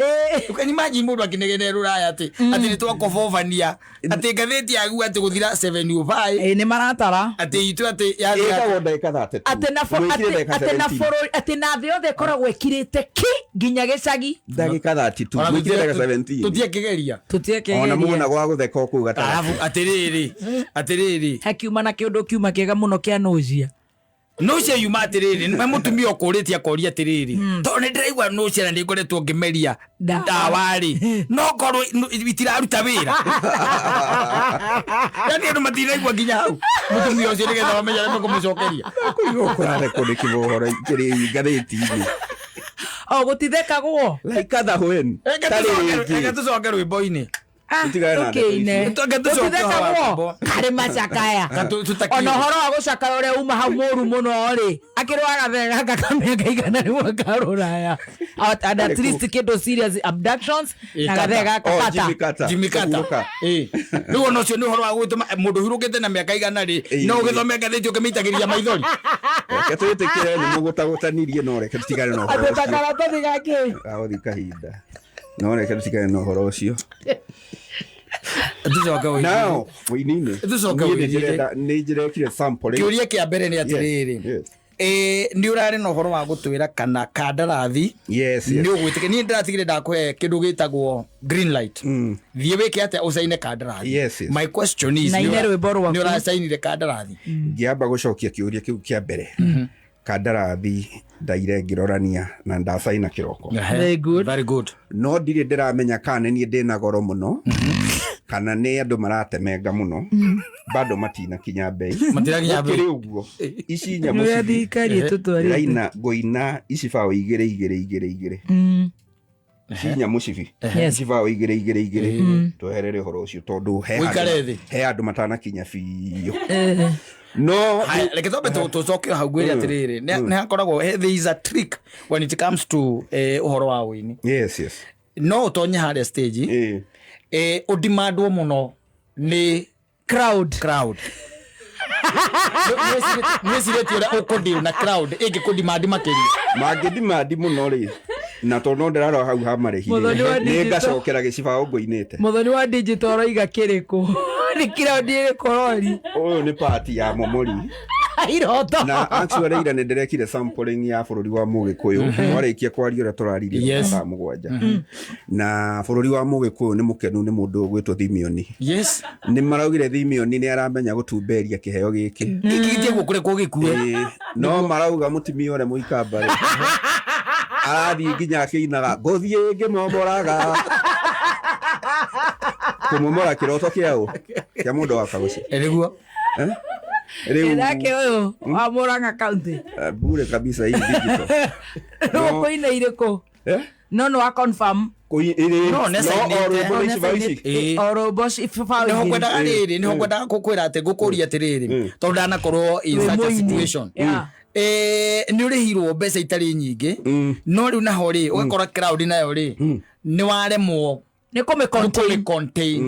You can imagine mũndũ akĩnegena e rũraya atĩ nĩ twakobobania atĩ ngathĩti yagu atĩ gũthira 7:05. Ĩĩ, nĩ maratara. Atĩ itũ atĩ yathira Ĩkagwo ndagĩka 32. Atĩ na Mwĩkire ndagĩka atĩ na 17. bũrũri, atĩ na thĩ yothe ĩkoragwo ĩkirĩte ki nginya gĩcagi. Ndagĩka 32. Ona Mwĩkire ndagĩka 17. tũtiakĩgeria. Ona Tũtiekĩgeria. muona gwa gũtheka o kũu gatagatĩ. Arabu atĩrĩrĩ, atĩrĩrĩ, Hakiuma na kĩũndũ kiuma kĩega mũno kĩa nũcia. Nũcia yuma atĩrĩrĩ, nĩ mũtumia ũkũrĩtie akoria atĩrĩrĩ, tondũ nĩ ndĩraigua nũcia na nĩ ngoretwo ngĩmeria Ndawa. ndawa rĩ, no korwo itiraruta wĩra, yani andũ matiraigua nginya hau mũtumia ũcio nĩgetha mamenye arĩa mekũmũcokeria. Kũigua kũrarekwo nĩ kĩmohoro kĩrĩ ngathĩti-inĩ. O gũtithekagwo. Like other when. Reke Tarĩ reke rĩngĩ. tũcoke rwĩmbo-inĩ. Tũtigane na ndeto Tũkĩine. icio. Reke tũcoke ũhoro wa Tũtithekagwo rwĩmbo. karĩ macakaya. Ka tũtakĩũĩ. Ona ũhoro wa gũcakara ũrĩa uma hau mũru mũno rĩ, akĩrwaga gathere gaka ka mĩaka 100 ka rũraya. And at least kĩndũ serious abductions Ĩ, na gathere Carter. gaka Oh, kata. Jimmy Carter. Jimmy Carter. Kũhurũka. Ĩ. Rĩu ona ũcio nĩ ũhoro wa gũtũma mũndũ ũhurũkĩte na mĩaka 100 rĩ, no ũgĩthome ngathĩti ũkĩmĩitagĩrĩria maithori. Reke twĩtĩkĩre nĩ mũgũtagũtanirie, no reke tũtigane na ũhoro Atĩ ta ũcio. karatathi gakĩ. Gagũthiĩ kahinda. No reke tũtigane na ũhoro ũcio. Tũcoke ũini. Now, ũini-inĩ. Tũcoke Niĩ ũini-inĩ. nĩ njĩrekire sample. Kĩũria kĩa mbere nĩ atĩrĩrĩ, Yes. nĩ ũrarĩ na ũhoro wa gũtwĩra kana kandarathi Yes. nĩ ũgwĩtĩkĩra. Niĩ ndĩratigire ndakũhe kĩndũ gĩtagwo green light, thiĩ wĩke atĩa, ũcaine kandarathi. Yes. My question is, Na ine rwĩmbo rwaku. nĩ ũracainire kandarathi? Ngĩamba gũcokia kĩũria kĩu kĩa mbere, kandarathi ndaire ngĩrorania na ndacaina kĩroko. Very good. Very good. No ndirĩ ndĩramenya kana nĩ niĩ ndĩna goro mũno. Kana nĩ andũ maratemenga mũno, bado matinakinya mbei. Matirakinya mbei. Gũkĩrĩ ũguo, ici nyamũ Nĩ ũrĩa cithi thirikari ĩtũtwarĩte. ndĩraina, ngũina ici baũ igĩrĩ igĩrĩ igĩrĩ igĩrĩ. Ici nyamũ cibi. Yes. Ici baũ igĩrĩ igĩrĩ igĩrĩ, tweherere ũhoro ũcio tondũ he Ũikare handũ- thĩ. he andũ matanakinya biũ, no Haya, reke twambe tũcoke hau ngwĩre atĩrĩrĩ, nĩ hakoragwo there is a trick when it comes to ũhoro wa ũini. Yes. No ũtonye harĩa stage, ũdimandwo mũno nĩ Crowd. Crowd. Nwĩcirĩtie ũrĩa ũkũdeal na crowd ĩngĩkũdimandi makĩria? Mangĩndimandi mũno rĩ, na tondũ no ndĩrarora hau ha marĩhi Mũthoni wa rĩ, nĩ digital. ngacokera gĩcibaũ ngũinĩte. Muthoni wa digital ũroiga kĩrĩkũ? Nĩ crowd ĩrĩkũ ũrori? Ũyũ nĩ pati ya momori. Iroto. Na actually ira nĩ ndĩrekire sampling ya bũrũri wa mũgĩkũyũ twarĩkia kwaria ũrĩa tũraririe thaa 7, na bũrũri wa mũgĩkũyũ nĩ mũkenu nĩ mũndũ ũgwĩtwo Thimioni. Nĩ maraugire Thimioni nĩ aramenya gũtumberia kĩheo gĩkĩ. Gĩkĩ gĩtiagwo kũrekwo gĩkue. Ĩĩ, no marauga mũtumia ũrĩa mũikamba rĩ, arathiĩ nginya akĩinaga ngũthiĩ ngĩmomoraga, kũmomora kĩroto kĩaũ kĩa mũndũ wa kaguci. Nĩguo. Rĩu Nake ũyũ wa Murang'a County. Bure kabisa hii digital. Rĩu ũkũina irĩkũ? Eh? No nĩ wa confirm. No, nĩ No, acainĩte. o rwĩmbo nĩ icibaũ ici. Ĩĩ. O rwĩmbo cibaũ Nĩho igĩrĩ. ngwendaga rĩrĩ, nĩho ngwendaga gũkwĩra atĩ, ngũkũria atĩrĩrĩ, tondũ ndanakorwo in Wĩ such a mũini. situation. Yeah. Nĩ ũrĩhirwo mbeca itarĩ nyingĩ, no rĩu naho rĩ, ũgakora crowd nayo rĩ, nĩ waremwo Nĩ kũmĩ contain. contain,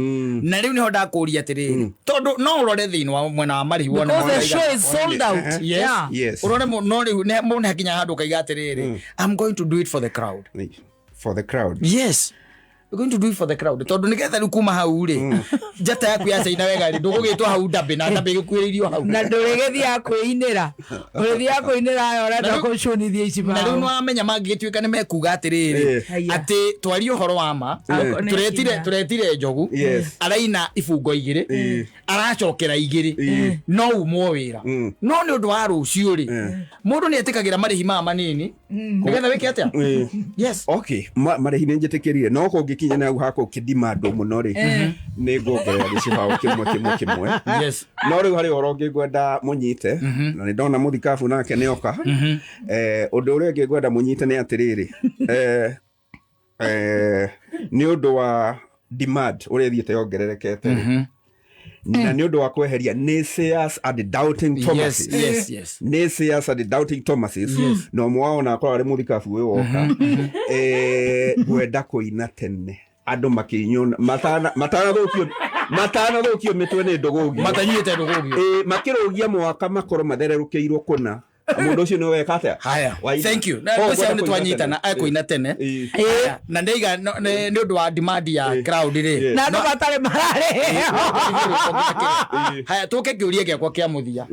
na rĩu nĩho ndakũria atĩrĩrĩ, tondũ no ũrore thĩinĩ wa mwena wa marĩhi wone Because the mwana show is sold out. Yes. Yeah. Yes. Ũrore no rĩu mũndũ nĩ hakinya handũ ũkaiga atĩrĩrĩ, I'm going to do it for the crowd. For the crowd. Yes. We're going to do it for the crowd, tondũ nĩgetha rĩu kuma hau rĩ, njata yaku yacaina wega rĩ, ndũgũgĩtwo hau ndambĩ na ndambĩ ĩgĩkuĩrĩirio hau. Na ndũrĩgĩthiaga kwĩinĩra, ũrĩthiaga kwĩinĩra aya ũrenda kũcũnithia ici Na rĩu bao. nĩwamenya mangĩgĩtuĩka nĩ mekuga atĩrĩrĩ, atĩ twarie ũhoro wa ma, tũretire Nĩ tũretire njogu, araina ibungo igĩrĩ, aracokera igĩrĩ, no umwo wĩra, no nĩ ũndũ wa rũciũ rĩ, mũndũ nĩ etĩkagĩra marĩhi maya manini nĩgetha wĩke atĩa? Yes. Okay, marĩhi nĩ njĩtĩkĩrire, no kũngĩkinya na hau hakwo kĩndimandwo mũno rĩ, nĩ nguongerera gĩcibaũ kĩmwe kĩmwe kĩmwe. No rĩu harĩ ũhoro ũngĩ ngwenda mũnyite, na nĩ ndona mũthikabu nake nĩ oka. Ũndũ ũrĩa ũngĩ ngwenda mũnyite nĩ atĩrĩrĩ, nĩ ũndũ wa demand ũrĩa ĩthiĩte yongererekete rĩ, na nĩ ũndũ wa kweheria naysayers and doubting Thomases, naysayers and doubting Thomases, na ũmwe wao na akorwo arĩ mũthikabu ũyũ woka, ngwenda kũina tene andũ makĩnyona matanathũkio mĩtwe nĩ ndũgũgio. Matanyuĩte ndũgũgio. Ĩĩ, makĩrũgia mwaka makorwo mathererũkĩirwo kũna mũndũ ũcio nĩ weka atĩa. Haya. Waina. Thank you. Na Oh, ngwĩciria ngwenda nĩ twanyitana kũina tene. ekũina tene. Ĩĩ. Haya, na ndaiga nĩ ũndũ wa demand ya crowd rĩ, Na andũ matarĩ mararĩheo. Haya, tũke kĩũria gĩakwa kĩa mũthia.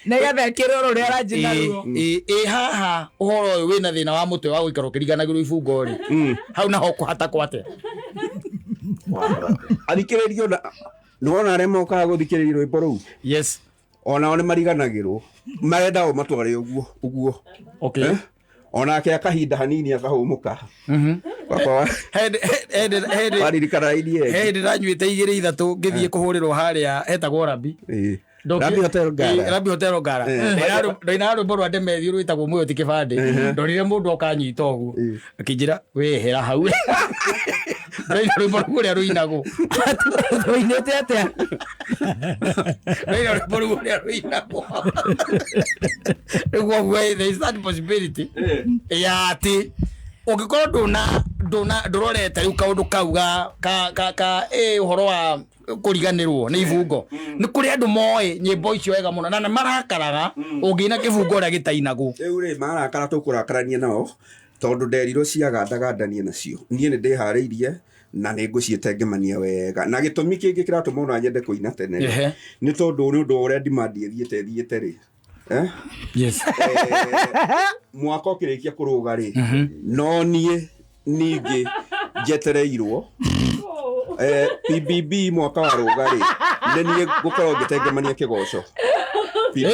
Nĩgetha ĩkĩrwo rũrĩa aranjĩ naruo. Ĩ haha ũhoro ũyũ wĩna thĩna wa mũtwe wa gũikara ũkĩriganagĩrwo ibungo rĩ, hau naho kũhatakwo atĩa? Athikĩrĩrio na nĩwona arĩa mokaga gũthikĩrĩria rwĩmbo rũu, onao nĩ mariganagĩrwo, marenda o matware ũguo ũguo. Eh? Onake akahinda hanini akahũmũka. Wakwa Hĩndĩ waririkana irie. Hĩndĩ ndanyuĩte igĩrĩ ithatũ ngĩthiĩ kũhũrĩrwo harĩa hetagwo Rabi. Rabi Hotel Ngara. Rabi Hotel Ngara. Ndainaga rwĩmbo rwa Demethiũ rwĩtagwo muoyo ti kĩbandĩ, ndonire mũndũ okanyita ũguo akĩnjĩra wehera hau, ndaina rwĩmbo rũu ũrĩa rũinagwo. Ũinĩte atĩa? Ndaina rwĩmbo rũu ũrĩa rũinagwo rĩu, ũguo there is that possibility ya atĩ ũngĩkorwo ndũna ndũna ndũrorete rĩu kaũndũ kau ga ka ka ka ũhoro wa kũriganĩrwo nĩ ibungo, nĩ kũrĩ andũ moĩ nyĩmbo icio wega mũno na nĩ marakaraga ũngĩina kĩbungo ũrĩa gĩtainagwo. Rĩu rĩ, marakara tũkũrakarania nao tondũ nderirwo ciagandagandanie nacio, niĩ nĩ ndĩharĩirie na nĩ ngũciĩtengemania wega, na gĩtũmi kĩngĩ kĩratũma ona nyende kũina tene rĩ, nĩ tondũ nĩ ũndũ wa ũrĩa demand ĩthiĩte rĩ. Eh? Mwaka ũkĩrĩkia kũrũga rĩ, no niĩ ningĩ njetereirwo PBB mwaka wa rũga rĩ, nĩ niĩ ngũkorwo ngĩtengemania kĩgoco. PBB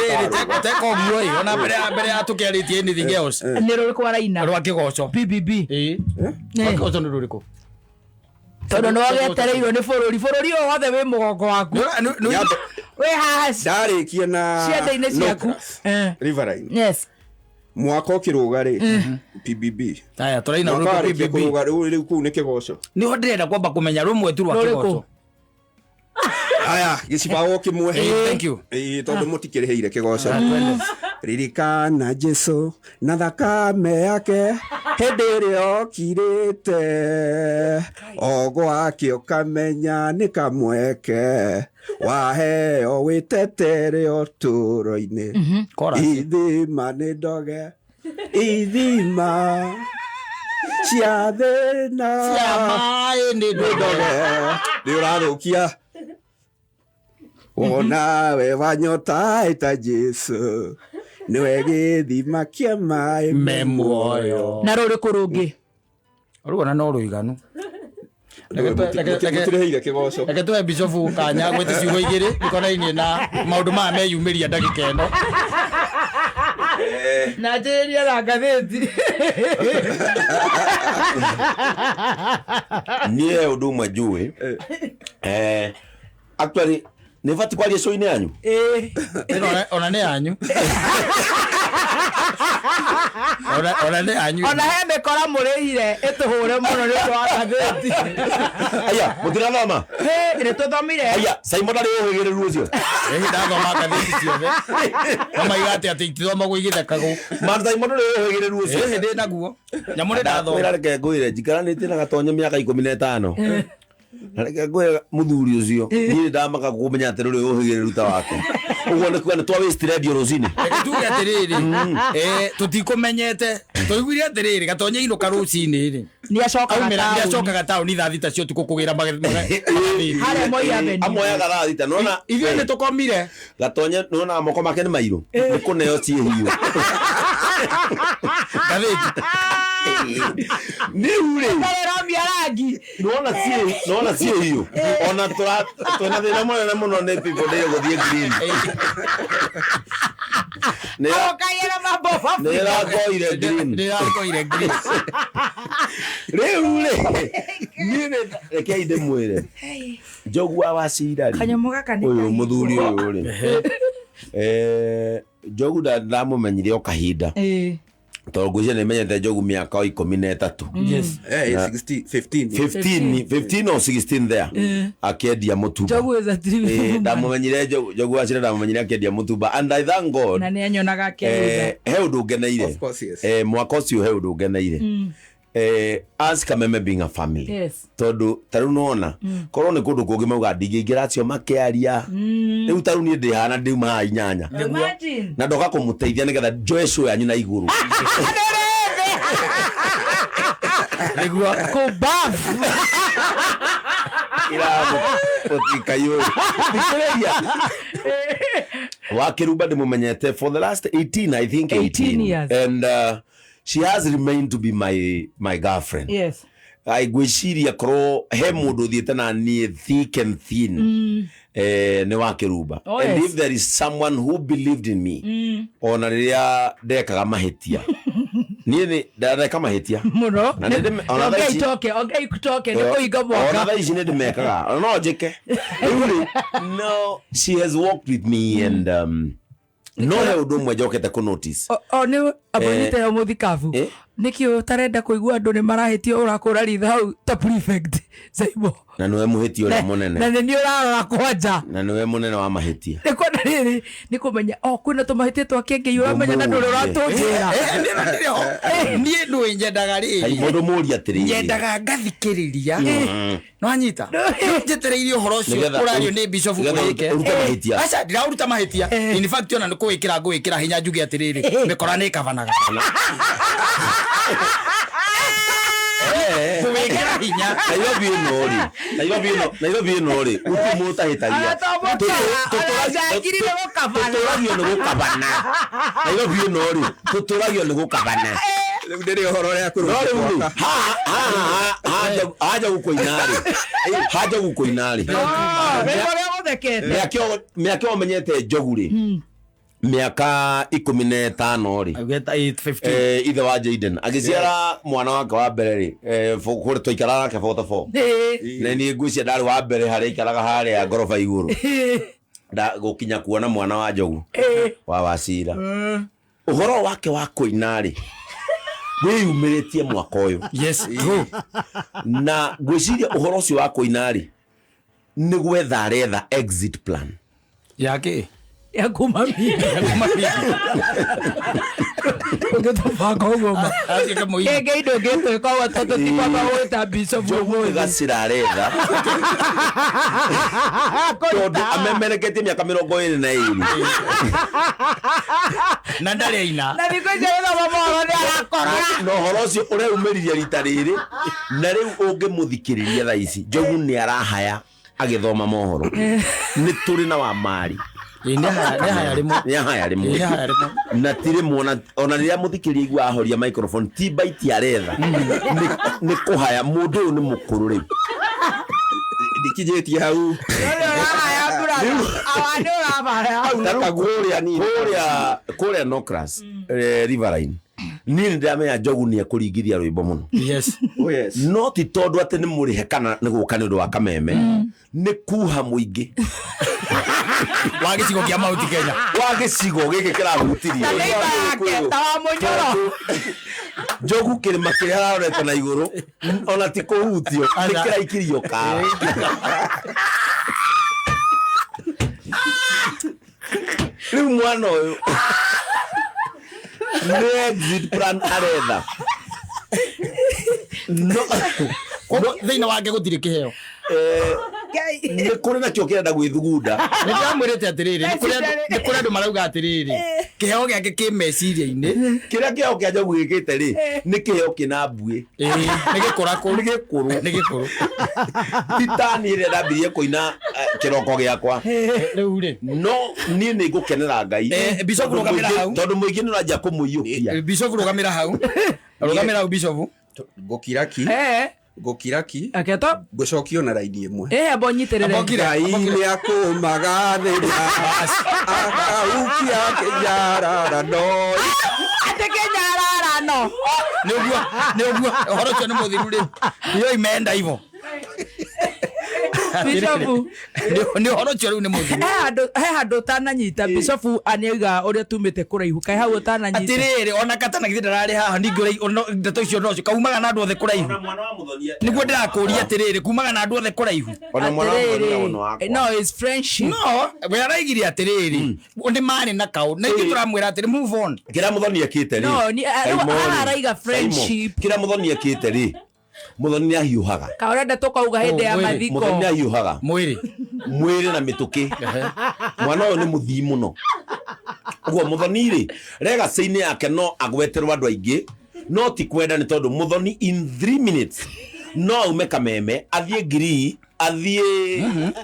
mwaka wa rũga. Teka ũguo ĩ, ona mbere ya tũkĩarĩtie anything else. Nĩ rũrĩkũ araina? Rwa kĩgoco. PBB. Ĩ, rwa kĩgoco nĩ rũrĩkũ? Tondũ nĩ wagetereirwo nĩ bũrũri, bũrũri ũyũ wothe wĩ mũgongo waku. Wĩ haha Ndarĩkia na ciande-inĩ ciaku. Norcross, Riverine. Yes. Mwaka ũkĩrũga rĩ, PBB. Aya, tũraina Mwaka rwĩmbo warĩkia PBB. kũrũga rĩu, rĩu kũu nĩ kĩgoco. Nĩho ndĩrenda kwamba kũmenya rũmwe tu rwa Rũrĩkũ? kĩgoco. Aya, gĩcibaũ kĩmwe. Thank you. Ĩĩ, tondũ mũtikĩrĩhĩire kĩgoco. Ririkana Jesu na thakame yake hĩndĩ ĩrĩa okirĩte, o gwake ũkamenya nĩ kamweke waheo wĩtetere ũtũũro-inĩ. Chorus. Ithima nĩ ndoge, ithima cia thĩna Cia maĩ nĩ ndoge. ndoge, nĩ ũrathũkia wonawe wanyota ĩta Jesu nĩwe gĩthima kĩa maĩ Me muoyo. Na rũrĩkũ rũngĩ? Rũu ona no rũiganu. Mũtirĩhĩire kĩgoco. Reke tũhe bishofu kanya gwĩte ciugo igĩrĩ ikonainie na maũndũ maya meyumĩria ndagĩka ĩno. Na njĩrĩrie na ngathĩti. Niĩ ũndũ ũmwe njũĩ, actually nĩ bati kwaria show-inĩ yanyu. Ĩĩ. Ĩno ona nĩ yanyu. Ona nĩ yanyu. Ona he mĩkora mũrĩhire ĩtũhũre mũno nĩ ũndũ wa ngathĩti. Aya, mũtirathoma? Hĩ, nĩ tũthomire. Aya, Simon ndarĩ ũhĩgĩrĩru ũcio. Ĩhĩ, ndathoma ngathĩti ciothe. No maiga atĩ atĩ itithomagwo igĩthekagwo. Man, Simon ndarĩ ũhĩgĩrĩru ũcio. Ĩhĩ, ndĩ naguo. Nyamũ nĩ ndathoma. Ndakwĩra, reke ngwĩre, njikaranĩtie na gatonyo mĩaka 15, na reke ngwĩre, mũthuri ũcio niĩ nĩ ndamaka kũmenya atĩ rũrĩ ũhĩgĩrĩru ta wake ũguo, nĩ kuga nĩ twa waste radio rũcinĩ. Reke tuge atĩrĩrĩ, tũtikũmenyete, tũiguire atĩrĩrĩ, gatonye inũka rũcinĩ rĩ, Nĩ acokaga aumĩra nĩ taũni. acokaga taũni thaa 6 cia ũtukũ kũgĩra magathĩti. Harĩa Moi Avenue. Amoyaga thaa 6, nona. Ithuĩ nĩ tũkomire. Gatonye, nona moko make nĩ mairũ nĩ kũneo ciĩhiũ Ngathĩti. Rĩu rĩ, Ndarĩ romia rangi. Nona ciĩhiũ, ona twĩna thĩna mũnene mũno nĩ people ndĩyo gũthiĩ green. Arokagia na maboba. Nĩ ĩrakoire green. Nĩ ĩrakoire green. Rĩu rĩ, niĩ rekei ndĩmwĩre, Njogu wa Wacira rĩ, Kanyamũ gaka nĩ ũyũ kahiũ. mũthuri ũyũ rĩ, Njogu ndamũmenyire o kahinda, tondũ ngwĩciria nĩ menyete Njogu mĩaka o 13. Yes. 16, 15. 15, 15 or 16 there akĩendia mũtumba. Njogu is a dream woman. Ndamũmenyire Njogu Wacira, ndamũmenyire akĩendia mũtumba, and I thank God. Na nĩ anyonaga akĩruga. He ũndũ ngeneire. Of course, yes. Mwaka ũcio he ũndũ ngeneire, as Kameme being a family, tondũ ta rĩu nona korwo nĩ kũndũ kũngĩ mauga ndingĩingĩra acio makĩaria. Rĩu ta rĩu niĩ ndĩ haha na ndiuma haha 8 Imagine. na ndoka kũmũteithia nĩgetha njoe show yanyu na igũrũ. Nĩguo. Kũbafu. Iramutikayũ thikĩrĩria, Wakĩrumba ndĩmũmenyete for the last 18, I think 18, 18 years. And she has remained to be my girlfriend. Ai, ngwĩciria korwo he mũndũ ũthiĩte na niĩ thick and thin, nĩ Wakĩrumba. Oh, And yes. if there is someone who believed in me, ona rĩrĩa ndekaga mahĩtia, niĩ nĩ ndeka mahĩtia Mũno. Na ona thaa Ongea ici- itoke, ongea itoke, nĩ kũhinga ona mwaka. thaa ici nĩ ndĩmekaga, ona no njĩke rĩu rĩ. No, she has walked with me, and no he ũndũ ũmwe njokete kũ notice. O nĩ ambonyite yo mũthikabu. Nĩkĩ ũtarenda kũigua andũ nĩ marahĩtio, ũrakũra ritho hau ta prefect Saimo? Na nĩwe mũhĩtia ũrĩa Na mũnene. nĩ niĩ ũrarora kwanja. Na nĩwe mũnene wa mahĩtia. Nĩ kwenda rĩrĩ nĩ kũmenya o kwĩna tũmahĩtia twa kĩngĩ, ũramenya na ndũrĩ ũratũnjĩra. Niĩ ndũĩ nyendaga Kai, rĩrĩ, mũndũ mũũria atĩrĩrĩ, nyendaga ngathikĩrĩria, nwanyita njetereirie ũhoro ũcio Nĩgetha ũrario nĩ bishop nĩgetha ũrĩke. ũrute mahĩtia. Aca, ndiraũruta mahĩtia. In fact, ona nĩ kũwĩkĩra ngũwĩkĩra hinya njuge atĩrĩrĩ, mĩkora nĩ ĩkabanaga kũwĩkĩra hinya. Nairobi ĩno rĩ, Nairobi ĩno, Nairobi ĩno rĩ, gũtirĩ mũndũ ũtahĩtagia. Ona to mũkora, ona njangiri nĩ gũkabana. Tũtũragio nĩ gũkabana. Nairobi ĩno rĩ, tũtũragio nĩ gũkabana. Rĩu ndĩrĩ ũhoro ũrĩa No rĩu rĩ, kũrũga. haha haja gũkũina rĩ, haja gũkũina rĩ, Nĩ ũrĩa gũthekete. Mĩaka ĩyo ũmenyete Njogu rĩ, Mĩaka 15 rĩ, Augĩte 8:15. Ithe wa Jaden agĩciara mwana wake wa mbere rĩ, kũrĩa twaikaraga nake 44, na niĩ ngwĩciria ndarĩ wa mbere harĩa aikaraga harĩa ngoroba igũrũ gũkinya kuona mwana wa Njogu wa Wacira. Ũhoro wake wa kũina rĩ, wĩyumĩrĩtie mwaka ũyũ. Yes, true. Na ngwĩciria ũhoro ũcio wa kũina rĩ, nĩ gwetha aretha exit plan. Yake. Ya kuma mimi. Ũngĩtũbanga ũguo ma. Atuĩke mũini. Kĩngĩ indo ngĩtwĩka ũguo tondũ ti kwamba gwĩta bishop Njogu nĩ ũmũthĩ. gacĩra aretha, tondũ amemereketie mĩaka 22. Na ndarĩ aina. Na thikũ icio gĩthomo mohoro nĩ arakorora. Na ũhoro ũcio ũreumĩririe rita rĩrĩ, na rĩu ũngĩmũthikĩrĩria thaa ici, Njogu nĩ arahaya agĩthoma mohoro. Nĩ tũrĩ na Wamari. Ĩ, nĩ haya rĩmwe. Nĩ ahaya Ĩ, nĩ rĩmwe. haya rĩmwe. Na ti rĩmwe, ona rĩrĩa mũthikĩrĩria aigua ahoria microphone, ti baiti aretha. Nĩ kũhaya. Mũndũ ũyũ nĩ mũkũrũ rĩu. Ndikinyĩtie hau. Nĩ ũrahaya brother. Awa nĩ ũrabara. Ta rĩu kũrĩa Nocras, Riverine, niĩ nĩ ndĩramenya Njogu nĩ ekũringithia rwĩmbo mũno. Yes. Oh yes. No ti tondũ atĩ nĩ mũrĩhe kana nĩ gũka nĩ ũndũ wa kameme, nĩ kuha mũingĩ Wa gĩcigo kĩa Mount Kenya. Wa gĩcigo gĩkĩ kĩrahutirie. Na neighbor yake ta wa Mũnyoro. Njogu kĩrĩma kĩrĩa ararorete na igũrũ ona ti kũhutio, nĩ kĩraikirio kara. Rĩu mwana ũyũ nĩ exit plan aretha, no. Koguo thĩinĩ wake gũtirĩ kĩheo. Nĩ kũrĩ nakĩo kĩrenda gwĩthugunda. Nĩ ndĩramwĩrĩte atĩrĩrĩ, nĩ kũrĩ andũ marauga atĩrĩrĩ, kĩheo gĩake kĩ meciria-inĩ. Kĩrĩa kĩheo kĩa Njogu gĩkĩte rĩ, nĩ kĩheo kĩna mbuĩ. Ĩĩ, nĩ gĩkũrakũ. Nĩ gĩkũrũ. Nĩ gĩkũrũ. Ti tani ĩrĩa ndambirie kũina, kĩroko gĩakwa. Rĩu rĩ, No niĩ nĩ ngũkenera Ngai. Bishop, Tondũ rũgamĩra hau. Tondũ mũingĩ nĩ ũranjia kũmũiyũkia. Bishop, rũgamĩra hau, rũgamĩra hau, Bishop. Ngũkiraki. Ngũkiraki. Aketo. Ngũcokio na raini ĩmwe. Amba ũnyitĩrĩre. Ambokire. Ngai nĩ akũmaga thĩna akaukia kĩnyararano. Atĩ kĩnyararano. Nĩ ũguo, nĩ ũguo, ũhoro ũcio nĩ mũthiru rĩu, hiyo imeenda hivyo. Bishop. Nĩ ũhoro ũcio rĩu nĩ mũthiru. He handũ ũtananyita, Bishop nĩauga ũrĩa tumĩte kũraihu, kaĩ hau ũtananyita. Atĩrĩrĩ, ona katana githĩ ndararĩ haha ningĩ ndeto icio nocio kaumaga na andũ othe kũraihu. Mwana wa Mũthonia. Nĩguo ndĩrakũria atĩrĩrĩ, kumaga na andũ othe kũraihu. Ona mwana wa Mũthonia ono wakwa. No, it's friendship. No we araigire atĩrĩrĩ, nĩ marĩ na kaũ na ithuĩ tũramwĩra atĩrĩ, move on. Kĩrĩa Mũthoni ekĩte rĩ, No, Kaimũ rĩ, araiga friendship. Kaimũ, kĩrĩa Mũthoni ekĩte rĩ, Mũthoni nĩ ahiũhaga. Ka ũrenda tũkauga hĩndĩ ya Oh, mwĩrĩ. mathiko. Mũthoni nĩ ahiũhaga. Mwĩrĩ. Mwĩrĩ na mĩtũkĩ. Mwana ũyũ nĩ mũthii mũno. Ũguo Mũthoni rĩ, legacy-inĩ yake no agweterwo andũ aingĩ, no ti kwenda, nĩ tondũ Mũthoni in 3 minutes no aume kameme athiĩ ngirii athiĩ.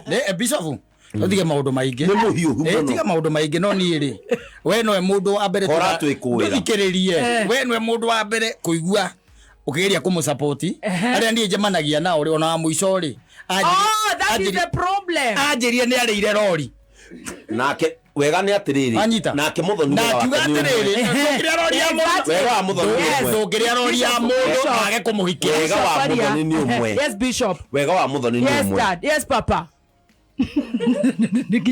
Nĩ Bishop, tũtige maũndũ maingĩ. Nĩ mũhiũhu Eh, mũno. Tiga maũndũ maingĩ, no niĩ rĩ, we nowe mũndũ wa mbere Kora twĩkũĩra. Ndũthikĩrĩrie, we nowe mũndũ wa mbere kũigua ũkĩgeria kũmũsupport. Arĩa niĩ njemanagia nao rĩ, ona wa mũico rĩ, Oh, that is the problem. anjĩrie nĩ arĩire rori. Nake wega nĩ atĩrĩrĩ, Anyita. nake Mũthoni Na wega akiuga wake nĩ ũmwe. atĩrĩrĩ, ndũngĩrĩa rori ya mũndũ. Wega wa Mũthoni nĩ ũmwe. Ndũngĩrĩa rori ya mũndũ Bishop. age kũmũhikia. Wega wa Bishop, aria. Mũthoni nĩ ũmwe. Yes, Bishop. Wega wa Mũthoni nĩ Yes, ũmwe. Dad. Yes, Papa.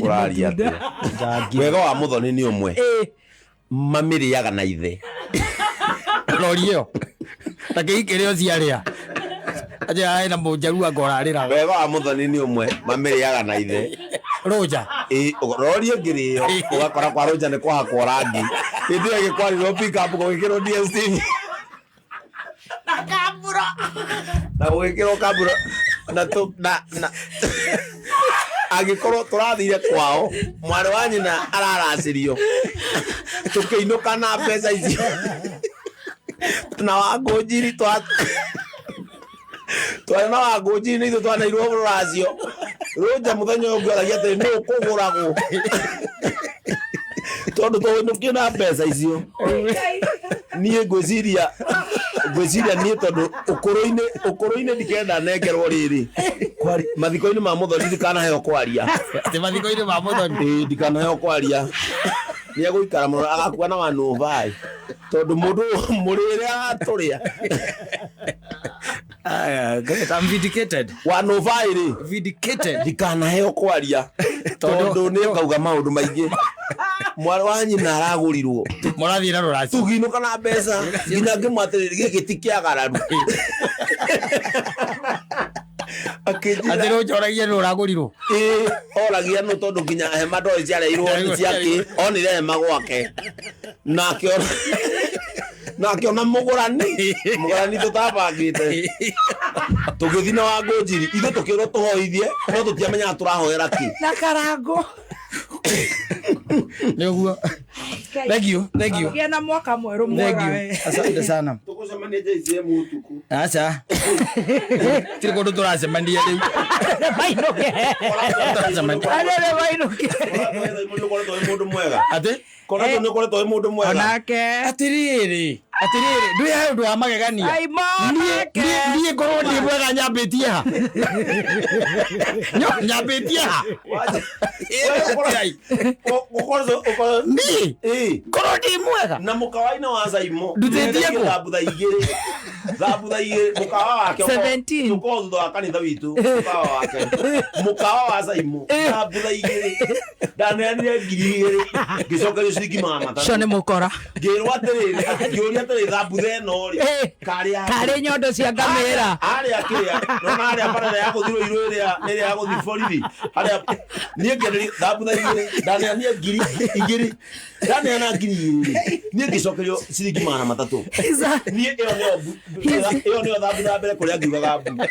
Ũraria atĩa? Wega wa Mũthoni nĩ ũmwe, mamĩrĩaga na ithe. Rori ĩyo ta kĩhikĩrĩ o ciarĩa aje na mũnjarua ngorarĩra. Wega wa Mũthoni nĩ ũmwe, mamĩrĩaga na ithe. Rũnja. Ĩ, rori ĩngĩrĩo ũgakora kwa rũnja nĩ kwahakwo rangi, hĩndĩ ĩyo ĩgĩkwarirwo pickup gũgĩkĩrwo DStv Na kamburo. Na gũgĩkĩrwo kamburo na tũ na angĩkorwo tũrathire kwao mwarĩ wa nyina araracĩrio, tũkĩinũka na mbeca icio na Wangũnjiri twarĩ na Wangũnjiri nĩ ithuĩ twaneirwo rũracio rũnja. Mũthenya ũyũ ũngĩ oragia atĩrĩ, nũ ũkũgũragwo, tondũ tũinũkio na mbeca icio. Niĩ ngwĩciria niĩ tondũ ũkũrũ-inĩ ndikenda nengerwo rĩrĩ mathiko-inĩ ma Mũthoni ndikanaheo kwaria. Atĩ mathiko-inĩ ma Mũthoni. Ĩĩ, ndikanaheo kwaria. Nĩ egũikara mũno agakua na 105 tondũ mũndũ mũrĩre agatũrĩa. Aya, great. I'm vindicated. 105 rĩ Vindicated. ndikanaheo kwaria tondũ nĩ ngauga maũndũ maingĩ. Mwarĩ wa nyina aragũrirwo Mũrathiĩ na rũracio. tũginũka na mbeca nginya ngĩmwatĩrĩria gĩkĩ ti kĩagararu. Akĩnjĩra Atĩ rĩu njoragia nĩ ũragũrirwo. Ĩĩ, oragia nũ tondũ nginya hema ndoĩ ciareirwo nĩ ciakĩ onire hema gwake na akĩona na akĩona mũgũrani tũtabangĩte tũgĩthiĩ na Wangũnjiri ithuĩ tũkĩrwo tũhoithie no tũtiamenyaga tũrahoera kĩ. Na karango. Nĩ ũguo. Thank you. Thank you. Gĩa na mwaka mwerũ Thank mwega you. we. Asante sana. Tũgũcemania JCM ũtukũ. Aca. Tirĩ kũndũ tũracemania rĩu. Mainũke. Tũracemania. Arĩa mainũke. Nĩ ũkoretwo wĩ mũndũ mwega. Atĩ? Koretwo nĩ ũkoretwo wĩ mũndũ mwega. Onake. Atĩrĩrĩ. Atĩrĩrĩ. Ndũĩ he ũndũ wa magegania. Aimo onake. Niĩ ngorwo ndĩ mwega nyambĩtie ha. Nyambĩtie ha. Niĩ ngorwo ndĩ mwega. Na mũkawa-inĩ wa Saimo Ndutĩtie kũ? thambutha igĩrĩ thambutha igĩrĩ mũkawa wake 17. ũkorwo thutha wa kanitha witũ mũkawa wake mũkawa wa Saimo thambutha igĩrĩ ndaneanire 2,000 ngĩcokerio ciringi magana Cio matatũ nĩ mũkora. ngĩrwo atĩrĩrĩ ngĩũria atĩrĩrĩ thambutha ĩno rĩ karĩ ya Karĩ nyondo cia ngamĩra. harĩa kĩrĩa nona harĩa barabara ya gũthiĩ Ruiru ĩrĩa ĩrĩa ya gũthiĩ borithi harĩa niĩ ngĩenderio thambutha igĩrĩ ndaneanire 2,000 ndaneana 2,000 niĩ ngĩcokerio ciringi magana matatũ niĩ ĩyo nĩyo ĩyo nĩyo thambutha ya mbere kũrĩa ngiugaga mbu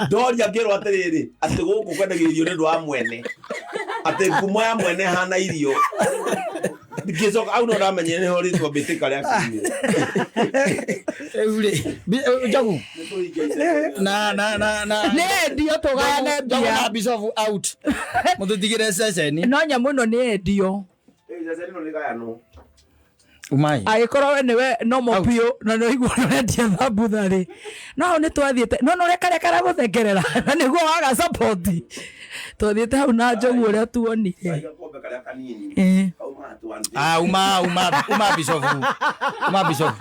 ndoria ngĩrwo atĩrĩrĩ atĩ gũkũ kwendagio irio nĩ ũndũ wa mwene atĩ ngumo ya mwene hana irio ngĩcoka au no ndamenyire nĩho rĩtwa mbĩtĩka rĩa kiumire. Rĩu rĩ. Njogu. Na na na na. Nĩ endio tũgayane Njogu na mbia. Bishop out. Mũtũtigĩre ceceni. No nyamũ ĩno nĩ endio. Ceceni ĩno nĩ gayanwo. Umai. Angĩkorwo we nĩwe nomo biũ na nĩ ũraigua ũrendia thambutha rĩ no hau nĩ twathiĩte no ũrĩa karĩa karagũthekerera na nĩguo waga support twathiĩte hau na Njogu ũrĩa tuonire. Gakombe karĩa kanini Eh. kauma 150. Ah, uma uma uma Bishop. Uma Bishop.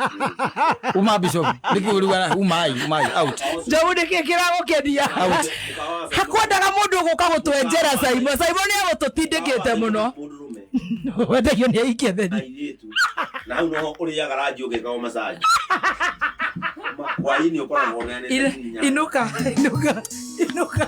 Uma Bishop. Nĩkũruga umai umai out. Njogu nĩkĩ kĩragũkenia? Hakwendaga mũndũ ũgũka gũtwenjera Saimo. Saimo nĩ agũtũtindĩkĩte mũno. Mũndũrũme Wendagio nĩ aikia na theni. airĩtu na hau noho ũrĩaga ranji ũgĩkago massage. Hwaĩ-inĩ ũkoragwo ũneanĩte nginya. Inuka, inuka, inuka.